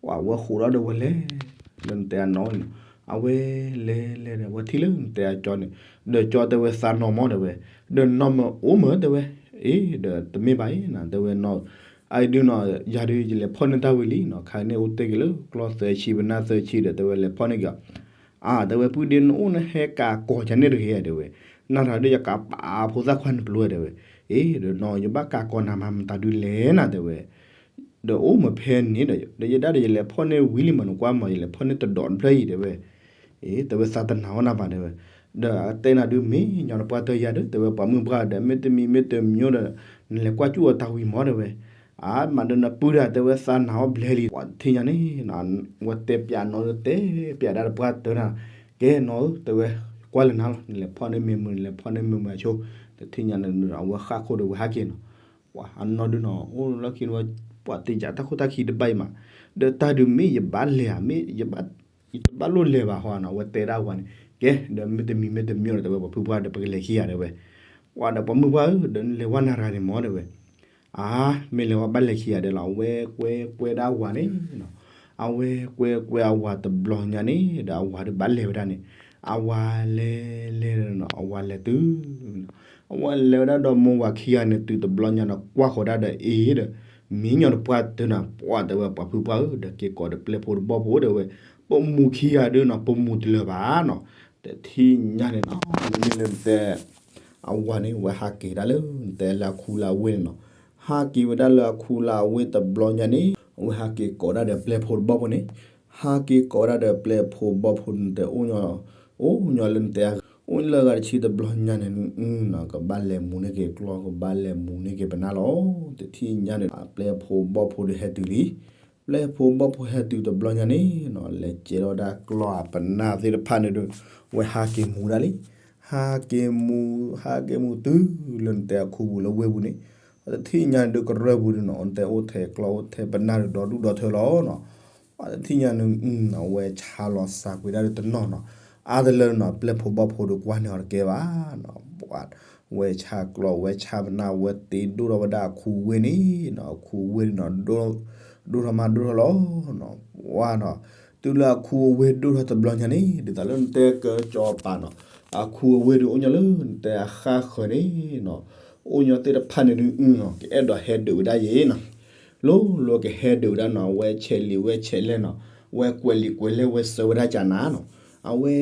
ပှၤဝဲဃိးဒီးဝဲလဲၤ လၢနတဲအနီၢ်န့ၣ်နီၤ, အဝဲလဲၤလဲၤဒီး ဝဲထံၣ်လၢနတဲအကၠီန့ၣ်, ဒီးကၠီတဲဝဲသးနီၢ်မီၢ်ဒီးဝဲ, ဒီးနီၢ်မၢအိၣ်မၢတဲဝဲ, အ့ ဒီးတမ့ၢ်ဘၣ်အံၤနီၤ တဲဝဲနီၢ်, အအံၤဒုနီၤ ယၤဒုးယလဲၤဖီၣ်န့ၢ်တၢ်ဝံၤလံနီၤ ခါန့ၣ်အိၣ်တ့ၢ်က့ၤလၢကျီၢ်သၢဆံပနၢ်သၢဆံဒီး တဲဝဲလဲၤဖီၣ်န့ၢ်က့ၤအီၤ, အါ တဲဝဲပုၢ်ဒ့နအိၣ်နဟဲကးကိးယၤန့ၣ်တဂ့ၤတဲဝဲ, နၤတၢ်ဒုးယကးပာ်ဖိသၣ်ခွါန့ၣ်ပျိတဲဝဲ, အ့ ဒီးနီၢ်ယဘၣ်ကးကိးနၤမၤမတၤဒုးလဲၣ်နၤတဲဝဲ ဒီးအိၣ်မၢဖဲန့ၣ်ဒီး ဒီးယဒၣ်ဒီးယလဲၤဖီၣ်န့ၢ်ဝံၤလံမၢ်နကွၢ်မၢ် ယလဲၤဖီၣ်န့ၢ်တဒီးတဖျၢၣ်အံၤတဲဝဲ, အ့ တဲဝဲသးတနာ်အီၣ်နၤဘၣ်တဲဝဲ, ဒီးတဲနၤဒုးမ့ၢ်ညီနပှၢ်တၢၢ်ယၤဒီး တဲဝဲပှၤမုၢ်ပှၢ်ဒီး မ့တမံၤမ့တမံၤဒီး နလဲၤကွၢ်ကၠူၣ်အီၤတၢ်ဝံၤမၢ်တဲဝဲ, အါ မၤဒီးနပုၢ်ဒီးတဲဝဲသးနာ်အီၣ်ဘျဲလံ ပှၤတထံၣ်ညါန့ၣ် ဝဲတဲပၠးနီၢ်တဲပၠးဒၣ်တပှၢ်တၢၢ်နၤ, ကဲနီၢ်ဧၢ တဲဝဲ, ကွၢ်လၢနၤလီၤ နလဲၤဖီၣ်န့ၢ်မ့ၢ်မုာ် နလဲၤဖီၣ်န့ၢ်မ့ၢ်မုာ်အဆိ, တထံၣ်ညါန့ၣ် အဝဲဃၣ်ခိၣ်ဒီးဝဲဟးက့ၤနီၤ, ပှၤအနီၢ်ဒုနီၤ အိၣ်လၢခံန့ၣ်ဝဲ, ပှၤတယၤတၢ်ခိၣ်တၢ်ခံတဘၣ်အံၤမး, ဒီးတၢ်ဒုးမ့ၢ်ယဘၣ်လဲၤဧါ မ့ၢ်ယဘၣ် ယတဘၣ်လိၣ်လဲၤဘၣ်ဟီနီၤ အဝဲတဲဒၣ်ဝၤန့ၣ်, ကဲ ဒီးမ့တမံၤမ့တမံၤဒီး တဲဝဲပှၤဖုပှၢ်ဒီး ပကလဲၤခံဂၤတဲဝဲ, ပှၤဒီးပှၤမုၢ်ပှၢ်ဧၢ ဒီးနလဲၤဝဲနၤတဂၤန့ၣ်မၢ်တဲဝဲ, အါ မ့ၢ်လဲၤဝဲဘၣ်လဲၤခံဂၤဒီးလီၤ အဝဲကွဲကွဲဒၣ်ဝၤန့ၣ်နီၤ, အဝဲကွဲကွဲအဝၤတဘျီညါန့ၣ်ဒီး အဝၤဒုးဘၣ်လဲၤဝဲဒၣ်န့ၣ်, အဝၤလဲၤလဲၤဒီးနီၤ အဝၤလဲၤတုၤ အဝဲလဲၤဝဲဒၣ်ဒီးမိၢ်ဝၤခံဂၤန့ၣ် တုၤတဘျီညါန့ၣ် ကွၢ်ဃီၤဒၣ်ဒီးအ့ဒီး မ့ၢ်ညီနပှၢ်တၢၢ်နၤ ပှၤတဲဝဲပှၤဖုပှၢ်ဧၢ ဒီးက့ၤကိးဒီးပျဲၢ်ဖိတဘီၣ်ဖိတဲဝဲ, ပမူခံဂၤဒုနီၤ ပမူတလၢၤဘၣ်နီၤ, တထံၣ်ညါန့ၣ်နီၤ မ့မ့ၢ်လၢနတဲ အဝၤန့ၣ် ဝဲဟးက့ၤဒၣ်လၢနတဲလၢအခူလၢအဝ့ၢ်န့ၣ်နီၤ, ဟးက့ၤဝဲဒၣ်လၢအခူလၢအဝ့ၢ်တဘျီညါန့ၣ် အဝဲဟးက့ၤကိးဒၣ်ဒီးပျဲၢ်ဖိတဘီၣ်ဖိန့ၣ်, ဟးက့ၤကိးဒၣ်ဒီးပျဲၢ်ဖိဘီၣ်ဖိန့ၣ် တဲအိၣ်ညီ အိၣ်ညီလၢနတဲ အိၣ်လၢဂၤတဆံတဘျီညါန့ၣ် ကဘၣ်လဲၤမူန့ၢ်က့ၤကျီၢ် ကဘၣ်လဲၤမူန့ၢ်က့ၤပနၢ်လီၤ, တထံၣ်ညါန့ၣ် ပျဲၢ်ဖိဘီၣ်ဖိဒီးဟဲတုၤလံ, ပျဲၢ်ဖိဘီၣ်ဖိဟဲတုၤတဘျီညါန့ၣ်နီၤ လဲၤကဲထီၣ်ဒၣ်ကျီၢ်အပနၢ်သ့ၣ်တဖၣ်န့ၣ်ဒီး ဝဲဟးက့ၤမူဒၣ်လံ, ဟးက့ၤမူ ဟးက့ၤမူတုၤလၢနတဲအခူပူၤလၢဝ့ၢ်ပူၤန့ၣ်, တထံၣ်ညါန့ၣ်ဒုးကရၢၢ်ပူၤဒုနီၤ နတဲအိၣ်ထဲကျီၢ်အိၣ်ထဲပနၢ်ဒီးဒီဒူၣ်ဒီထၢလီၤနီၤ, တထံၣ်ညါန့ၣ် အဝဲဆါလီၤစးကွံာ်ဒၣ်ဒီးတနီၤနီၤ, အါတလၢနီၤ ပျဲၢ်ဖိဘီၣ်ဖိဒီးကွၢ်န့ၢ်အီၤတကဲဘၣ်နီၤ, ဝဲဆါကျီၢ်ဝဲဆါပနၢ်ဝဲတ့ဒိၣ်ထီၣ်ဝဲဒၣ်အခူဝ့ၢ်န့ၣ်နီၤ အခူဝ့ၢ်န့ၣ်နီၤ ဒိၣ်ထီၣ်မးဒိၣ်ထီၣ်လီၤနီၤ, ဝါနီၤ, တုၤလၢအခူအဝ့ၢ်ဒိၣ်ထီၣ်တဘျီညါန့ၣ် ဒ်သိးလၢနတဲကစီၤပၤနီၤ, အခူအဝ့ၢ်ဒုးအိၣ်ညီလၢနတဲအဃၣ်ဃၢၤန့ၣ်နီၤ, အိၣ်ညီသ့ၣ်တဖၣ်န့ၣ်ဒုးနီၤ ကအဲၣ်ဒိးဟဲဒုးဝဲဒၣ်ယဲနီၤ, လိၤလိၤကဟဲဒုးဝဲဒၣ်နီၤ ဝဲဆဲးလံာ်ဝဲဆဲးလဲၢ်နီၤ, ဝဲကွဲးလံာ်ကွဲးလဲၢ်ဝဲဆၢဝဲဒၣ်ကနၤနီၤ, အဝဲ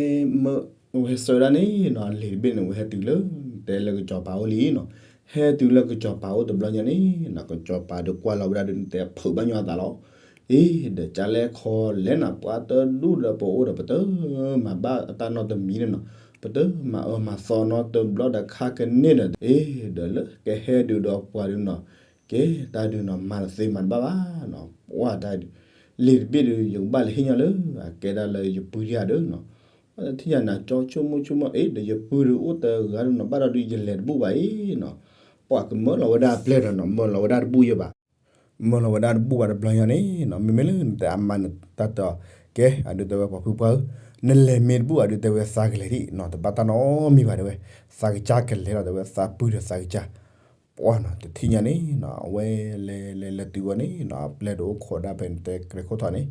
ဝဲဆၢဝဲဒၣ်န့ၣ်နီၤ လံာ်တဘ့ၣ်န့ၣ် ဝဲဟဲတုၤလၢ တဲလၢကစီၤပၤအိၣ်လံနီၤ, ဟဲတုၤလၢကစီၤပၤအိၣ်တဘျီညါန့ၣ်နီၤ ကစီၤပၤဒီးကွၢ်လီၤဝဲဒၣ်ဒီး နတဲဖုးဘၣ်ညီအသးလီၤ, အ့ ဒီးကလဲခီလဲၣ်နီၤ ပှၤတဒူၣ်ဒီးပအိၣ်ဒီး ပတမၤဘၣ်အတၢ်နီတမံၤန့ၣ်နီၤ, ပတမၤအၢမၤသီနီတဘျီဒီးခါကန့ၢ်ဒီး အ့ ဒီးလၢကဟဲဒုးဒီးပှၤဒုးနီၤ, ကဲတၢ်ဒုးနီၤ မၤတသ့မၤတဘၣ်ဘၣ်နီၤ, ပှၤတၢ်ဒုး လံာ်တဘ့ၣ်ဒုး ယကဘၣ်လဲၤဟ့ၣ်ညီလၢ အကဲဒၣ်လၢယပုၢ်တဂၤဒီးနီၤ, ပှၤတထံၣ်ညါန့ၣ် ကၠီဆိကမိၣ်ဆိကမိၣ် အ့ ဒီးယပုၢ်ဒုးအိၣ်တဂၤဒုးနီၤ ဘၣ်ဒီးဒုးယလဲၤတဘူၣ်ဘၣ်အံၤနီၤ, ပှၤကမၢလီၤဝဲဒၣ်အပျဲၢ်ဒီးနီၤ မၢလီၤဝဲဒၣ်တဘူၣ်ယဲဘၣ်, မၢလီၤဝဲဒၣ်တဘူၣ်ဘၣ်တဘျီညါန့ၣ်နီၤ မ့မ့ၢ်လၢနတဲအမါန့ၣ်တၢ်တဲအီၤ, ကဲ အဒုးတဲဝဲပှၤဖုပှၢ်ဧၢ, နလဲၤမ့ၢ်တဘူၣ်အဒုးတဲဝဲသးကလဲၤဒံးနီၤ တဘၣ်တၢ်နီတမံၤဘၣ်တဲဝဲ, သးကစၢ်ကလဲၤလီၤတဲဝဲ သးပုၢ်ဒီးသးကစၢ် ပှၤနီၤ တထံၣ်ညါန့ၣ်နီၤ အဝဲလဲၤလဲၤလဲၤတုၤဝဲန့ၣ်နီၤ အပျဲၢ်ဒီးအိၣ်ခိးဒၣ်ဖဲန့ၣ်တဲကြဲးခိၣ်ထီၣ်န့ၣ်,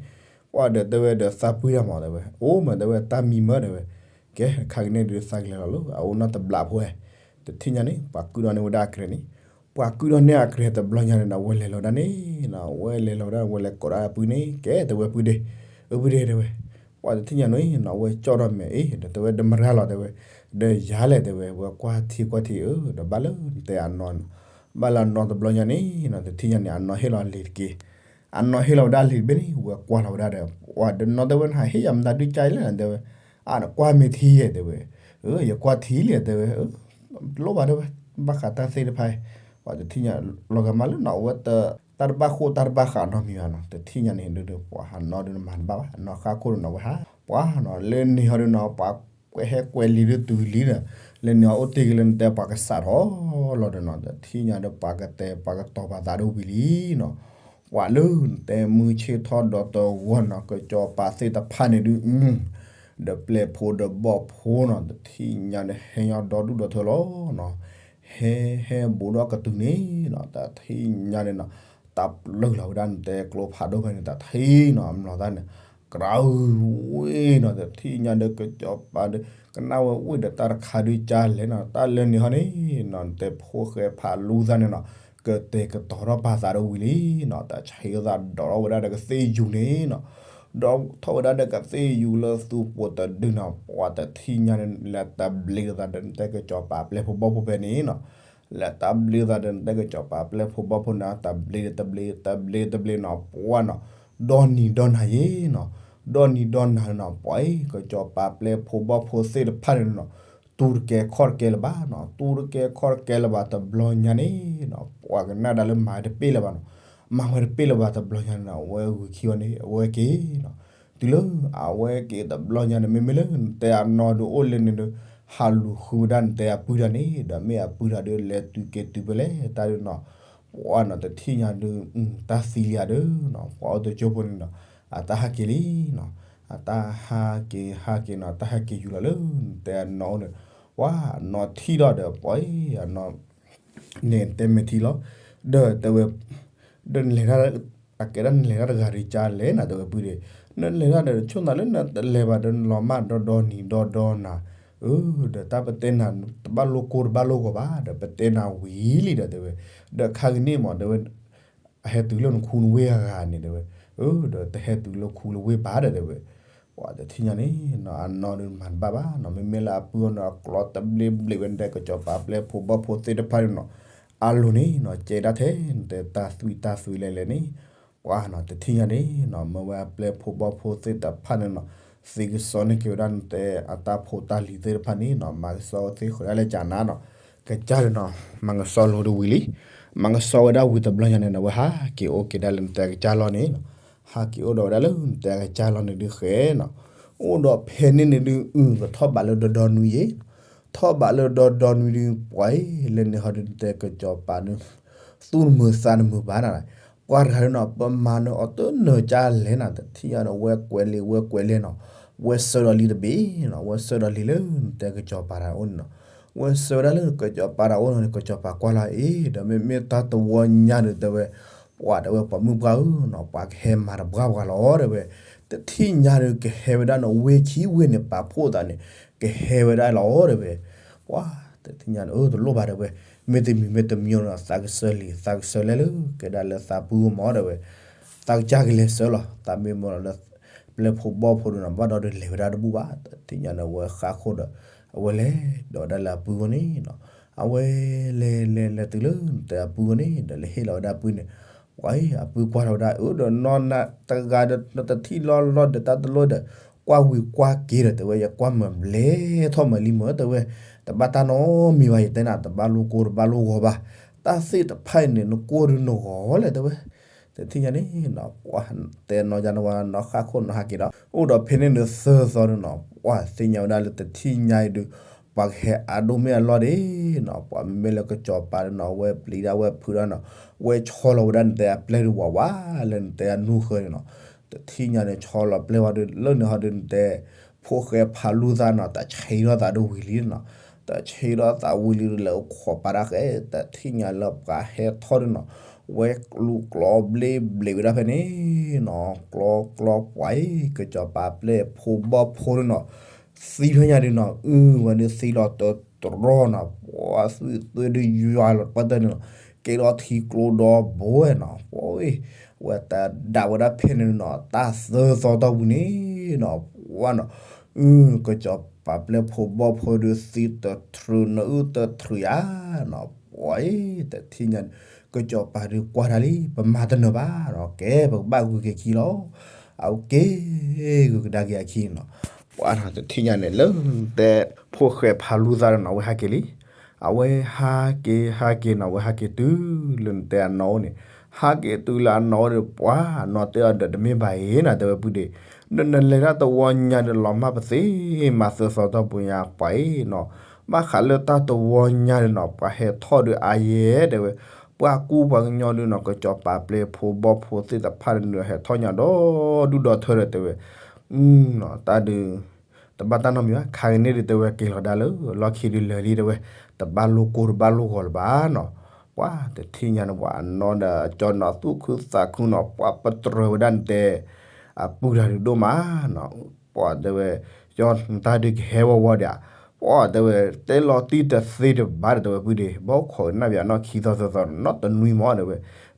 ပှၤဒီးတဲဝဲဒီးသးပုၢ်တၢ်မၤတဲဝဲ အိၣ်မးတဲဝဲတၢ်မံမၢတဲဝဲ, ကဲခါကန့ၣ်ဒုးသးကလဲၤလီၤလၢ အအိၣ်နီတဘျီဖိဝဲ, တထံၣ်ညါန့ၣ် ပှၤကုၢ်ဒီးန့ၢ်ဝဲဒၣ်အကြဲးန့ၣ်, ပှၤကုၢ်ဒီးန့ၢ်အကြဲးတဘျီညါန့ၣ်နီၤ ဝဲလဲၤလီၤဒၣ်န့ၣ်နီၤ ဝဲလဲၤလီၤဒၣ် ဝဲလဲၤကိးဒၣ်ပုၢ်န့ၣ် ကဲတဲဝဲပုၢ်ဒ့, အပုၢ်ဒ့တဲဝဲ ပှၤတထံၣ်ညါန့ၣ်နီၤ ဝဲကၠီၣ်ထီၣ်မဲာ်အ့ ဒီးတဲဝဲဒၣ်မရၤလီၤတဲဝဲ, ဒီးယၤလဲၣ်တဲဝဲ ဝဲကွၢ်ထံကွၢ်ထံအၢ ဒီးဘၣ်လၢနတဲအနီၢ်နီၤ, ဘၣ်လၢအနီၢ်တဘျီညါန့ၣ်နီၤ တထံၣ်ညါန့ၣ် အနီၢ်ဟ့ၣ်လီၤလံာ်တက့ၢ်, အနီၢ်ဟ့ၣ်လီၤဝဲဒၣ်လံာ်တဘ့ၣ်န့ၣ် ဝဲကွၢ်လီၤဝဲဒၣ်ဒီး ပှၤဒီးနီၤတဲဝဲ နဟ့ၣ်ယၤမတၤဒုးကါလဲၣ်တဲဝဲ, အကွၢ်မ့ၢ်ထံယဲတဲဝဲ, ယကွၢ်ထံလံတဲဝဲ, တလိၣ်ဘၣ်တဲဝဲ, ဘၣ်ဃးတၢ်သ့ၣ်တဖၣ်, ပှၤတထံၣ်ညါ လီၤဂာ်မးလၢနီၤ အဝဲ တၢ်တဘၣ်ဃိၣ်တၢ်တဘၣ်ဃးနီတမံၤဘၣ်နီၤ တထံၣ်ညါန့ၣ်ဒုး ပှၤဟးနီၢ်ဒုးနမၤတဘၣ်ဘၣ် နီၢ်ဃါခိၣ်ဒုးနီၤဝဲဟး ပှၤနီၤ လၢန့ၣ်ဟီဒုးနီၤ ပှၤကွဲးဟဲကွဲးလံာ်ဒုးတုၤလံဒီး လၢန့ၣ်အအိၣ်တ့ၢ်က့ၤလၢနတဲပှၤကစးထီၣ်လီၤဒီးနီၤ တထံၣ်ညါဒီးပှၤကတဲပှၤကတီၤပာ်သးဒိၣ်ဝံၤလံနီၤ ပှၤလၢနတဲမုၢ်ဆ့ၣ်ထီၣ်ဒီးတဂီၢ်နီၤ ကစီၤပၤသ့ၣ်တဖၣ်န့ၣ်ဒုး ဒီးပျဲၢ်ဖိဒီးဘီၣ်ဖိနီၤ တထံၣ်ညါန့ၣ် ဟဲညီဒီဒူၣ်ဒီထၢလီၤနီၤ ဟဲဟဲဘူးဒီးကတုၤန့ၣ်နီၤ တထံၣ်ညါန့ၣ်နီၤ တၢ်ပျၢ်လီၤဝဲဒၣ်နတဲကျိဖးဒိၣ်ဖဲန့ၣ် တထံၣ်နီၤ အမျိာ်သၣ်န့ၣ် ကရၢအုဝ့ၢ်နီၤ တထံၣ်ညါဒီးကစီၤပၤဒီး ကနၣ်ဝဲဝ့ၢ်ဒီးတၢ်တခါဒုးကၢ်လဲၣ်နီၤ တၢ်လၢန့ၣ်ဟီန့ၣ်နီၤ နတဲဖိၣ်ဃဲဖးလူသၣ်န့ၣ်နီၤ ကတဲာ်ကတီၤထီၣ်ပာ်သးဒီးဝံၤလံနီၤ တၢ်ဆံးအသးဒိးထီၣ်ဝဲဒၣ်ဒီးကသ့ၣ်ယူၤန့ၣ်နီၤ ဒိးထီၣ်ဝဲဒၣ်ဒီးကသ့ၣ်ယူၤလၢသူၣ်ပိာ်တဒုနီၤ ပှၤတထံၣ်ညါန့ၣ် လဲၤတဘျ့သးဒီးနတဲကစီၤပၤပျဲၢ်ဖိဘီၣ်ဖိဖဲန့ၣ်နီၤ လဲၤတဘျ့သးဒီးနတဲကစီၤပၤပျဲၢ်ဖိဘီၣ်ဖိန့ၣ် တဘျ့တဘျ့ တဘျ့တဘျ့နီၤ ပှၤနီၤ ဒီနံၤဒီနၤယ့နီၤ ဒီနံၤဒီနၤနီၤ ပှၤအံၤ ကစီၤပၤပျဲၢ်ဖိဘီၣ်ဖိသ့ၣ်တဖၣ်န့ၣ်နီၤ တူၢ်တကဲခီၣ်တကဲလၢၤဘၣ်နီၤ တူၢ်တကဲခီၣ်တကဲလၢၤဘၣ်တဘျီညါန့ၣ်နီၤ ပှၤကနၣ်ဒၣ်လၢမၤဝဲတပ့ၣ်လၢၤဘၣ်နီၤ မၤဝဲတပ့ၣ်လၢၤဘၣ်တဘျီညါန့ၣ်နီၤ အဝဲဂုာ်ခံဝဲန့ၣ် အဝဲက့ၤနီၤ တုၤလၢအဝဲက့ၤတဘျီညါန့ၣ် မ့မ့ၢ်လၢနတဲအနီၢ်ဒုးအိၣ်လၢန့ၣ်ဒီး ဟးလူၤဃုဝဲဒၣ်နတဲအပုၢ်တၢ်န့ၣ် ဒီးမ့ၢ်အပုၢ်တၢ်ဒုးလဲၤတုၤက့ၤတုၤဖဲလဲၣ်တၢ်ဒုးနီၤ ပှၤနီၤ တထံၣ်ညါဒုး တၢ်သံလံဧါဒုးနီၤ ပှၤအိၣ်တကၠိဖိန့ၣ်နီၤ အတၢ်ဟးက့ၤလံနီၤ အတၢ်ဟးက့ၤဟးက့ၤနီၤ တၢ်ဟဲက့ၤယူၤလီၤလၢနတဲအနီၢ်အိၣ်န့ၣ် ပှၤအနီၢ်ထံၣ်ထီၣ်ဒီး ပှၤအံၤအနီၢ် န့ၣ်တဲမ့ၢ်ထံလီၤ ဒီးတဲဝဲ ဒီးနလဲၤတၢ် အကဲဒၣ်နလဲၤတၢ်တဂၤဒီးကၢ်လဲၣ်နၤ တဲဝဲပုၢ်ဒီး နလဲၤတၢ်ဒီးဆိၣ်နၤလၢနတလဲၤဘၣ်ဒီးနလီၤမၢ်ဒီဒီနံၤဒီဒီနၤ အၢ ဒီးတၢ်ပတဲနၤ တဘၣ်လိကိၢ်တဘၣ်လိဂီၤဘၣ် ဒီးပတဲနၤဝံၤလံဒီးတဲဝဲ ဒီးခါကန့ၣ်မး တဲဝဲ အဟဲတုၤလၢနခူနဝ့ၢ်အဂၤန့ၣ် တဲဝဲ အၢ ဒီးတဟဲတုၤလၢခူလဝ့ၢ်ဘၣ်ဒီးတဲဝဲ ပှၤတထံၣ်ညါန့ၣ်နီၤ အနီၢ်ဒုးမၤတဘၣ်ဘၣ်နီၤ မ့မ့ၢ်လၢအပုၢ်အီၤန့ၣ် အကျီတဘျ့ဘျ့ဝဲဒၣ်ကစီၤပၤပျဲၢ်ဖိဘီၣ်ဖိသ့ၣ်တဖၣ်န့ၣ်နီၤ အလိၤန့ၣ်နီၤ ကဲဒၣ်ထဲနတဲတၢ်သွံၣ်တၢ်သွံၣ်လဲၣ်လဲၣ်န့ၣ် ပှၤနီၤ တထံၣ်ညါန့ၣ်နီၤ မ့ၢ်ဝဲအပျဲၢ်ဖိဘီၣ်ဖိသ့ၣ်တဖၣ်န့ၣ်နီၤ သ့ကစီန့ၢ်က့ၤဝဲဒၣ်နတဲအတၢ်ဖိတၢ်လံၤသ့ၣ်တဖၣ်န့ၣ်နီၤ မၤကစီသ့ဃုာ်ဒၣ်လဲာ်ကၢ်နၤနီၤ ကစၢ်ဒုးနီၤ မၤကစီလိၤဒုးဝံၤလံ မၤကစီဝဲဒၣ်ဝံၤတဘျီညါန့ၣ်နီၤ အဝဲဟးက့ၤအိၣ်က့ၤဒၣ်လၢနတဲအကစၢ်လီၢ်န့ၣ်နီၤ ဟးက့ၤအိၣ်ဒီးဝဲဒၣ်လၢနတဲအကစၢ်လီၢ်န့ၣ်ဒုးဃဲနီၤ အိၣ်ဒီးဖဲန့ၣ်န့ၣ်ဒုး အုၣ် ကထီၣ်ဘးလၢဒီဒီနွံယ့ ထီၣ်ဘးလၢဒီဒီနွံဒုး ပှၤအံၤ လၢန့ၣ်ဟီဒုးနတဲကစီၤပၤဒုး သူၣ်နမုာ်သးနမုာ်ဘၣ်နၤ ပှၤတဂၤဒုးနီၤ ပမၤနၢၤအီၤတနၢၤကၢ်လဲၣ်နၤ တထံၣ်ညါန့ၣ် ဝဲကွဲးလံာ်ဝဲကွဲးလံာ်နီၤ ဝဲဆှၢဒီးလံတဘ့ၣ်နီၤ ဝဲဆှၢဒီးလံလၢနတဲကစီၤပၤတၢ်အိၣ်န့ၣ်နီၤ ဝဲဆှၢဝဲဒၣ်လၢကစီၤပၤတၢ်အိၣ်န့ၣ် ကစီၤပၤကွၢ်လီၤအ့ ဒီးမ့မ့ၢ်တၢ်တဝီညါဒုးတဲဝဲ ပှၤတဲဝဲပှၤမုၣ်ပှၢ်ဧၢနီၤ ပှၤကဟဲမၤတပှၢ်ပှၤလီၤတဲဝဲ တထံၣ်ညါဒုးကဟဲဝဲဒၣ်နီၤ ဝ့ၢ်ခံဝ့ၢ်န့ၣ် ပာ်ဖှိၣ်သးန့ၣ် ကဟဲဝဲဒၣ်လီၤတဲဝဲ ပှၤတထံၣ်ညါန့ၣ် အၢ တလိၣ်ဘၣ်တဲဝဲ မ့တမံၤမ့တမံၤနီၤ သးကဆှၢလံ သးကဆှၢလဲၣ်လၢ ကဲဒၣ်လၢသးပုၢ်မီၤတဲဝဲ သးကစၢ်ကလဲၤဆှၢလီၤ သးမ့ၢ်မီၤလီၤလၢ ပျဲၢ်ဖိဘီၣ်ဖိဒုးနီၤ ဘၣ်ဒီးဒုးလဲၤဝဲဒၣ်တဘူၣ်ဘၣ် တထံၣ်ညါန့ၣ် အဝဲဃါခိၣ်ဒီး အဝဲလဲၤဒီးဝဲဒၣ်လၢအပုၢ်အဂီၢ်န့ၣ်နီၤ အဝဲလဲၤလဲၤလဲၤတုၤလၢနတဲအပုၢ်အဂီၢ်န့ၣ် ဒီးလဲၤဟ့ၣ်လီၤဝဲဒၣ်အပုၢ်န့ၣ် ပှၤအံၤ အပုၢ်ကွၢ်ထီၣ်ဝဲဒၣ် အၢ ဒီးနီၢ်နၤတဂၤဒီး နတထံၣ်လီၤလီၤဒီးတၢ်တလိၣ်ဒီး ကွၢ်ဝံၤကွၢ်က့ၤဒီးတဲဝဲ ယကွၢ်မၤဘျဲထီၣ်မၤလံမးတဲဝဲ တဘၣ်တၢ်နီတမံၤဘၣ် ယတဲနၤ တဘၣ်လိကိၢ်တဘၣ်လိဂီၤဘၣ် တၢ်သ့ၣ်တဖၣ်အံၤန့ၣ် နကိၢ်ဒုးနဂီၤလဲၣ်တဲဝဲ တထံၣ်ညါန့ၣ်နီၤ ပှၤတဲနီၢ်ယါန့ၣ်ဝဲနီၢ်ဃၣ်ခိၣ်နီၢ်ဟးက့ၤဒီး အိၣ်ဒီးဖဲန့ၣ်န့ၣ်သၢသီန့ၣ်နီၤ ပှၤသ့ၣ်ညါဝဲဒၣ်လၢတထံၣ်ညါအံၤဒုး ပှၤကဟဲအါဒိၣ်မ့ၢ်အလီၢ်ဒ့နီၤ ပှၤမ့မ့ၢ်လၢကစီၤပၤဒုးနီၤ ဝဲပျံၤဒၣ်ဝဲဖုးဒၣ်နီၤ ဝဲဆီလီၤဝဲဒၣ်နတဲအပျဲၢ်ဒုးဝးဝး လၢနတဲအနူၢ်ဃၢၤန့ၣ်နီၤ တထံၣ်ညါန့ၣ် ဆီလီၤပျဲၢ်ဝဲဒုး လၢန့ၣ်ဟီဒုးနတဲ ဖိၣ်ဃဲဖးလူသၣ်နီၤ တၢ်ဆံးထီၣ်သးဒုးဝံၤလံနီၤ တၢ်ဆံးထီၣ်သးဝံၤလံဒုး လဲၤအိၣ်ခိးပာ်တၢ်ဃဲ တထံၣ်ညါလၢပှၤဟဲထီၣ်ဒုးနီၤ ဝဲလူၤကျီဘျ့ဘျ့ဝဲဒၣ်ဖဲန့ၣ်နီၤ ကျီကျီပှၤအံၤ ကစီၤပၤပျဲၢ်ဖိဘီၣ်ဖိဒုးနီၤ သံဖဲညါဒုးနီၤ အုၣ်ဝဲဒုးသံလီၤတတြီနီၤ ပှၤသွံၣ်သွဲဒုးယွၤလီၤပှၤတၢၢ်န့ၣ်နီၤ ကဲလီၤထံကျိဒီဘိဝဲနီၤ ပှၤအံၤ ဝဲတၢ်ဒၣ်ဝဲဒၣ်ဖဲန့ၣ်နီၤ တၢ်သၢသီတီၢ်ပူၤန့ၣ်နီၤ ပှၤနီၤ အုၣ် ကစီၤပၤပျဲၢ်ဖိဘီၣ်ဖိဒုးသံတထြူးနအုၣ်တထြူးယါနီၤ ပှၤအံၤ တထံၣ်ညါန့ၣ် ကစီၤပၤဒုးကွၢ်တၢ်လံ ပမၤတနၢၤဘၣ်နီၤ ကဲ ပကဘၣ်ဂုာ်က့ၤခံလီၤ အက့ၤ ဂုာ်ကဒါက့ၤအခံနီၤ ပှၤနီၤ တထံၣ်ညါန့ၣ် လၢတဲ ဖိၣ်ဃဲဖးလူသၣ်နီၤ အဝဲဟးက့ၤလံ အဝဲဟးက့ၤဟးက့ၤနီၤ အဝဲဟးက့ၤတုၤလၢနတဲအနီၢ်အိၣ်န့ၣ် ဟးက့ၤတုၤလၢအနီၢ်အိၣ်ဒီး ပှၤနီၤတဲအီၤဒီး တမ့ၢ်ဘၣ်အံၤနီၤ တဲဝဲပုၢ်ဒ့ နနလဲၤတၢ်တဝီညါဒီးလီၤမၢ်ပသ့ မၤသၢသီတီၢ်ပူၤညါ ပှၤအံၤနီၤ ဘၣ်ဃးလၢတၢ်တဝီညါဒီးနီၤ ပှၤဟဲထီၣ်ဒီးအါယဲၢ်တဲဝဲ ပှၤကူပှၤကညီဒုးနီၤ ကစီၤပၤပျဲၢ်ဖိဘီၣ်ဖိသ့ၣ်တဖၣ်န့ၣ်ဒီး ဟဲထီၣ်ညါဒီဒူၣ်ဒီထၢဒီးတဲဝဲ တၢ်ဒုး တဘၣ်တၢ်နီတမံၤဘၣ် ခါကန့ၣ်ဒုးတဲဝဲက့ၤလီၤဒၣ်လၢ လီၢ်ခံဒုးလၢာ်လံတဲဝဲ တဘၣ်လိကိၢ်တဘၣ်လိဂီၤလၢၤဘၣ်နီၤ ပှၤတထံၣ်ညါန့ၣ် ပှၤအနီၢ်ဒီးအကၠီနီၤ သူၣ်ခုသးခုနီၤ ပှၤပတြၢၤဝဲဒၣ်နတဲ အပုၢ်တၢ်ဒုးဒိၣ်မးနီၤ, ပှၤတဲဝဲ, ကၠီနတၢ်ဒုးကဟဲဝီဝီဒံးဧါ, ပှၤတဲဝဲ, တဲလီၤတံၢ်တသ့တဘၣ်ဒီး တဲဝဲပုၢ်ဒ့, ဘီခိးနၣ်ဘၣ်နီၢ်ခံသီသၢသီနီၤ, နီၢ်တနွံမးတဲဝဲ,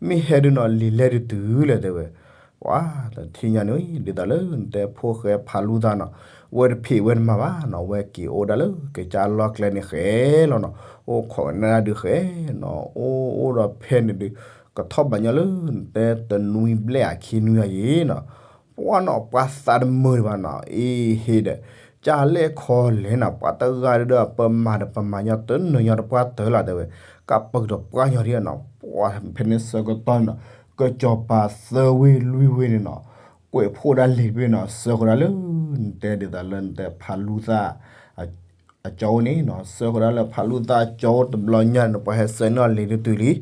မ့ၢ်ဟဲဒုးနီၤ လံာ်လဲၢ်ဒုးတုၤလဲၣ်တဲဝဲ, ပှၤတထံၣ်ညါန့ၣ် ဒ်သိးလၢနတဲဖိၣ်ဃဲဖးလူသၣ်နီၤ, ဝဲတဖံးဝဲတမၤဘၣ်နီၤ, ဝဲက့ၤအိၣ်ဒၣ်လၢကစၢ်လီၢ်ကျဲန့ၣ်ဃဲလီၤနီၤ, အိၣ်ခိးနၢ်ဒုးဃဲနီၤ, အိၣ်အိၣ်ဒီးဖဲန့ၣ်ဒုး ကထီၣ်ဘးညီလၢနတဲတနွံဘျဲၣ်အခံနွံအယံၤနီၤ, ပှၤနီၤပှၤသးတမုာ်ဒံးဘၣ်နီၤ, အ့ဟ့ဒီး, ကၢ်လဲၣ်ခီလဲၣ်နီၤ, ပှၤတဂၤဒီးပမၤဒီးပမၤညီတနၢၤညီတပှၢ်တၢၢ်လီၤတဲဝဲ, ကပၢၢ်ဒီးပှၢ်ညီဒံးနီၤ, ပှၤဖဲန့ၣ်ဆၢကတီၢ်န့ၣ်နီၤ, ကစီၤပၤသၢဝ့ၢ်လွံၢ်ဝ့ၢ်န့ၣ်နီၤ, ကွဲးဖှိၣ်ဒၣ်လံာ်တဘ့ၣ်နီၤ, ဆှၢဃီၤဒၣ်လၢ နတဲဒ်သိးလၢနတဲဖးလူသၣ် အကၠီအိၣ်န့ၣ်နီၤ, ဆှၢဃီၤဒၣ်လၢဖးလူသၣ်အကၠီအိၣ်တဘျီညါန့ၣ် ပှၤဟဲဆှၢန့ၢ်အီၤလံာ်ဒုးတုၤလံ,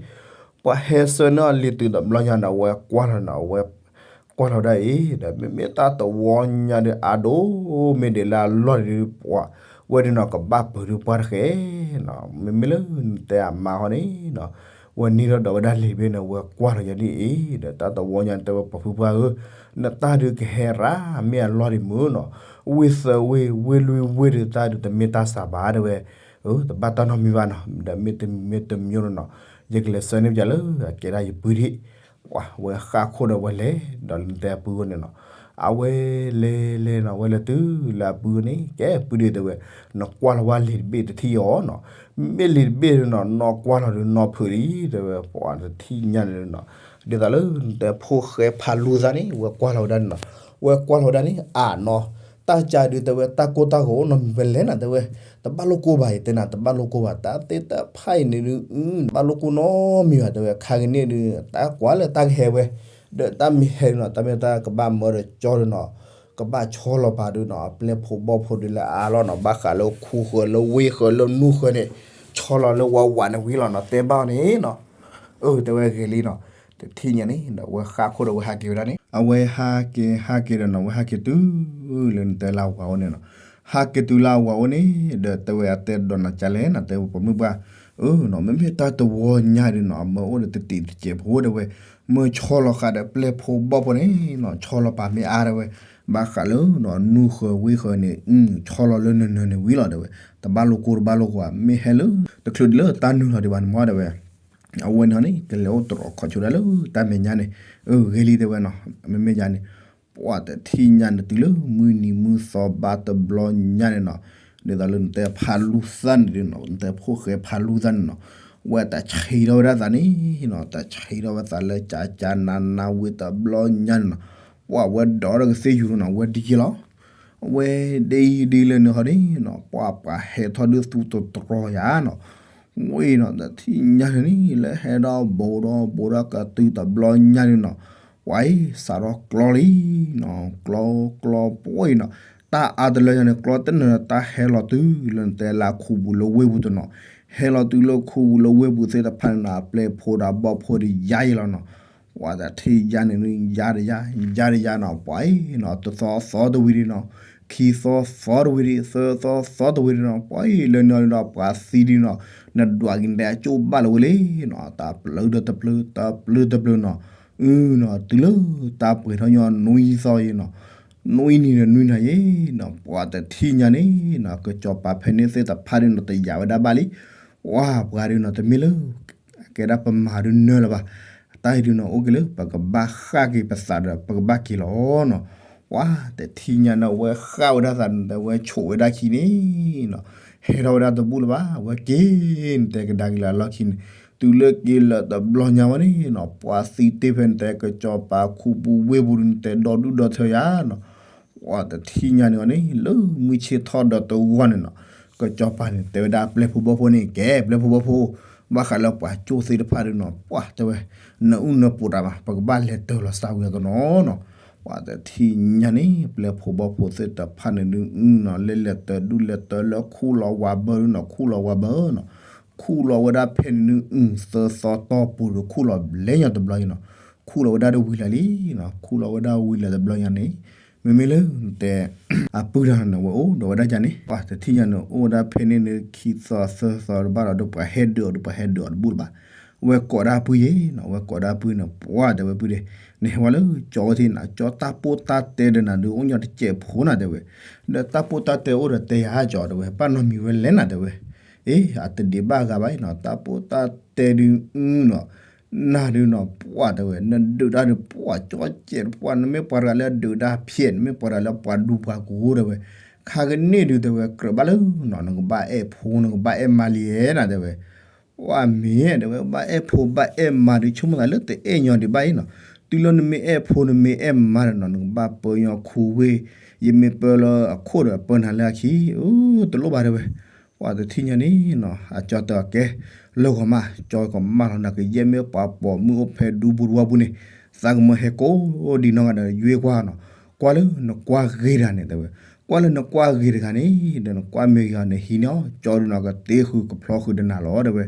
ပှၤဟဲဆှၢန့ၢ်အီၤလံာ်တုၤတဘျီညါန့ၣ် အဝဲကွၢ်လီၤနီၤ, အဝဲကွၢ်လီၤဒၣ်အံၤ ဒီးမ့မ့ၢ်တၢ်တဝီညါဒုးအါဒိၣ်, မ့ၢ်ဒ်လၢအလီၢ်ဒုးပှၤ, ဝဲဒုးနီၤ ကဘၣ်ပၢၤဒုးပှၢ်တဃဲနီၤ, မ့မ့ၢ်လၢနတဲအမါဃီန့ၣ်နီၤ, ဝဲနံၤထီၣ်ဒီးဝဲဒၣ်လံာ်ဘ့ၣ်န့ၣ် ဝဲကွၢ်လီၤယၤဒ်အံၤ, ဒီးတၢ်တဝီညါတဲဝဲပှၤဖုပှၢ်ဧၢ, နတၢ်ဒုးကဟဲရၣ် မ့ၢ်အလီၢ်ဒံးမုၢ်နီၤ, ဝ့ၢ်သၢဝ့ၢ် ဝ့ၢ်လွံၢ်ဝ့ၢ်ဒုးတၢ်ဒုးတမ့ၢ်တၢ်စၢ်ဘၣ်တဲဝဲ, တဘၣ်တၢ်နီတမံၤဘၣ်နီၤ, ဒီးမ့ၢ်တမံၤမ့ၢ်တမံၤန့ၣ်နီၤ, ယကလဲၤဆှၢန့ၢ်ပယၤလၢအကဲဒၣ်ယပုၢ်ဒံး, ဝဲဃၣ်ခိၣ်ဒီးဝဲလဲၤဒီးလၢနတဲအပုၢ်အဂီၢ်န့ၣ်နီၤ, အဝဲလဲၤလဲၤနီၤ ဝဲလဲၤတုၤလၢအပုၢ်အဂီၢ်န့ၣ် ကဲပုၢ်ဒံးတဲဝဲ, နကွၢ်လီၤဝဲလံာ်တဘ့ၣ်တထံၣ်အီၤနီၤ, မ့ၢ်လံာ်တဘ့ၣ်နီၤ နီၢ်ကွၢ်လီၤဒီးနီၢ်ဖုးလံ တဲဝဲ, ပှၤတထံၣ်ညါန့ၣ်နီၤ, ဒ်သိးလၢနတဲဖိၣ်ဃဲဖးလူသၣ်န့ၣ် ဝဲကွၢ်လီၤဝဲဒၣ်န့ၣ်နီၤ, ဝဲကွၢ်လီၤဝဲဒၣ်န့ၣ် အနီၤ, တၢ်ကၢ်ဒုးတဲဝဲ တၢ်ကိၢ်တၢ်ဂီၤအိၣ်နီတမံၤဖဲလဲၣ်နီၤ တဲဝဲ, တဘၣ်လိၣ်ကိၢ်ဘၣ်အံၤတဲနၤ တဘၣ်လိၣ်ကိၢ်ဘၣ် တၢ်သ့ၣ်တဖၣ်အံၤန့ၣ်ဒုး တဘၣ်လိၣ်ကိၢ်နီတမံၤဘၣ်တဲဝဲ, ခါကန့ၣ်ဒုး တၢ်ကွၢ်လၢတၢ်ကဟဲဝဲ, ဒီးတၢ်မ့ၢ်ဟဲဒုးနီၤ တၢ်မ့ၢ်တၢ်ကဘၣ်မၢဒီးကၠီဒုးနီၤ, ကဘၣ်ဆီလီၤပာ်ဒုးနီၤ အပျဲၢ်ဖိဘီၣ်ဖိဒုးလၢအါလီၤနီၤ, ဘၣ်ဃးလၢခူဃၢၤလၢဝ့ၢ်ဃၢၤလၢနူဃၢၤန့ၣ်, ဆီလီၤလၢဝးဝးန့ၣ်ဝံၤလီၤနီၤ တဲဘၣ်အီၤန့ၣ်နီၤ, အၢ တဲဝဲဂ့ၤလံနီၤ, တထံၣ်ညါန့ၣ်ဒီး ဝဲဃၣ်ခိၣ်ဒီးဝဲဟးက့ၤဝဲဒၣ်န့ၣ် အဝဲဟးက့ၤဟးက့ၤဒီးနီၤ ဝဲဟးက့ၤတုၤလၢနတဲလၢအဝၤအိၣ်န့ၣ်နီၤ, ဟးက့ၤတုၤလၢအဝၤအိၣ်န့ၣ် ဒီးတဲဝဲအတဲဒီးနၤကလဲၣ်နီၤ တဲဝဲပှၤမုၢ်ပှၢ်, အၢနီၤ မ့မ့ၢ်တၢ်တဝီညါဒုးနီၤ အမၢအိၣ်ဒီးတတံးတစဲးဖိတဲဝဲ, မၢဆီလီၤဃာ်ဒီးပျဲၢ်ဖိဘီၣ်ဖိန့ၣ်နီၤ ဆီလီၤပာ်မ့ၢ်အါတဲဝဲ, ဘၣ်ဃးလၢနီၤ နူဃၢၤဝ့ၢ်ဃၢၤန့ၣ် ဆီလီၤလၢနနၢၤန့ၣ်ဝံၤလီၤတဲဝဲ, တဘၣ်လိၣ်ကိၢ်တဘၣ်လိၣ်ဂီၤ မ့ၢ်ဟဲလၢ တချုးဒ်လၢတၢ်နုာ်လီၤဒံးဘၣ်န့ၣ်မ့ၢ်တဲဝဲ အဝဲန့ၣ်န့ၣ် ကလဲၤအိၣ်တြီခီၣ်ဆိဒၣ်လၢတၢ်မဲာ်ညါန့ၣ်, အၢ ဂ့ၤလံတဲဝဲနီၤ, မ့မ့ၢ်ယၤန့ၣ် ပှၤတထံၣ်ညါန့ၣ်တုၤလၢမုၢ်နံၤမုၢ်သီဘၣ်တဘျီညါန့ၣ်နီၤ, ဒ်သိးလၢနတဲဖးလူသၣ်န့ၣ်ဒုးနီၤ နတဲဖိၣ်ဃဲဖးလူသၣ်န့ၣ်နီၤ, ဝဲတၢ်ဆံးထီၣ်ဝဲဒၣ်သးန့ၣ်နီၤ တၢ်ဆံးထီၣ်ဝဲသးလၢကၠးကၠးနးနးဝံၤတဘျီညါန့ၣ်နီၤ, ပှၤဝဲဒိးဒီးကသ့ၣ်ယူၤနီၤ ဝဲဒ်ယဲလီၤ အဝဲဒ်ဒ်လဲၣ်န့ၣ်ဟီဒ်နီၤ ပှၤပှၤဟဲထီၣ်ဒုးသူတတြီယၤနီၤ, ဝဲနီၤ တထံၣ်ညါန့ၣ်န့ၣ် လၢဟဲဒီးဘိးဒီးဘိးဒီးကတုၤတဘျီညါန့ၣ်နီၤ, ပှၤအံၤစးထီၣ်ကျီလံနီၤ ကျီကျီပှဲၤနီၤ, တၢ်အါတလၢညါန့ၣ် ကျီတနၢၤတၢ်ဟဲလီၤတုၤလၢနတဲလၢခူပူၤလၢဝ့ၢ်ပူၤတနီၤ, ဟဲလီၤတုၤလၢခူပူၤလၢဝ့ၢ်ပူၤသ့ၣ်တဖၣ်န့ၣ်နီၤ အပျဲၢ်ဖိဒီးဘီၣ်ဖိဒီးယါယဲလီၤနီၤ ပှၤတထံၣ်ယါန့ၣ် ယါတယါ ယါတယါနီၤ ပှၤအံၤနီၤ တသီသီတဝံၤဒံးနီၤ, ခံသီသီတဝံၤဒံး သၢသီသီတဝံၤဒံးနီၤ ပှၤအံၤလၢန့ၣ်ဒီးပှၤသံဒံးနီၤ, နဒွးက့ၤနတဲအကၠိၣ်ဘၣ်လၢၤဝဲလံနီၤ တၢ်ပျုၤဒီးတပျုၤ တၢ်ပျုၤတပျုၤနီၤ, အုနီၤ တုၤလၢတၢ်ပှဲၤထီၣ်ညီနွံသီယံၤနီၤ, နွံနံၤဒီးနွံနၤယံၤနီၤ ပှၤတထံၣ်ညါန့ၣ်နီၤ ကစီၤပၤဖဲန့ၣ်သ့ၣ်တဖၣ်ဒံးနီၤ တယာ်ဝဲဒၣ်ဘၣ်လံ ဝဲပှၤဒုးနီၤ တမ့ၢ်လၢ ကဲဒၣ်ပမၤဒုးနၢလၢၤဘၣ်, တၢ်အံၤဒုးနီၤ အိၣ်က့ၤလၢ ပကဘၣ်ဃၣ်က့ၤပသးဒီး ပကဘၣ်က့ၤလီၤနီၤ, ပှၤတထံၣ်ညါန့ၣ် အဝဲဃၣ်ဝဲဒၣ်သးန့ၣ် အဝဲဆိးဝဲဒၣ်ခံန့ၣ်နီၤ, ဟဲထီၣ်ဝဲဒၣ်တဘူၣ်လၢၤဘၣ်, အဝဲက့ၤန့ၣ် တဲကဒါက့ၤလၢအလီၢ်ခံန့ၣ်, တုၤလၢက့ၤလၢတဘျီညါဝဲန့ၣ်နီၤ ပှၤသံတ့ၢ်ဖဲန့ၣ် တဲကစီၤပၤခူပူၤဝ့ၢ်ပူၤဒုးန့ၣ် တဲဒီဒူၣ်ဒီထၢယါနီၤ ပှၤတထံၣ်ညါန့ၣ်အီၤန့ၣ် လၢမုၢ်ဆ့ၣ်ထီၣ်ဒီးတဂီၢ်န့ၣ်နီၤ, ကစီၤပၤန့ၣ် တဲဝဲဒၣ်ပျဲၢ်ဖိဘီၣ်ဖိန့ၣ် ကဲပျဲၢ်ဖိဘီၣ်ဖိ, ဘၣ်ဃးလၢပှၤကၠိၣ်သ့ၣ်တဖၣ်ဒုးနီၤ ပှၤတဲဝဲ, နအုၣ်နပူၤတၢ်ဘၣ် ပကဘၣ်လဲၤတၢၢ်လီၤစၢ်ဝံၤအသိးနီၤနီၤ, ပှၤတထံၣ်ညါန့ၣ် ပျဲၢ်ဖိဘီၣ်ဖိသ့ၣ်တဖၣ်န့ၣ်ဒုးနီၤ လဲၤလဲၤတၢၢ်ဒုးလဲၤတၢၢ်လၢခူၣ်လီၤဝးဘၢဒုးနီၤ ခူၣ်လီၤဝးဘၢနီၤ, ခူၣ်လီၤဝဲဒၣ်ဖဲန့ၣ်ဒုး သၢသီတီၢ်ပူၤဒီးခူၣ်လီၤဘျဲၣ်ညါတဘျီညါနီၤ, ခူၣ်လီၤဝဲဒၣ်ဒီးဝံၤလၢာ်လံနီၤ, ခူၣ်လီၤဝဲဒၣ်ဝံၤလၢာ်တဘျီညါန့ၣ်, မ့မ့ၢ်လၢနတဲ အပုၢ်တၢ်န့ၣ် ဝဲအိၣ်ဒီးဝဲဒၣ်ယါန့ၣ် ပှၤတထံၣ်ညါန့ၣ် အိၣ်ဝဲဒၣ်ဖဲန့ၣ်န့ၣ် ခံသီသၢသီတဘၣ်ဒီး ဒီးပှၤဟဲဒုးအီၤဒီးပှၤဟဲဒုးအီၤတဘူၣ်လၢၤဘၣ်, ဝဲကိးဒၣ်ပုၢ်ယဲနီၤ, ဝဲကိးဒၣ်ပုၢ်န့ၣ် ပှၢ်တဲဝဲပုၢ်ဒီး, နဟဲဝဲလၢကၠီအိၣ်ထံးနၤ, ကၠီတၢ်ပိၢ်တၢ်တဲဒီးနၤဒုး အိၣ်ညီတစဲးဖိနၤတဲဝဲ, ဒီးတၢ်ပိၢ်တၢ်တဲအိၣ်ဒီးတဲယၤကၠီတဲဝဲ, ဘၣ်နီတမံၤဝဲလဲၣ်နၤတဲဝဲ, အ့ အတဒံးဘၣ်ဂၤဘၣ်အံၤနီၤ, တၢ်ပိၢ်တၢ်တဲဒုးအုနီၤ, နၤဒုးနီၤ ပှၢ်တဲဝဲ, နဒုးတၢ်ဒုး ပှၢ်ကၠီစဲးတပှၢ်, နမ့ၢ်ပှၤတဂၤလၢအဒုးတၢ်ဖျဲး, နမ့ၢ်ပှၤတဂၤလၢပှၤဒူပှၤကဝီၤတဲဝဲ, ခါကန့ၢ်ဒုးတဲဝဲ ကြၢးဘၣ်လၢနီၤ နကဘၣ်အဲၣ်ဖိ နကဘၣ်အဲၣ်မါလံဧါနၤတဲဝဲ ပှၢ်မ့ၢ်တဲဝဲ ဘၣ်အဲၣ်ဖိဘၣ်အဲၣ်မါဒုး ဆိကမိၣ်သးလၢတအဲၣ်ညီဒံးဘၣ်အံၤနီၤ, တုၤလၢနမ့ၢ်အဲၣ်ဖိ နမ့ၢ်အဲၣ်မါဒီးနီၤ နကဘၣ်ပၢညီခူဝ့ၢ်, ယမ့ၢ်ပၢလၢအခိၣ်ဒီးပၢနၤလၢအခံ, အိ တလိၣ်ဘၣ်တဲဝဲ, ပှၢ်တထံၣ်ညါန့ၣ်နီၤ အကၠီတဲအီၤကဲ, လၢဂီၤမး ကၠီကမၣ်လီၤနၤ ကယဲၢ်မ့ၢ်ပှၤပိာ်မုၣ်အိၣ်ဖဲဒူပူၤတဝီပူၤန့ၣ်, သးကမၢဟဲကိးဒံနီၢ်ဂၤဒီး ယွ့ကွၢ်နီၤ, ကွၢ်လၢနကွၢ်ဂ့ၤတဂၤန့ၣ်တဲဝဲ, ကွၢ်လၢနကွၢ်ဂ့ၤတဂၤန့ၣ် ဒီးနကွၢ်မ့ၢ်ဂ့ၤအီၤန့ၣ် ဟံးန့ၢ်အီၤ ကၠီဒုးနီၤ ကတ့ဃုာ်ကဖျီဃုာ်ဒီးနၤလီၤတဲဝဲ,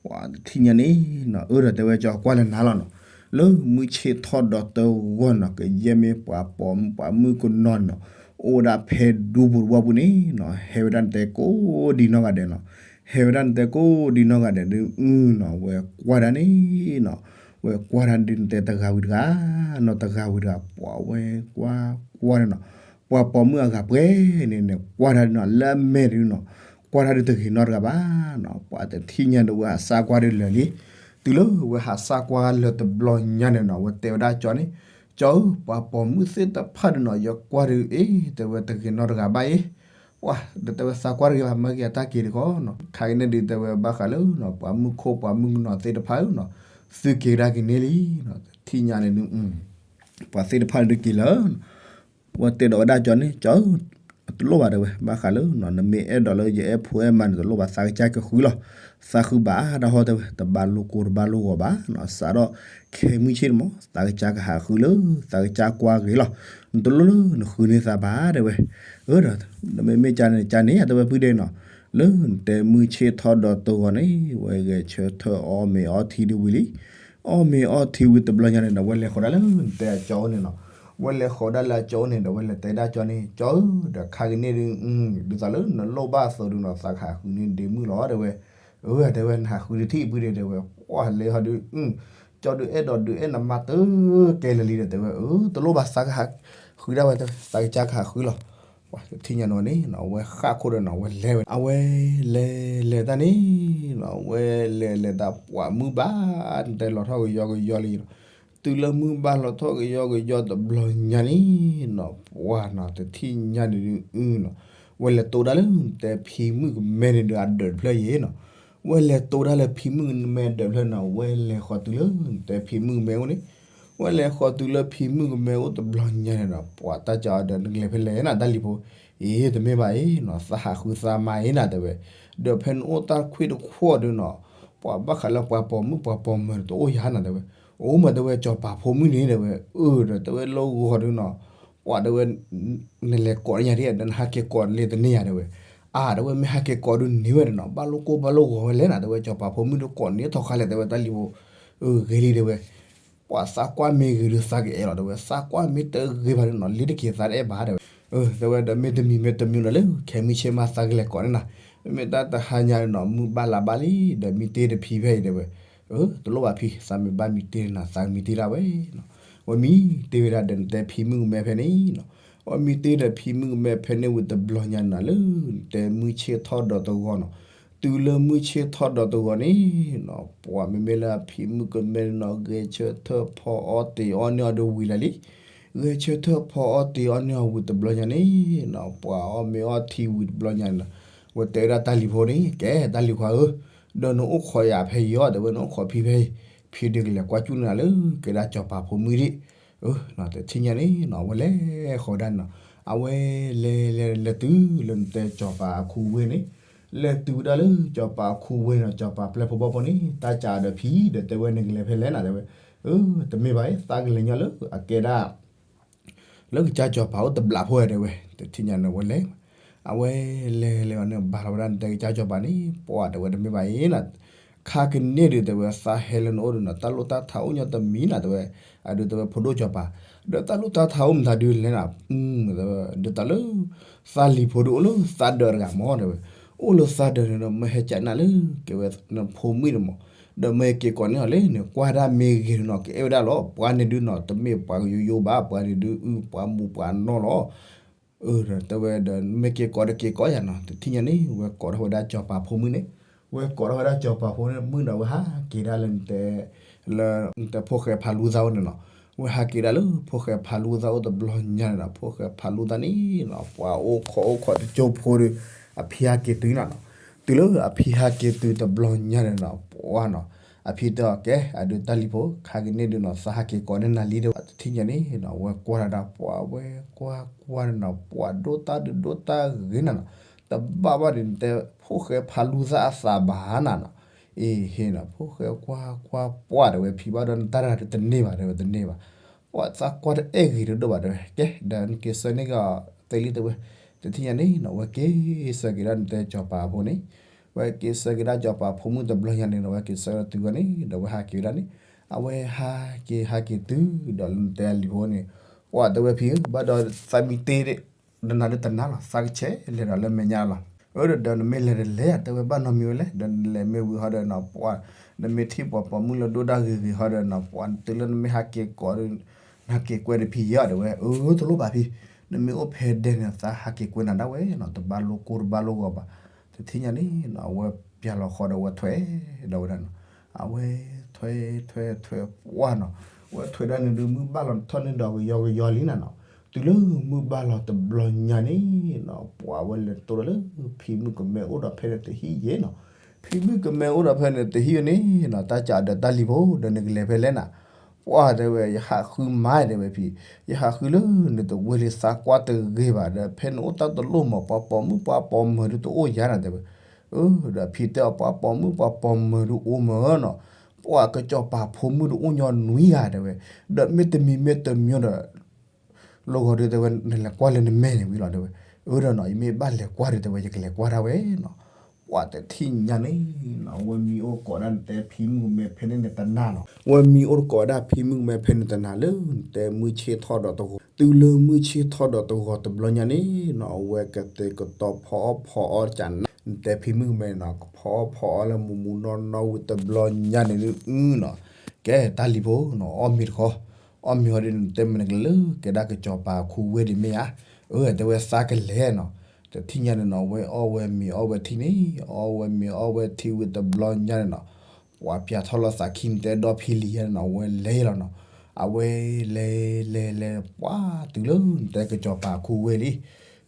ပှၢ်တထံၣ်ညါန့ၣ်နီၤ အၢဒီးတဲဝဲ ကၠီကွၢ်လၢနၤလီၤနီၤ, လၢမုၢ်ဆ့ၣ်ထီၣ်ဒီးတဂီၢ်နီၤ ကယဲၢ်မ့ၢ်ပှၤပိာ်မုၣ်ပှၤမုၣ်ကနီၤန့ၣ်နီၤ, အိၣ်ဝဲဒၣ်ဖဲဒူပူၤတဝီပူၤန့ၣ်နီၤ ဟဲဝဲဒၣ်နတဲကိးဒံနီၢ်ဂၤဒဲးနီၤ, ဟဲဝဲဒၣ်နတဲကိးဒံနီၢ်ဂၤဒဲးဒုးအုနီၤ ဝဲကွၢ်ဒၣ်န့ၣ်နီၤ, ဝဲကွၢ်ဒၣ်ဒုးနတဲတဂၤဝံၤတဂၤနီၤ တဂၤဝံၤတဂၤ ပှၢ်ဝဲကွၢ်ကွၢ်န့ၣ်နီၤ, ပှၤပိာ်မုၣ်အဂၤပှဲၤန့ၣ်န့ၣ် ကွၢ်ဒၣ်ဒုးနီၤ လၢအမဲာ်ဒုးနီၤ, ကွၢ်ဒၣ်ဒုးတဂ့ၤနီတဂၤဘၣ်နီၤ, ပှၢ်တထံၣ်ညါဒီးဝဲဟးစၢ်ကွၢ်ဒုးလၢာ်လံ, တုၤလၢဝဲဟးစၢ်ကွၢ်လၢာ်တဘျီညါန့ၣ်နီၤ ဝဲတဲဝဲဒၣ်ကၠီန့ၣ်, ကၠီဧၢ ပှၤပိာ်မုၣ်သ့ၣ်တဖၣ်ဒုးနီၤ ယကွၢ်ဒုးအ့ တဲဝဲတဂ့ၤနီတဂၤဘၣ်အံၤ, ပှၢ်ဒီးတဲဝဲသးကွၢ်တဂ့ၤဘၣ် မၢက့ၤအတၢ်က့ၤတခီနီၤ, ခါကန့ၣ်ဒုးတဲဝဲဘၣ်ဃးလၢနီၤ ပှၤမုၣ်ခိၣ်ပှၤမုၣ်ကနီၤသ့ၣ်တဖၣ်နီၤ, သုက့ၤကဒါက့ၤန့ၣ်လံ, တထံၣ်ညါန့ၣ်ဒုး ပှၤသ့ၣ်တဖၣ်န့ၣ်ဒုးက့ၤလၢ ဝဲတဲဒီးဝဲဒၣ်ကၠီန့ၣ် ကၠီဧၢ, တလိၣ်ဘၣ်တဲဝဲ ဘၣ်ဃးလၢနီၤ နမ့ၢ်အဲၣ်ဒိးလၢယအဲၣ်ဖိအဲၣ်မါန့ၣ် တလိၣ်ဘၣ် သးကစၢ်ကဃုလီၤ, သးဃုဘၣ်တၢ်ဟီတဲဝဲ တဘၣ်လိာ်ကိၢ်တဘၣ်လိာ်ဂီၤဘၣ်နီၤ, စးထီၣ်ခဲမုၢ်ဆ့ၣ်န့ၣ်မး သးကစၢ်ကဟးဃုလၢ သးကစၢ်ကွၢ်ဂ့ၤလီၤ, နတလိၣ်လၢနဃုန့ၢ်သးဘၣ်တဲဝဲ, အၢဒီး နမ့မ့ၢ်ကန့ၣ် ကန့ၣ် အတဲဝဲဖုဒဲးနီၤ, လၢနတဲမုၢ်ဆ့ၣ်ထီၣ်ဒီးတဂီၢ်န့ၣ် ဝဲဂဲၤဆၢထၢၣ်အီၣ်မ့ၤအီထံဒုးဝံၤလံ အီၣ်မ့ၤအီထံဝံၤတဘျီညါန့ၣ်ဒီး ဝဲလဲၤဃီၤဒၣ်လၢနတဲအကၠီအိၣ်န့ၣ်နီၤ, ဝဲလဲၤဃီၤဒၣ်လၢအကၠီအိၣ်န့ၣ်ဒီး ဝဲလဲၤတဲဒၣ်ကၠီန့ၣ် ကၠီဧၢ, ဒီးခါကန့ၣ်ဒုး ဒ်သိးလၢနလိၣ်ဘၣ်အသိးဒုးနီၤ သးကဟးဃုန့ၢ်ဒ့မုၣ်လီၤတဲဝဲ, အၢ တဲဝဲ နဟးဃုတထံၣ်ဖုဒဲးတဲဝဲ, ပှၢ်လဲၤဟီဒုး ကၠီဒုးအဲၣ်ဒိးဒုးအဲၣ်နမါတကဲလၢာ်လံဒီးတဲဝဲ, အၢ တလိၣ်ဘၣ်သးကဟးဃုဒၣ်ဝဲတဲဝဲ သးကစၢ်ကဟးဃုလီၤ, ပှၢ်တထံၣ်ညါန့ၣ်န့ၣ် ဝဲဃၣ်ခိၣ်ဒီးနီၤ ဝဲလဲၤဝဲ အဝဲလဲၤလဲၤတၢ်န့ၣ်နီၤ ဝဲလဲၤလဲၤတၢ်ပှၢ်မုၢ်ဘၣ် နတဲလီၤထီၣ်ကယီကယီလံနီၤ, တုၤလၢမုၢ်ဘၣ်လီၤထီၣ်ကယီကယီတဘျီညါန့ၣ်နီၤ ပှၢ်နီၤ တထံၣ်ညါန့ၣ်ဒုးနီၤ, ဝဲလဲၤတိၢ်ဒၣ်လၢနတဲဖံမုၣ်ကမဲန့ၣ်ဒီးအဒၢးတဖျၢၣ်ယဲနီၤ, ဝဲလဲၤတိၢ်ဒၣ်လၢဖံမုၣ်ကမဲအဒၢးတဖျၢၣ်နီၤ ဝဲလဲၤဃီၤတုၤလၢနတဲဖံမုၣ်ကမဲအိၣ်န့ၣ် ဝဲလဲၤဃီၤတုၤလၢဖံမုၣ်ကမဲအိၣ်တဘျီညါန့ၣ်ဒီး ပှၢ်တၢ်ကၠီဒီးနကလဲၤဖဲလဲၣ်နၤ တၢ်လံၤဖိ, အ့ တမ့ၢ်ဘၣ်အံၤနီၤ သးဟးဃုသးမါအံၤနၤတဲဝဲ, ဒီးဖဲနအိၣ်တၢ်ခွ့ၣ်တခွီၣ်ဒုးနီၤ, ပှၤဘၣ်ဃးလၢပှၤပိာ်မုၣ်ပှၤပိာ်မၢၤတအိၣ်ယၤနၤတဲဝဲ, အိၣ်မးတဲဝဲ ကၠီၤပၤဖိမုၣ်န့ၣ်တဲဝဲ, အၢ ဒီးတဲဝဲလၢဂီၤဒုးနီၤ, ပှၤတဲဝဲ နလဲၤကိးညါဒ်ဒီးနဟးက့ၤကိးလၢတန့ၢ်ယၤတဲဝဲ, အါ တဲဝဲမ့ၢ်ဟးက့ၤကိးဒုးန့ၢ်ဝဲဒီးနီၤ ဘၣ်လိာ်ကိၢ်ဘၣ်လိာ်ဂီၤဝဲလဲၣ်နၤတဲဝဲ ကၠီၤပၤဖိမုၣ်ဒုးကိးန့ၢ်ထီၣ်ခါလဲၣ်တဲဝဲတၢ်လံၤဖိ, အၢ ဂ့ၤလံတဲဝဲ ပှၤသးကွၢ်မ့ၢ်ဂ့ၤဒုးသးကအဲၣ်လီၤတဲဝဲ သးကွၢ်မ့ၢ်တဂ့ၤဘၣ်ဒုးနီၤ လ့တက့ၤသးတအဲၣ်ဘၣ်တဲဝဲ, အၢ တဲဝဲဒီးမ့တမံၤမ့တမံၤဒီးလၢ ခဲမုၢ်ဆ့ၣ်မးသးကလဲၤကိးန့ၣ်နၤ, မ့မ့ၢ်တၢ်တဟါညါနီၤ မုၢ်ဘၣ်လါဘၣ်လံ ဒီးမံတ့ၢ်တဖံဖဲအံၤတဲဝဲ, အၢ တလိၣ်ဘၣ်ဖံ သးမ့ၢ်ဘၣ်မံတ့ၢ်နၤ သးကမံတ့ၢ်ဒၣ်ဝဲနီၤ, ဝဲမံတ့ၢ်ဝဲဒၣ်ဒီးနတဲဖံမုၣ်ကမဲဖဲန့ၣ်နီၤ, ဝဲမံတ့ၢ်ဒီးဖံမုၣ်ကမဲဖဲန့ၣ်ဝံၤတဘျီညါနၤလၢ နတဲမုၢ်ဆ့ၣ်ထီၣ်ဒီးတဂီၢ်နီၤ, တုၤလၢမုၢ်ဆ့ၣ်ထီၣ်ဒီးတဂီၢ်န့ၣ်နီၤ ပှၤမ့မ့ၢ်လၢအဖံမုၣ်ကမဲနီၤ ဂဲၤဆၢထၢၣ်ဖီအီၣ်တ့ၤအီၣ်န့ၢ်အီၤဒီးဝံၤလၢာ်လံ, ဂဲၤဆၢထၢၣ်ဖီအီၣ်တ့ၤအီၣ်န့ၢ်အီၤဝံၤတဘျီညါန့ၣ်နီၤ ပှၤအီၣ်မ့ၤအီၣ်ထံဝံၤတဘျီညါန့ၣ်နီၤ, ဝဲတဲဝဲဒၣ်တၢ်လံၤဖိန့ၣ် ကဲတၢ်လံၤခွါဧၢ, ဒီးနအိၣ်ခိးယၤဖဲအံၤအီၤ တဲဝဲနအိၣ်ခိးဖံဖဲအံၤ, ဖံဒုးကလဲၤကွၢ်ကူၣ်န့ၢ်နၤလၢ ကဲဒၣ်ကၠီၤပၤဖိမုၣ်ဒံး, အၢ တထံၣ်ညါန့ၣ်နီၤ အဝဲလဲၤဃီၤဒၣ်န့ၣ်နီၤ, အဝဲလဲၤလဲၤလဲၤတုၤလၢနတဲကၠီၤပၤအခူဝ့ၢ်န့ၣ်, လဲၤတုၤဝဲဒၣ်လၢကၠီၤပၤအခူဝ့ၢ်နီၤ ကၠီၤပၤပျဲၢ်ဖိဘီၣ်ဖိန့ၣ် တၢ်ကးဒီးဖံဒီးတဲဝဲနကလဲၤဖဲလဲၣ်နၤတဲဝဲ, အၢ တမ့ၢ်ဘၣ်အံၤ သးကလဲၤညီလၢအကဲဒၣ် လၢကစၢ်ကၠီၤပၤအိၣ်တဘျးဖိတဲဝဲ, တထံၣ်ညါန့ၣ်ဝဲလဲၤ, အဝဲလဲၤလဲၤအီၤန့ၣ် ဘၣ်လီၤဝဲဒၣ်နတဲကစၢ်ကၠီၤပၤန့ၣ် ပှၤတဲဝဲတမ့ၢ်ဘၣ်အံၤနၤ, ခါကန့ၢ်ဒုးတဲဝဲသးဟဲလၢနအိၣ်ဒုးနီၤ တၢ်လိၣ်တၢ်ထးအိၣ်ညီတမံၤနၤတဲဝဲ, အဒုးတဲဝဲဖိဒိၣ်ကၠီၤပၤ, ဒီးတၢ်လိၣ်တၢ်ထးအိၣ်မတၤဒုးလဲၣ်နၤ, တဲဝဲ ဒ်သိးလၢ သးလံၤဖိဒုးအိၣ်လၢသးဒၢးတဂၤမးတဲဝဲ, အိၣ်လၢသးဒၢးန့ၣ်ဒီး မ့ၢ်ဟဲကးနၤလၢ ကဲဝဲနဖိမုၣ်န့ၣ်မး, ဒီးမ့ၢ်က့ၤကိးန့ၢ်အီၤလံန့ၣ် ကွၢ်ဒၣ်မ့ၢ်ဂ့ၤနီၤ ကအဲၣ်ဝဲဒၣ်လီၤ. ပှၤန့ၣ်ဒုးနီၤ တမ့ၢ်ပှၤကယိယိဘၣ်, ပှၤန့ၣ်ဒုးအုၣ်ပှၤမူးပှၤနီၢ်လီၤ. အၢ တဲဝဲဒီး မ့ၢ်က့ၤကိးဒီးက့ၤကိးယၤနီၤ, တထံၣ်ညါန့ၣ် ဝဲကိးထီၣ်ဝဲဒၣ်စီၤပၤဖိမုၣ်န့ၣ်, ဝဲကိးထီၣ်ဝဲဒၣ်စီၤပၤဖိမုၣ်ဒီး ဝဲဟးက့ၤဒၣ်လၢနတဲ လၢနတဲဖိၣ်ဃဲဖးလူသၣ်အိၣ်န့ၣ်နီၤ, ဝဲဟးက့ၤဒၣ်လၢဖိၣ်ဃဲဖးလူသၣ်အိၣ်တဘျီညါန့ၣ်နီၤ, ဖိၣ်ဃဲဖးလူသၣ်န့ၣ်နီၤ ပှၤအိၣ်ခိးအိၣ်ခိးတကၠိဖိဒီး အဖံဟးက့ၤတုၤနီၤနီၤ, တုၤလၢအဖံဟးက့ၤတုၤတဘျီညါန့ၣ်နီၤ ပှၤနီၤ အဖံတဲအီၤ ကဲ အဒုးတၢ်လံၤဖိ ခါကန့ၣ်ဒုးနီၤ သးဟးက့ၤကိးန့ၢ်နၤလံ တဲဝဲ. တထံၣ်ညါန့ၣ်နီၤ ဝဲကွၢ်ဒၣ် ပှၤဝဲကွၢ်ကွၢ်န့ၣ်နီၤ ပှၤဒိၣ်တၢ်ဒုးဒိၣ်တၢ်ဂ့ၤနၤနီၤ, တဘၣ်ဘၣ်ဒီးနတဲ ဖိၣ်ဃဲဖးလူသၣ်အသးဘၣ်နၤနီၤ, အ့ဟ့ၣ်နီၤ ဖိၣ်ဃဲကွၢ်ကွၢ်ပှၢ်တဲဝဲ ဖံဘၣ်ဒီးနတၢ်တဂၤဒုးတန့ၢ်ဘၣ်တဲဝဲ တန့ၢ်ဘၣ်, ပှၤသးကွၢ်တအဲၣ်ဂ့ၤဒိၣ်ဒိၣ်ဘၣ်တဲဝဲ, ကဲ ဒီးနက့ၤဆၢန့ၢ်က့ၤအီၤသ့လံတဲဝဲ. တထံၣ်ညါန့ၣ်နီၤ ဝဲက့ၤဆၢက့ၤဒၣ်နတဲစီၤပၤအဖိန့ၣ် ဝဲက့ၤဆၢက့ၤဒၣ်စီၤပၤဖိမုၣ်တဘျီညါန့ၣ်နီၤ ဝဲက့ၤဆၢက့ၤတုၤဝဲန့ၣ် ဒီးဝဲဟးက့ၤဝဲဒၣ်န့ၣ်, အဝဲဟးက့ၤဟးက့ၤတုၤ ဒီးနတဲလံၤဖိန့ၣ်, ပှၤတဲဝဲဖံဧၢ ဘၣ်ဒီးသးမံတ့ၢ် တနၤဒုးတနၤလီၤ သးကဆဲးလဲၤဒီးလၢမဲာ်ညါလီၤ. အၢ ဒီးနမ့ၢ်လဲၤတလဲၤဧါ တဲဝဲ ဘၣ်နီတမံၤဝဲလဲၣ်, ဒီးနလဲၤမ့ၢ်ဝံၤဟီဒီးနီၤ ပှၤ နမ့ၢ်ထံၣ်ပှၤပိာ်မုၣ်လၢဒိၣ်ဒၣ်ဂ့ၤဂ့ၤဟီဒီးနီၤ ပှၤတုၤလၢနမ့ၢ်ဟးက့ၤကိးဒီး နဟးက့ၤကွဲဒီးဖံယဲၢ်တဲဝဲ. အၢ တလိၣ်ဘၣ်ဖံ, နမ့ၢ်အိၣ်ဖဲဒဲးန့ၣ် သးဟးက့ၤကွဲနၤဒၣ်ဝဲနီၤ တဘၣ်လိၣ်ကိၢ်တဘၣ်လိၣ်ဂီၤဘၣ်. တထံၣ်ညါန့ၣ်နီၤ အဝဲပျၢ်လီၤဃီဒီးအဝဲထွဲ ဒီးဝဲဒၣ်နီၤ အဝဲထွဲထွဲထွဲပှၢ်နီၤ, အဝဲထွဲဒၣ်န့ၣ်ဒုး မုၢ်ဘၣ်လီၤထီၣ်န့ၢ်ဒီးကယီကယီလံနၤနီၤ, တုၤလၢမုၢ်ဘၣ်လီၤတဘျီညါန့ၣ်နီၤ ပှၤဝဲလဲၤတိၢ်ဒီးလၢ ဖံမုၣ်ကမဲအိၣ်ဒီးဖဲန့ၣ်တဟံၣ်ယဲနီၤ, ဖံမုၣ်ကမဲအိၣ်ဒီးဖဲန့ၣ်တဟံၣ်န့ၣ်နီၤ တၢ်ကးဒီးတၢ်လံၤဖိ ဒီးနကလဲၤဖဲလဲၣ်နၤ ပှၢ်တဲဝဲ ယဟးဃုမၤတဲဝဲဖံ, ယဟးဃုလၢနတဝ့လံ သးကွၢ်တဂ့ၤဘၣ်ဒီး ဖဲန့ၣ်အိၣ်တၢ်တလိၣ်မး ပှၤပိာ်မုၣ်ပှၤပိာ်မၢၤဒုးတအိၣ်ယၤနၤတဲဝဲ. အၢ ဒီးဖံတဲအီၤ ပှၤပိာ်မုၣ်ပှၤပိာ်မၢၤဒုးအိၣ်မးနီၤ, ပှၤကစီၤပၤဖိမုၣ်ဒုးအိၣ်ညီနွံဂၤတဲဝဲ, ဒီးမ့တမံၤမ့တမံၤဒီး လီၤဂီၤဒုးတဲဝဲ နလဲၤကွၢ်လၢနမဲာ်န့ၣ်ဝံၤလီၤတဲဝဲ. အၢ ဒီးနီၤ ယမ့ၢ်ဘၣ်လဲၤကွၢ်ဒုးတဲဝဲ ယကလဲၤကွၢ်ဒၣ်ဝဲနီၤ. ပှၤတထံၣ်ညါန့ၣ်နီၤ ဝဲမံအိၣ်တကိးဒၣ်နတဲဖံမုၣ်ကမဲဖဲန့ၣ်နတနၤနီၤ, ဝဲမံအိၣ်တကိးဒၣ်ဖံမုၣ်ကမဲဖဲန့ၣ်တနၤလၢ နတဲမုၢ်ဆ့ၣ်ထီၣ်ဒီးတဂီၤ, တုၤလၢမုၢ်ဆ့ၣ်ထီၣ်ဒီးတဂီၤတဘျီညါန့ၣ်နီၤ အဝဲကတဲာ်ကတီၤဖီအီၣ်ဖီအီတကးနၤ, နတဲဖံမုၣ်ကမဲနီၤ ကဖီအီၣ်ဖီအီလၢမူးမူးနီၢ်နီၢ်ဝံၤတဘျီညါန့ၣ်ဒုးနီၤ, ကဲတၢ်လံၤဖိနီၤ အီၣ်မ့ၤတခီ, အီၣ်မ့ၤဟီဒုးနတဲမနုၤကလဲၤလၢကဲဒၣ်ကစီၤပၤခူဝ့ၢ်ဒံးမ့ၢ်ဧါ. အၢ တဲဝဲသးကလဲၤနီၤ, တထံၣ်ညါန့ၣ်နီၤ ဝဲအီၣ်ဝဲမ့ၤအီၣ်ဝဲထံန့ၣ်, အီၣ်ဝဲမ့ၤအီၣ်ဝဲထံဝံၤတဘျီညါန့ၣ်နီၤ, ပှၤပျၢ်ထီၣ်လီၤသးခံန့ၣ် တဲဒီဖံလံၤယဲန့ၣ်နီၤ ဝဲလဲၤလီၤနီၤ, အဝဲလဲၤလဲၤလဲၤ ပှၤတုၤလၢနတဲကစီၤပၤခူဝ့ၢ်လံ.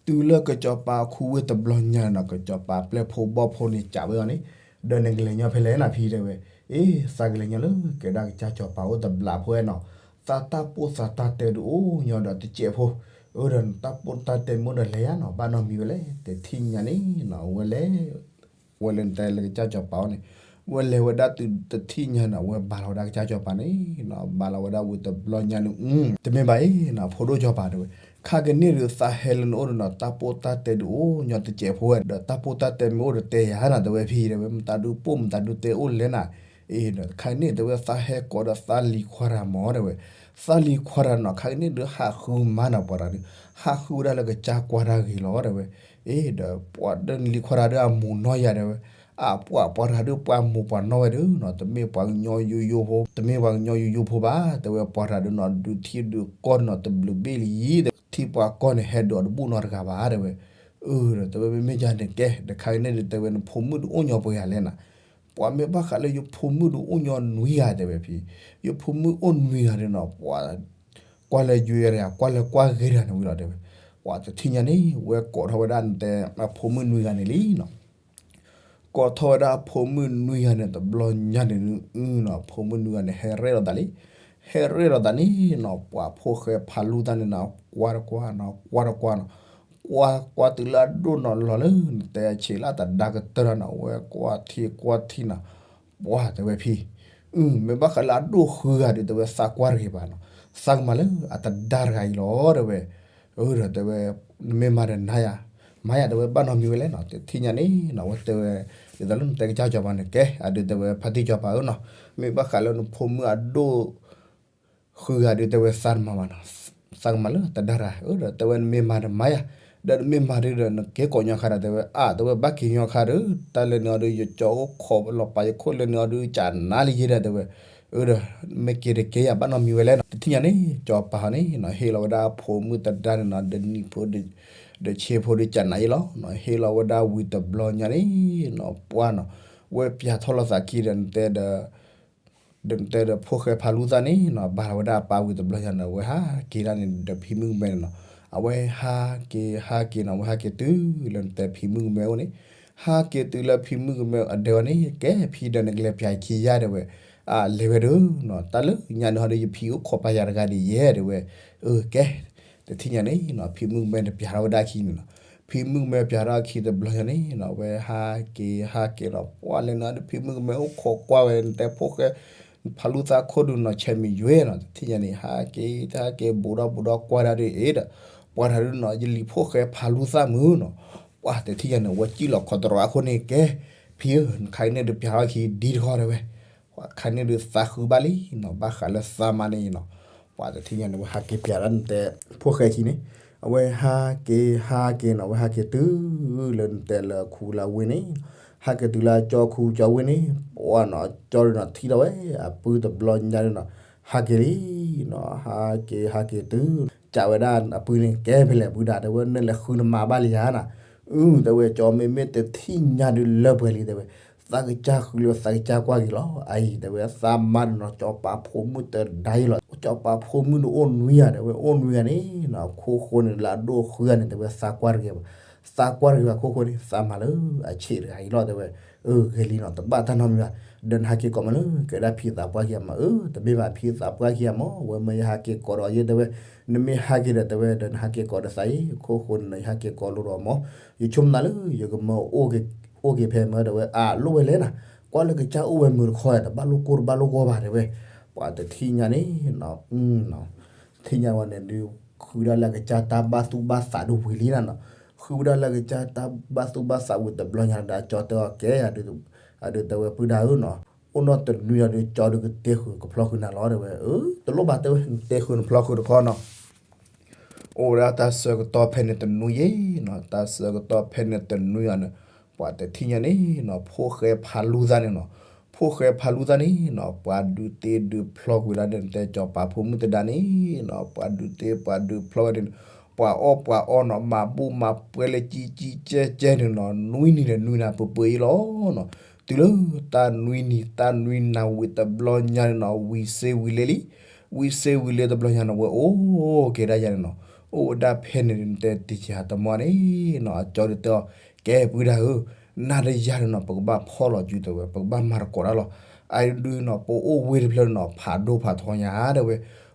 တုၤလၢကစီၤပၤခူဝ့ၢ်တဘျီညါန့ၣ်နီၤ ကစီၤပၤပျဲၢ်ဖိဘီၣ်ဖိန့ၣ် ကးဝဲအီၤန့ၣ်, ဒီးနကလဲၤညီဖဲလဲၣ်နၤဖံတဲဝဲ. အ့ သးကလဲၤညီလၢကဲဒၣ်ကစၢ်စီၤပၤအိၣ်တဘျီဖိနီၤ, သးတၢ်ပိၢ်သးတၢ်တဲဒုးအိၣ်ညီဒီးတစဲးဖိ, အၢ ဒီးနတၢ်ပိၢ်တၢ်တဲမ့ၢ်အိၣ်ဒီးလဲၤယါနီၤ ဘၣ်နီတမံၤဝဲလဲၣ် တထံၣ်ညါန့ၣ်နီၤ ဝဲလဲၤ ဝဲလဲၤနတဲလၢကစၢ်စီၤပၤအအိၣ်န့ၣ်, ဝဲလဲၤဝဲဒၣ်တုၤတထံၣ်ညါန့ၣ် ဝဲဘၣ်လီၤဝဲဒၣ်ကစၢ်စီၤပၤန့ၣ်နီၤ, ဘၣ်လီၤဝဲဒၣ်ဝံၤတဘျီညါန့ၣ် တမ့ၢ်ဘၣ်အံၤနီၤ ဖိဒိၣ်စီၤပၤတဲဝဲ, ခါကန့ၣ်ဒုးသးဟဲလၢနအိၣ်ဒီးနီၤ တၢ်ပိၢ်တၢ်တဲဒုးအိၣ်ညီတစဲးဖိဝဲ ဒီးတၢ်ပိၢ်တၢ်တဲမ့ၢ်အိၣ်ဒီးတဲယါနီၤ တဲဝဲဖံတဲဝဲ မတၤဒုးပိၢ်မတၤဒုးတဲအိၣ်လဲၣ်နၤ, အ့ ဒီးခါန့ၣ်တဲဝဲသးဟဲကိးဒီးသးလံၤခွါတဂၤမ့ၢ်တဲဝဲ, သးလံၤခွါတဂၤနီၤ ခါကန့ၣ်ဒုးဟးဃုမၤနီၤ ပှၤတဂၤဒုး ဟးဃုဝဲဒၣ်လၢကစၢ်ကွၢ်တၢ်ဂ့ၤလီၤတဲဝဲ. အ့ ဒီးပှၤဒီးလံၤခွါတဂၤဒုးအမူးနီၢ်ယၤတဲဝဲ, အပှၤပှၤတဂၤဒုးပှၤမူးပှၤနီၢ်ဝဲဒုးနီၤ တမ့ၢ်ပှၤကညီယိယိဖိ တမ့ၢ်ပှၤကညီယိယိဖိဘၣ် တဲဝဲ ပှၤတဂၤဒုးနီၤဒုးထံဒုးကီၢ်နီၤ တဘျုးဘ့ၣ်လံ ဒီးထံပှၤကီၢ်န့ၣ် ဟဲဒုးအီၤတဘူၣ်နီတဂၤဘၣ်တဲဝဲ. အၢ ဒီးတဲဝဲမ့မ့ၢ်ယၤန့ၣ်ကဲ ဒီးခါကန့ၣ်ဒုးတဲဝဲ နဖိမုၣ်ဒုးအိၣ်ညီပှဲၤဂၤလဲၣ်နၤ, ပှၤမ့ၢ်ဘၣ်ဃးလၢယဖိမုၣ်ဒုးအိၣ်ညီနွံဂၤတဲဝဲဖံ, ယဖိမုၣ်အိၣ်နွံဂၤန့ၣ်နီၤ ပှၤကွၢ်လၢယွၤတဂၤ ကွၢ်လၢကွၢ်ဂ့ၤတဂၤန့ၣ်ဝံၤလီၤတဲဝဲ. ပှၤတထံၣ်ညါန့ၣ် ဝဲကိးထီၣ်ဝဲဒၣ်နတဲ အဖိမုၣ်နွံဂၤန့ၣ်လံနီၤ. ကိးထီၣ်ဝဲဒၣ်အဖိမုၣ်နွံဂၤန့ၣ် တဘျီညါန့ၣ်နီၤ အဖိမုၣ်နွံဂၤန့ၣ် ဟဲရဲၣ်လိာ်သးလံ. ဟဲရဲၣ်လိာ်သးန့ၣ်နီၤ ပှၤဖိၣ်ဃဲဖးလူသၣ်န့ၣ်နီၤ ကွၢ်တကွၢ်နီၤ ကွၢ်တကွၢ်နီၤ ကွၢ်ကွၢ်တုၤလၢအဒိၣ်နီၤလီၤလၢ နတဲဆံးလၢတဒါကတၢၢ်နီၤ ဝဲကွၢ်ထံကွၢ်ထံနီၤ ပှၤတဲဝဲဖံ, အု မ့ၢ်ဘၣ်ဃးလၢအဒိၣ်ဃုဂၤဒုး တဲဝဲသးကွၢ်တဂ့ၤဘၣ်နီၤ, သးကမၤလၢအတဒါတဂၤအံၤလီၤ တဲဝဲ. အၢ ဒီးတဲဝဲ နမ့ၢ်မၤဒီးနၤယၤ, မၤယၤ တဲဝဲ ဘၣ်နီတမံၤဝဲလဲၣ်နီၤ, တထံၣ်ညါန့ၣ်နီၤ အဝဲတဲဝဲ ဒ်သိးလၢနတဲကစၢ်စီၤပၤန့ၣ် ကဲ အဒုးတဲဝဲ ဖါတံၢ်စီၤပၤဧၢနီၤ, မ့ၢ်ဘၣ်ဃးလၢနဖိမုၣ်အဒိၣ် ဃုဂၤဒုး တဲဝဲ သးတမၤဘၣ်နီၤ, သးကမၤလၢတဒါတဂၤ, အၢ ဒီးတဲဝဲ နမ့ၢ်မၤဒီးမၤယၤ, ဒီးနမ့ၢ်မၤဒ်ဒီး နက့ၤကိးညီခါဒီး တဲဝဲ အါ တဲဝဲ ဘၣ်က့ၤညီခါဒီး တၢ်လဲၤနုာ်အီၤဒီး ယကၠီအိၣ်ခိးလီၤပာ်ယခိၣ်လဲၤနုာ်အီၤဒီး ကနၣ်လံယဲဒီး တဲဝဲ အၢဒီး မ့ၢ်က့ၤတက့ၤယၤဘၣ်နီတမံၤဝဲလဲၣ်နီၤ. တထံၣ်ညါန့ၣ် ကၠီပၤဟီန့ၣ်နီၤ ဟ့ၣ်လီၤဝဲဒၣ်ဖိမုၣ်သဒါန့ၣ်နီၤ ဒီးနံၣ်ဖိ ဒီးဆ့ဖိဒီးကနၣ်ယဲလီၤနီၤ. ဟ့ၣ်လီၤဝဲဒၣ်ဝံၤတဘျီညါန့ၣ်နီၤ ပှၢ်နီၤ ဝဲပၠးထီၣ်လိာ်သးခံဒီး နတဲဒီး ဒီးနတဲဒီး ဖိၣ်ဃဲဖးလူသၣ်န့ၣ်နီၤ ဘၣ်လီၤဝဲဒၣ်အပၢ်ဝံၤတဘျီညါန့ၣ် အဝဲဟးက့ၤဒၣ်န့ၣ်ဒီးဖံမုၣ်ကမဲန့ၣ်နီၤ. အဝဲဟးက့ၤဟးက့ၤနီၤ အဝဲဟးက့ၤတုၤလၢနတဲဖံမုၣ်ကမဲအိၣ်န့ၣ်, ဟးက့ၤတုၤလၢဖံမုၣ်ကမဲအဒဲဝဲန့ၣ် ကဲဖံဒီးနကလဲၤပၠးခံယၤတဲဝဲ, အလဲၤဝဲဒုးနီၤ တၢ်လၢညါန့ၣ်ဟီဒီး ယဖံအိၣ်ခိးပာ်ယၤတဂၤဒ်ယဲတဲဝဲ, အၢ ကဲ တထံၣ်ညါန့ၣ်နီၤ ဖံမုၣ်ကမဲန့ၣ်ပၠးထီၣ်ဝဲဒၣ်အခံန့ၣ်နီၤ. ဖံမုၣ်ကမဲပၠးထီၣ်အခံတဘျီညါန့ၣ်နီၤ အဝဲဟးက့ၤဟးက့ၤနီၤ ပှၢ်လဲၤနုာ်ဒီး ဖံမုၣ်ကမဲအိၣ်ခိးကွၢ်ဝဲ နတဲဖိၣ်ဃဲဖးလူသၣ်ခိၣ်ဒုးနီၤ ဆဲးမံၤယွဲနီၤ. တထံၣ်ညါန့ၣ် ဟးက့ၤတဟးက့ၤ ဘူးဒီးဘူးဒီးကွၢ်ဒၣ်ဒ်အံၤဒီး ပှၢ်တၢ်ဒုးနီၤ ယလံၤဖိၣ်ဃဲဖးလူသၣ်မုၢ်နီၤ. ပှၢ်တထံၣ်ညါန့ၣ် ဝဲစံၣ်လီၤခီတရီအခိၣ်န့ၣ် ကဲ ဖံဧၢ နခါအံၤန့ၣ်ဒုးပၠးထီၣ်အခံဒ်တခီတဲဝဲ ပှၢ်ခါန့ၣ်ဒုးသးဃုဘၣ်လံနီၤ ဘၣ်ဃးလၢသးမါန့ၣ်နီၤ. ပှၢ်တထံၣ်ညါန့ၣ် အဝဲဟးက့ၤပၠးဒၣ်နတဲဖိၣ်ဃဲခံန့ၣ်, အဝဲဟးက့ၤဟးက့ၤနီၤ အဝဲဟးက့ၤတုၤလၢနတဲလၢခူလၢဝ့ၢ်န့ၣ်, ဟးက့ၤတုၤလၢအကၠီခူကၠီဝ့ၢ်န့ၣ်, ပှၢ်နီၤ အကၠီဒုးနီၤ ထံၣ်ထီၣ်ဝဲအပုၢ်တဘျီညါဒုးနီၤ ဟးက့ၤလံနီၤ. ဟးက့ၤဟးက့ၤတုၤ ကးဝဲဒၣ်အပုၢ်န့ၣ် ကဲဖဲလဲၣ်ပုၢ်ဒၣ် တဲဝဲ နလဲၤဃုနမါဘၣ်လံဧါနီၤ. အု တဲဝဲ ကၠီမ့မ့ၢ်တထံၣ်ညါဒုးလၢပှဲၤလံ တဲဝဲ, သးကစၢ်ဃုလၢသးကစၢ်ကွၢ်က့ၤလီၤ. အအံၤ တဲဝဲ သးမါဒုးနီၤ ကၠီပၤဖိမုၣ်တဒါအံၤလီၤ. ကၠီပၤဖိမုၣ်ဒုးအိၣ်နွံဂၤ တဲဝဲ အိၣ်နွံဂၤန့ၣ်နီၤ ခိၣ်ဃိန့ၣ် လၢအဒိၣ်ဃုဂၤန့ၣ် တဲဝဲ သးကွၢ်တဂ့ၤဘၣ် သးကွၢ်တဂ့ၤဘၣ်ခိၣ်ဃိန့ၣ် သးမၤလၢအဆံးတဂၤအံၤလီၤ တဲဝဲ. အၢ ဂ့ၤလံနီၤ တဘၣ်တၢ်နီတမံၤဘၣ်. ဒီးနဟးက့ၤကိးမးလၢ ကဲဒၣ်ဖံသးပှၢ်ခံဂၤမး. အၢ တမ့ၢ်ဘၣ်ဖံသးပှၢ်ခံဂၤမး ဝဲမၢယဟးက့ၤကိးဒီးယဲ တဲဝဲ, နမ့ၢ်ဟးက့ၤဒီး တဲဝဲ ဒီးနဟးက့ၤကိးဒီးသးအံၤ ခိၣ်ဃိန့ၣ်နီၤ ယဟးက့ၤကိးလိာ်ဒီးမး ယဆိကမိၣ်လၢ ယကမၢအိၣ်က့ၤဖဲမၢ တဲဝဲ အလိၣ်ဝဲလဲၣ်နီၤ, ကွၢ်လၢကစၢ်အိၣ်ဝဲမုာ်တခီ တဘၣ်လိၣ်ကိၢ်တဘၣ်လိၣ်ဂီၢ်ဘၣ် တဲဝဲ. ပှၢ်တထံၣ်ညါန့ၣ်နီၤ တထံၣ်ညါဝဲန့ၣ်ဒုး ဃုဒၣ်လၢကစၢ်တၢ်ဘၣ်သူၣ်ဘၣ်သးဒုးဝံၤလံနီၤ. ဃုဝဲဒၣ်လၢကစၢ်တၢ်ဘၣ်သူၣ်ဘၣ်သးဝံၤတဘျီညါဒီး အကၠီတဲအီၤ ကဲ အဒုးတဲဝဲ ပုၢ်ဒၣ်ဧၢနီၤ, အိၣ်နီၢ်တနွံဒီး ကၠီဒုးကတဲဃုာ်ကဖျီဃုာ်နၤလီၤ တဲဝဲ. အၢ တလိၣ်ဘၣ် တဲဝဲ နတဲဃုာ်နဖျီဃုာ်တခီနီၤ အိၣ်ဝဲဒၣ်တၢ်ဆၢကတီၢ်ဖဲန့ၣ်တနွံယဲနီၤ တၢ်ဆၢကတီၢ်ဖဲန့ၣ်တနွံအီၤန့ၣ် ပှၤတထံၣ်ညါန့ၣ်နီၤ ဖိၣ်ဃဲဖးလူသၣ်န့ၣ်နီၤ ဖိၣ်ဃဲဖးလူသၣ်န့ၣ်နီၤ ပှၤဒုးတ့ဒုးဖျီကွံာ်ဒၣ်ဒီး နတဲကၠီပၤဖိမုၣ်သဒါန့ၣ်နီၤ ပှၤဒုးတ့ပှၤဒုးဖျီဝဲဒၣ် ပှၤအီၣ်ပှၤအီနီၤ မၤဘူၣ်မၤပှဲၤလၢကံကံကဲကဲန့ၣ်နီၤ နွံနံၤဒီးနွံနၤပှဲၤပှဲၤအံၤလီၤနီၤ. တုၤလၢတၢ်နွံနံၤတၢ်နွံနၤဝံၤတဘျီညါန့ၣ်နီၤ ဝံၤစ့ဝံၤလ့လံ ဝံၤစ့ဝံၤလ့တဘျီညါန့ၣ် ဝဲအိၣ်က့ၤဒၣ်ယၤန့ၣ်နီၤ အိၣ်ဝဲဒၣ်ဖဲန့ၣ် နတဲတံၤယၤတမီန့ၣ်နီၤ အကၠီဒုးတဲအီၤ ကဲ ပုၢ်ဒၣ်ဧၢ နၤဒီးယၤန့ၣ်နီၤ ပကဘၣ်ဖီၣ်လီၤစုတဲဝဲ ပကဘၣ်မၤသကိးတၢ်လီၤ. အအံၤဒုးနီၤ ပအိၣ်ဝ့ၢ်တဖျၢၣ်န့ၣ်နီၤ ဖးဒိၣ်ဖးထီညါ တဲဝဲ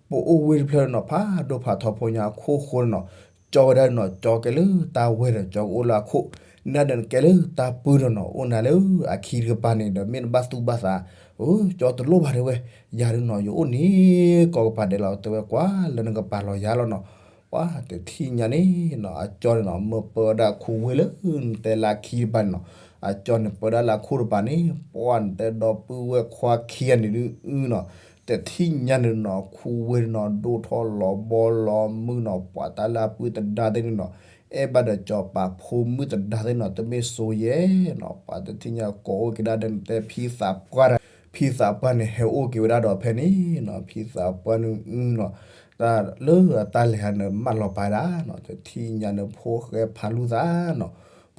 ပအိၣ်ဝ့ၢ်တဖျၢၣ်န့ၣ်နီၤ ဖးဒိၣ်ဖးထီဖိညါအခိၣ်ဃိန့ၣ်နီၤ ကၠီဝဲဒၣ်န့ၣ်နီၤ ကၠီကဲလၢတၢ်ဝဲဒီး ကၠီကအိၣ်လၢအခိၣ် နၤဒီးနကဲလၢတၢ်ပုၢ်ဒီးနီၤ အိၣ်နၤလၢအခံတကပၤန့ၣ်ဒီး မ့ၢ်နဘၣ်သူၣ်ဘၣ်သး အၢ ကၠီတလိၣ်ဘၣ်တဲဝဲ ယၤဒုးနီၤ ယအိၣ်န့ၣ်ကိးကပၤဒဲးလီၤ တဲဝဲ ကွၢ်လၢနကပၤလီၤယၤလီၤနီၤ. ပှၤတထံၣ်ညါန့ၣ်နီၤ အကၠီန့ၣ်နီၤ မၢပၢဝဲဒၣ်ခူဝ့ၢ်လၢနတဲလၢအခံတကပၤန့ၣ်နီၤ အကၠီန့ၣ်ပၢဒၣ်လၢအခိၣ်တကပၤန့ၣ် ပှၤနတဲဒီပုၢ်ဝဲၢ်ခွါခံဂၤန့ၣ်ဒုးအုနီၤ တထံၣ်ညါန့ၣ်နီၤ ခူဝ့ၢ်န့ၣ်နီၤ ဒိၣ်ထီၣ်လီၤဘီလီၤမုၢ်နီၤ ပှၤတၢ်လၢအပုၢ်သဒါသ့ၣ်န့ၣ်နီၤ အဲၣ်ဘၣ်ဒီးကၠီပၤဖိမုၣ်သဒါသ့ၣ်နီၤ တမ့ၢ်စိၤယဲနီၤ ပှၤတထံၣ်ညါကိးအိၣ်က့ၤဒၣ်ဒီးနတဲဖံသးပှၢ်ဒီး ဖံသးပှၢ်န့ၣ် ဟဲအိၣ်က့ၤဝဲဒၣ်ဒီးဖဲန့ၣ်နီၤ ဖံသးပှၢ်န့ၣ်အုနီၤ တၢ်လၢတၢ်လဲၤဟးန့ၣ် မၢလီၤပာ်ဒၣ်နီၤ တထံၣ်ညါန့ၣ် ဖိၣ်ဃဲဖးလူသၣ်နီၤ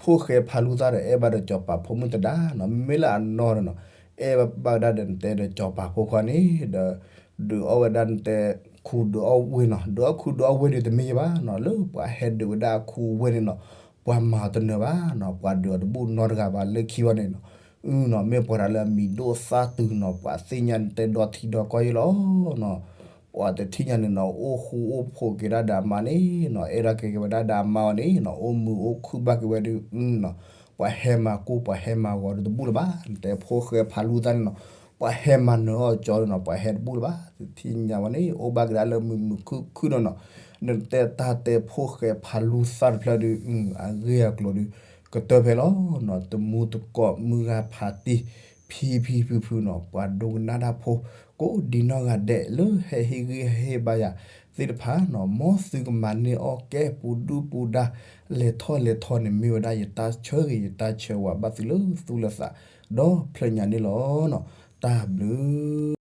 ဖိၣ်ဃဲဖးလူသၣ်ဒီး အဲၣ်ဘၣ်ဒီးကၠီပၤဖိမုၣ်သဒါနီၤ မ့မ့ၢ်လၢအနီၢ်န့ၣ်နီၤ အဲၣ်ဘၣ်ဝဲဒၣ်ဒီးနတဲဒီးကၠီပၤဖိခွါန့ၣ်ဒီး ဒုးအီၣ်ဝဲဒၣ်နတဲ ခူဒုးအီၣ်ဝ့ၢ်နီၤ ဒုးအီၣ်ခူဒုးအီၣ်ဝ့ၢ်ဒုးတမ့ၢ်ယဲဘၣ်နီၤ လၢပှၤဟဲဒုးဝဲဒၣ်ခူဝ့ၢ်န့ၣ်နီၤ ပှၤမၤအီၤတနၢၤဘၣ်နီၤ ပှၤဒုးအီၤတဘူၣ်နီတဂၤဘၣ်လၢခံဝဲန့ၣ်နီၤ အုနီၤ မ့ၢ်ပှၤတၢ်လၢအမံၤဒိၣ်သၣ်တုၤနီၤ ပှၤသ့ၣ်ညါနတဲဒီထံဒီကီၢ်ယဲလီၤနီၤ ပှၤတထံၣ်ညါန့ၣ်နီၤ အိၣ်ဃူအိၣ်ဖိးက့ၤဒၣ်ဒီးအမါန့ၣ်နီၤ အဲၣ်ဒိးကဲက့ၤဝဲဒၣ်ဒီးအမါအီၤန့ၣ်နီၤ အိၣ်မုာ်အိၣ်ခုၣ်ဘၣ်က့ၤဝဲဒုးအုနီၤ ပှၤဟဲမၤကူပှၤဟဲမၤဂီၤဒုးတဘူၣ်လၢၤဘၣ် နတဲဖိၣ်ဃဲဖးလူသၣ်န့ၣ်နီၤ ပှၤဟဲမၤနၢၤအီၣ်ကၠီန့ၣ်နီၤ ပှၤဟဲတဘူၣ်လၢၤဘၣ် တထံၣ်ညါဝဲန့ၣ် အိၣ်ဘၣ်က့ၤဒၣ်လၢမုာ်မုာ်ခုၣ်ခုၣ်နီၤနီၤ နတဲတၢ်တဲဖိၣ်ဃဲဖးလူသၣ်တဖျၢၣ်ဒုး အဂ့ၢ်အကျိၤဒုး ကတၢၢ်ဖဲလီၤနီၤ တမူတကိးမုၢ်ဂၤဖးတံၢ် ဖံဖံဖုဖုနီၤ ပှၤဒိကနၣ်တၢ်ဖိ ကိးဒံနီၢ်ဂၤဒဲး လၢဟဲဟ့ၣ်ဂံၢ်ဟဲဟ့ၣ်ဘါယၤ သ့ၣ်တဖၣ်န့ၣ် မ်သုကမၤန့ၢ်အီၣ်ကဲပူၤဒုၣ်ပူၤဒါ လဲၤထီၣ်လဲၤထီန့ၣ် မ့ၢ်ဝဲဒၣ်ယတၢ်ဆၢဂ့ၤယတၢ်ဆၢဝါဘၣ်သုလၢသူၣ်လၢသး ဒီဖျၢၣ်ညါန့ၣ်လီၤ. တၢ်ဘျုး